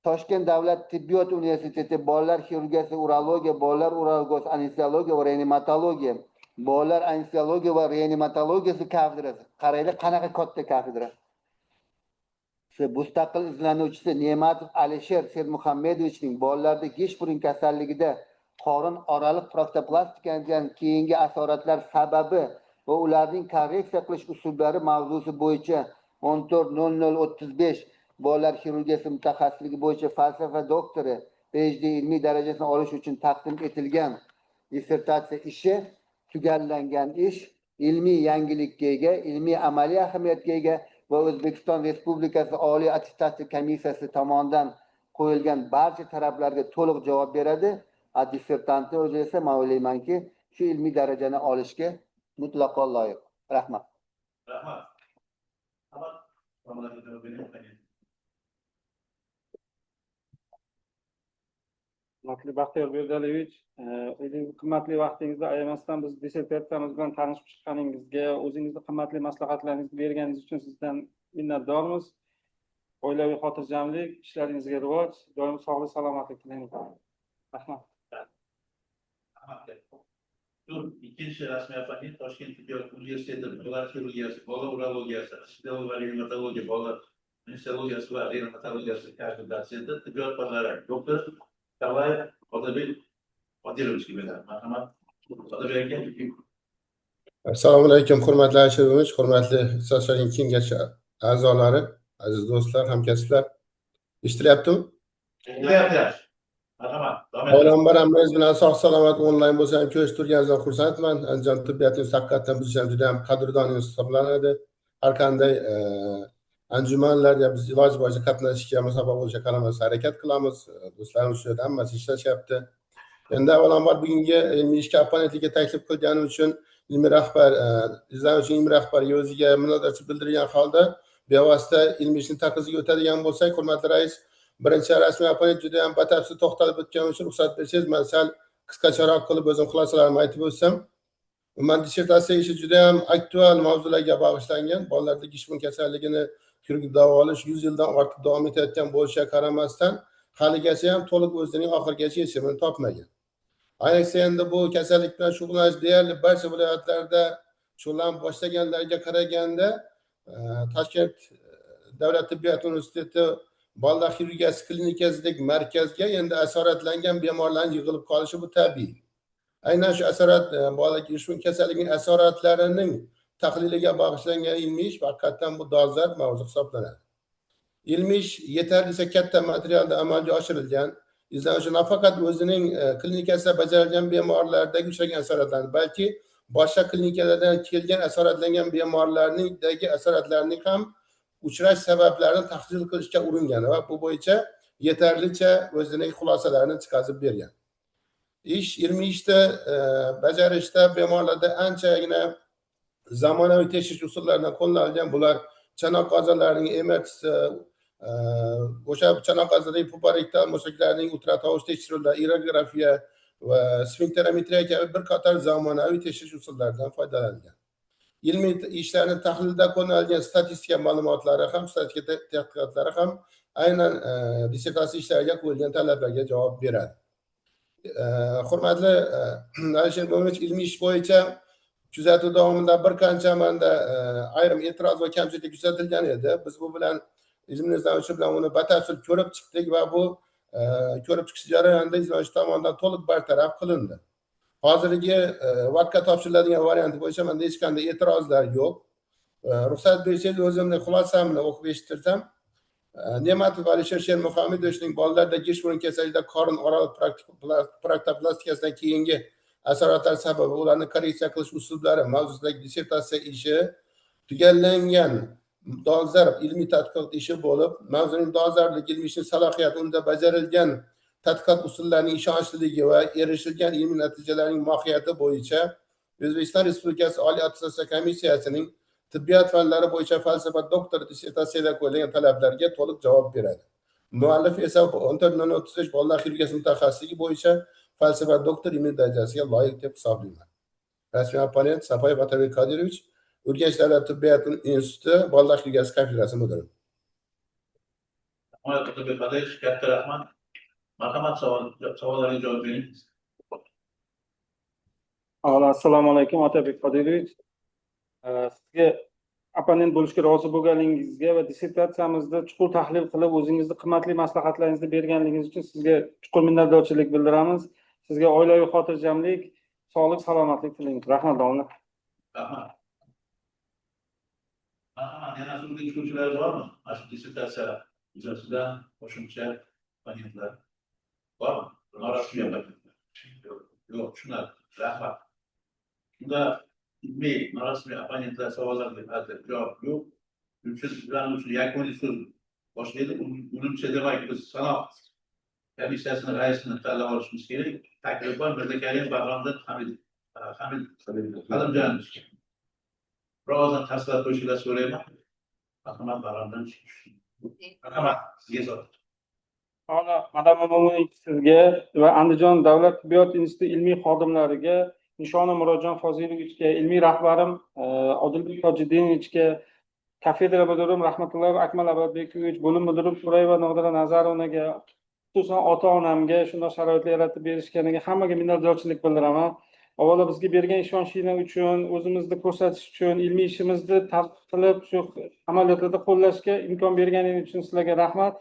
[SPEAKER 6] Toshkent davlat tibbiyot universiteti bolalar xirurgiyasi, urologiya, bolalar urologiyasi, anesteziologiya va reanimatologiya, bolalar anesteziologiya va reanimatologiyasi kafedrasi. Qaranglar, qanaqa katta kafedra. Mustaqil izlanuvchisi Ne'matov Alisher Sermuhammedovichning bolalarda geshburun kasalligida qorin oraliq proktoplastikasidan keyingi asoratlar sababi va ularning korreksiya qilish usullari mavzusi bo'yicha 14.0035 bolalar xirurgiyasi mutaxassisligi bo'yicha falsafa doktori PhD ilmiy darajasini olish uchun taqdim etilgan dissertatsiya ishi tugallangan ish, ilmiy yangilikka ega, ilmiy amaliy ahamiyatga ega va O'zbekiston Respublikasi Oliy attestatsiya komissiyasi tomonidan qo'yilgan barcha talablarga to'liq javob beradi. Dissertantni o'zi esa men o'ylaymanki, shu ilmiy darajani olishga mutlaqo loyiq. Rahmat.
[SPEAKER 5] Rahmat.
[SPEAKER 11] Hurmatli Baxtiyor Berdaliyevich, o'zingizni qimmatli vaqtingizni ayamasdan biz dissertatsiyamiz bilan tanishib chiqqaningizga, o'zingizni qimmatli maslahatlaringizni berganingiz uchun sizdan minnatdormiz. Oilaviy xotirjamlik, ishlaringizga rivoj, doim sog'lik, salomatlik tilaymiz. Rahmat.
[SPEAKER 5] Rahmat. Ikkinchi rasmiy opponent Toshkent tibbiyot universiteti bolalar xirurgiyasi, bola urologiyasi, anesteziologiya va reanimatologiya, bolalar anesteziologiyasi va reanimatologiyasi kafedra dotsenti, tibbiyot fanlari doktori Talayev Odilbek Odilovichga beradi. Marhamat. Odilbek aka.
[SPEAKER 12] Assalomu alaykum, hurmatli Alisher, hurmatli ixtisoslashgan kengashi a'zolari, aziz do'stlar, hamkasblar. Eshitilyaptimi?
[SPEAKER 5] Eshitilyapti. Marhamat.
[SPEAKER 12] Avvalambor hammangiz bilan sog' salomat onlayn bo'lsa ham ko'rishib turganingizdan xursandman. Andijon tibbiyot instituti haqiqatdan biz uchun juda ham qadrdon hisoblanadi. Har qanday anjumanlarga biz iloji boricha qatnashishga, masofa bo'lishiga qaramasdan harakat qilamiz. Do'stlarimiz shu yerda hammasi ishlashyapti. Endi avvalambor bugungi ilmiy ishga opponentlikka taklif qilganim uchun ilmiy rahbar, izlanuvchi ilmiy rahbarga o'ziga minnatdorchilik bildirgan holda bevosita ilmiy ishni taqriziga o'tadigan bo'lsak, hurmatli rais, birinchi rasmiy opponent juda ham batafsil to'xtalib o'tgani uchun ruxsat bersangiz, men sal qisqacharoq qilib o'zim xulosalarimni aytib o'tsam. Umuman dissertatsiya ishi juda ham aktual mavzularga bag'ishlangan. Bolalarda Gishburn kasalligini xirurgik davolash 100 yildan ortiq davom etayotgan bo'lishiga qaramasdan, haligacha ham to'liq o'zining oxirigacha yechimini topmagan. Ayniqsa endi bu kasallik bilan shug'ullanish deyarli barcha viloyatlarda shug'ullanib boshlaganlarga qaraganda Toshkent davlat tibbiyot universiteti bolalar xirurgiyasi klinikasidagi markazga endi asoratlangan bemorlarning yig'ilib qolishi bu tabiiy. Aynan shu asorat bolalar Gishburn kasalligining asoratlarining tahliliga bag'ishlangan ilmiy ish haqiqatan bu dolzarb mavzu hisoblanadi. Ilmiy ish yetarlicha katta materialda amalga oshirilgan. Izlanuvchi nafaqat o'zining klinikasida bajarilgan bemorlardagi uchragan asoratlarni, balki boshqa klinikalardan kelgan asoratlangan bemorlarningdagi asoratlarning ham uchrash sabablarini tahlil qilishga uringan va bu bo'yicha yetarlicha o'zining xulosalarini chiqarib bergan. Ish ilmiy ishda bajarishda bemorlarda anchagina zamonaviy tekshirish usullaridan qo'llanilgan. Bular chanoq a'zolarining MRT, o'sha chanoq a'zodagi puparektal mushaklarning ultratovush tekshiruvlari, irografiya va sfinkterometriya kabi bir qator zamonaviy tekshirish usullaridan foydalanilgan. Ilmiy ishlarni tahlilda qo'llanilgan statistika ma'lumotlari ham, statistika tadqiqotlari ham aynan dissertatsiya ishlariga qo'yilgan talablarga javob beradi. Hurmatli Alisher Mo'minovich, ilmiy ish bo'yicha kuzatuv davomida bir qancha manda ayrim e'tiroz va kamchilik kuzatilgan edi. Biz bu bilan ilmiy izlanuvchi bilan uni batafsil ko'rib chiqdik va bu ko'rib chiqish jarayonida izlanuvchi tomonidan to'liq bartaraf qilindi. Hozirgi vaqtga topshiriladigan varianti bo'yicha menda hech qanday e'tirozlar yo'q. Ruxsat bersangiz o'zimning xulosamni o'qib eshittirsam. Ne'matov Alisher Shermuhamedovichning bolalarda Gishburn kasalligida qorin oraliq proktoplastikasidan keyingi asoratlar sababi ularni korreksiya qilish usullari mavzusidagi dissertatsiya ishi tugallangan dolzarb ilmiy tadqiqot ishi bo'lib, mavzuning dolzarbligi, ilmiy ishning salohiyati, unda bajarilgan tadqiqot usullarining ishonchliligi va erishilgan ilmiy natijalarning mohiyati bo'yicha O'zbekiston Respublikasi Oliy attestatsiya komissiyasining tibbiyot fanlari bo'yicha falsafa doktori dissertatsiyada qo'yilgan talablarga to'liq javob beradi. Muallif esa 14.035 bolalar xirurgiyasi mutaxassisligi bo'yicha falsafa doktor ilmiy darajasiga loyiq deb hisoblayman. Rasmiy opponent Safoyev Otabek Qodirovich, Urganch davlat tibbiyot instituti bolalar xirurgiyasi kafedrasi mudiri.
[SPEAKER 5] Rahmat Otabek Qodirovich, katta rahmat. Marhamat, savollarga javob bering.
[SPEAKER 11] Avvalo assalomu alaykum Otabek Qodirovich. Sizga opponent bo'lishga rozi bo'lganingizga va dissertatsiyamizni chuqur tahlil qilib, o'zingizni qimmatli maslahatlaringizni berganligingiz uchun sizga chuqur minnatdorchilik bildiramiz. Sizga oilaviy xotirjamlik, sog'lik, salomatlik tilaymiz. Rahmat, domla.
[SPEAKER 5] Rahmat. Marhamat, yana so'zga tushuvchilar bormi? Mana shu dissertatsiya yuzasidan qo'shimcha opponentlar bormi? Norasmiy opponentlar. Yo'q, tushunarli. Rahmat. Unda ilmiy norasmiy opponentlar savollarga hozir javob yo'q. Shuning uchun yakuniy so'z boshlaydi. Unimcha demak biz sanoq komissiyasini raisini tanlab olishimiz kerak. Taklif bor. Mirzakarim Bahromjon Halimjonovich. Bir ovozdan tasdiqlab qo'yishingizni so'rayman. Marhamat Bahromjon. Marhamat, sizga so'z.
[SPEAKER 11] Avvalo Madam Mo'minovich sizga va Andijon davlat tibbiyot instituti ilmiy xodimlariga, Nishona Murodjon Fozilovichga, ilmiy rahbarim Odilbek Tojiddinovichga, kafedra mudirim Rahmatullayev Akmal Abadbekovich, bo'lim mudirim To'rayeva Nodira Nazarovnaga, xususan ota-onamga shunday sharoitlar yaratib berishganiga hammaga minnatdorchilik bildiraman. Avvalo bizga bergan ishonchinglar uchun, o'zimizni ko'rsatish uchun, ilmiy ishimizni targ'ib qilib, shu amaliyotlarda qo'llashga imkon berganingiz uchun sizlarga rahmat.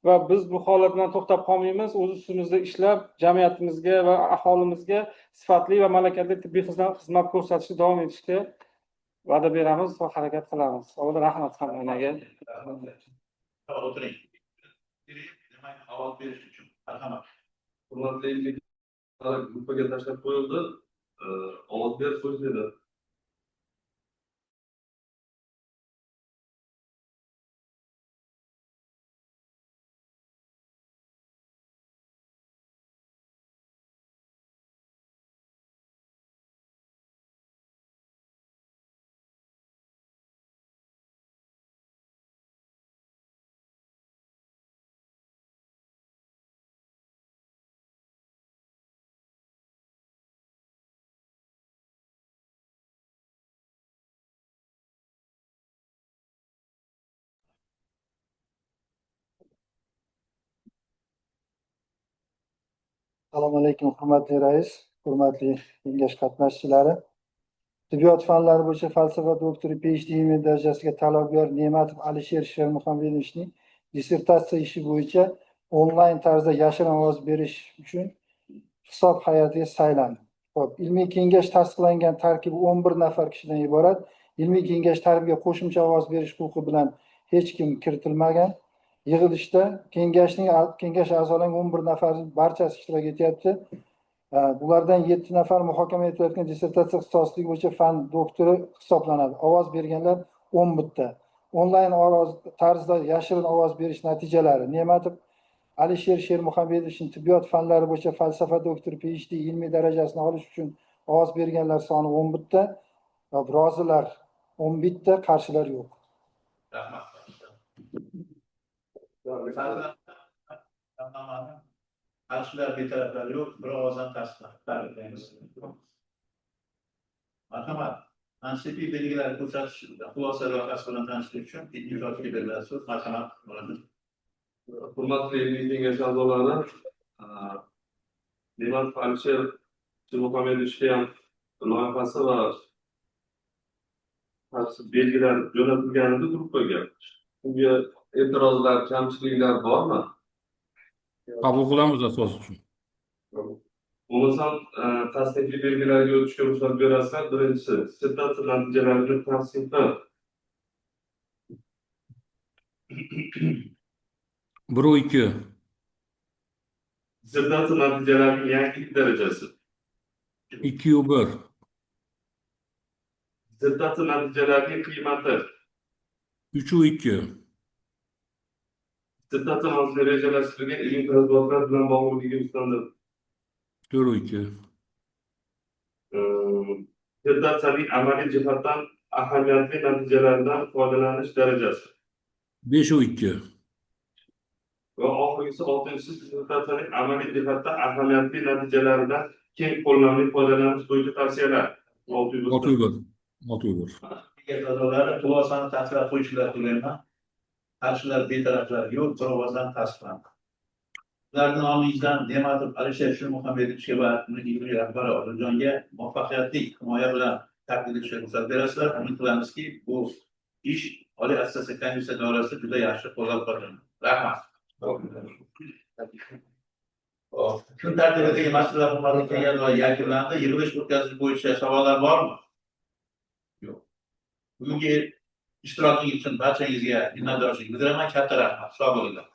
[SPEAKER 11] Va biz bu holat bilan to'xtab qolmaymiz. O'z ustimizda ishlab, jamiyatimizga va aholimizga sifatli va malakali tibbiy xizmat ko'rsatishni davom etishga va'da beramiz va harakat qilamiz. Avvalo rahmat hammaga.
[SPEAKER 5] O'tiring. Demak, ovoz berish uchun marhamat.
[SPEAKER 2] Hurmatli gruppaga tashlab qo'yildi. Ovoz berib qo'yinglar.
[SPEAKER 13] Assalomu alaykum, hurmatli rais, hurmatli kengash qatnashchilari. Tibbiyot fanlari bo'yicha falsafa doktori PhD ilmiy darajasiga talabgor Ne'matov Alisher Shermuhamedovichning dissertatsiya ishi bo'yicha onlayn tarzda yashirin ovoz berish uchun hisob hay'atiga saylandi. Xo'p, ilmiy kengash tasdiqlangan tarkibi 11 nafar kishidan iborat. Ilmiy kengash tarkibiga qo'shimcha ovoz berish huquqi bilan hech kim kiritilmagan. Yig'ilishda kengash a'zolarining 11 nafari barchasi ishtirok etyapti. Bulardan 7 nafar muhokama etilayotgan dissertatsiya ixtisosligi bo'yicha fan doktori hisoblanadi. Ovoz berganlar 11 ta. Onlayn ovoz tarzida yashirin ovoz berish natijalari: Ne'matov Alisher Shermuhamedovichning tibbiyot fanlari bo'yicha falsafa doktori PhD ilmiy darajasini olish uchun ovoz berganlar soni 11 ta. Rozilar 11 ta, qarshilar yo'q.
[SPEAKER 5] Rahmat. Qarshilar, betaraflar yo'q, bir ovozdan tasdiqlandi. Tabriklaymiz. Marhamat. Tansifiy belgilar ko'rsatish xulosa loyihasi bilan tanishish uchun ilmiy kotibga beriladi so'z. Marhamat.
[SPEAKER 2] Hurmatli ilmiy kengash a'zolari, Ne'matov Alisher Shermuhamedovichga ham loyihasi va belgilar jo'natilgan edi gruppaga.
[SPEAKER 9] Unga e'tirozlar, kamchiliklar bormi?
[SPEAKER 1] Qabul qilamiz asos uchun.
[SPEAKER 2] Bo'lmasam, tasnifiy belgilarga o'tishga ruxsat berasizlar. Birinchisi, dissertatsiya natijalarini tasnifi.
[SPEAKER 1] 1.2.
[SPEAKER 2] Dissertatsiya natijalarining yangilik darajasi.
[SPEAKER 1] 2.1.
[SPEAKER 2] Dissertatsiya natijalarining qiymati.
[SPEAKER 1] 3.2.
[SPEAKER 2] Dissertatsiya mavzusida rejalashtirilgan ilmiy tadqiqotlar bilan bog'liqligi ustidan
[SPEAKER 1] 4.2.
[SPEAKER 2] Dissertatsiyaning amaliy jihatdan ahamiyatli natijalaridan foydalanish darajasi.
[SPEAKER 1] 5.2.
[SPEAKER 2] Va oxirgisi, oltinchisi, dissertatsiyaning amaliy jihatdan ahamiyatli natijalaridan keng qo'llanmali foydalanish bo'yicha tavsiyalar. 6.1.
[SPEAKER 1] 6.1. 6.1.
[SPEAKER 5] Kengash a'zolari, xulosani tasdiqlab qo'yishlari so'rayman. Qarshilar, betaraflar yo'q, bir ovozdan tasdiqlandi. Sizlarning nomingizdan Ne'matov Alisher Shermuhamedovichga va uning ilmiy rahbari Odiljonga muvaffaqiyatli himoya bilan taqdim etishga ruxsat berasizlar. Umid qilamizki, bu ish Oliy attestatsiya komissiya doirasida juda yaxshi qo'llab-quvvatlanadi. Rahmat. Kun tartibidagi masalalar, hurmatli kengash a'zolari, yakunlandi. Yig'ilish o'tkazish bo'yicha savollar bormi? Yo'q. Bugungi ishtirokingiz uchun barchangizga minnatdorchilik bildiraman. Katta rahmat. Sog' bo'linglar.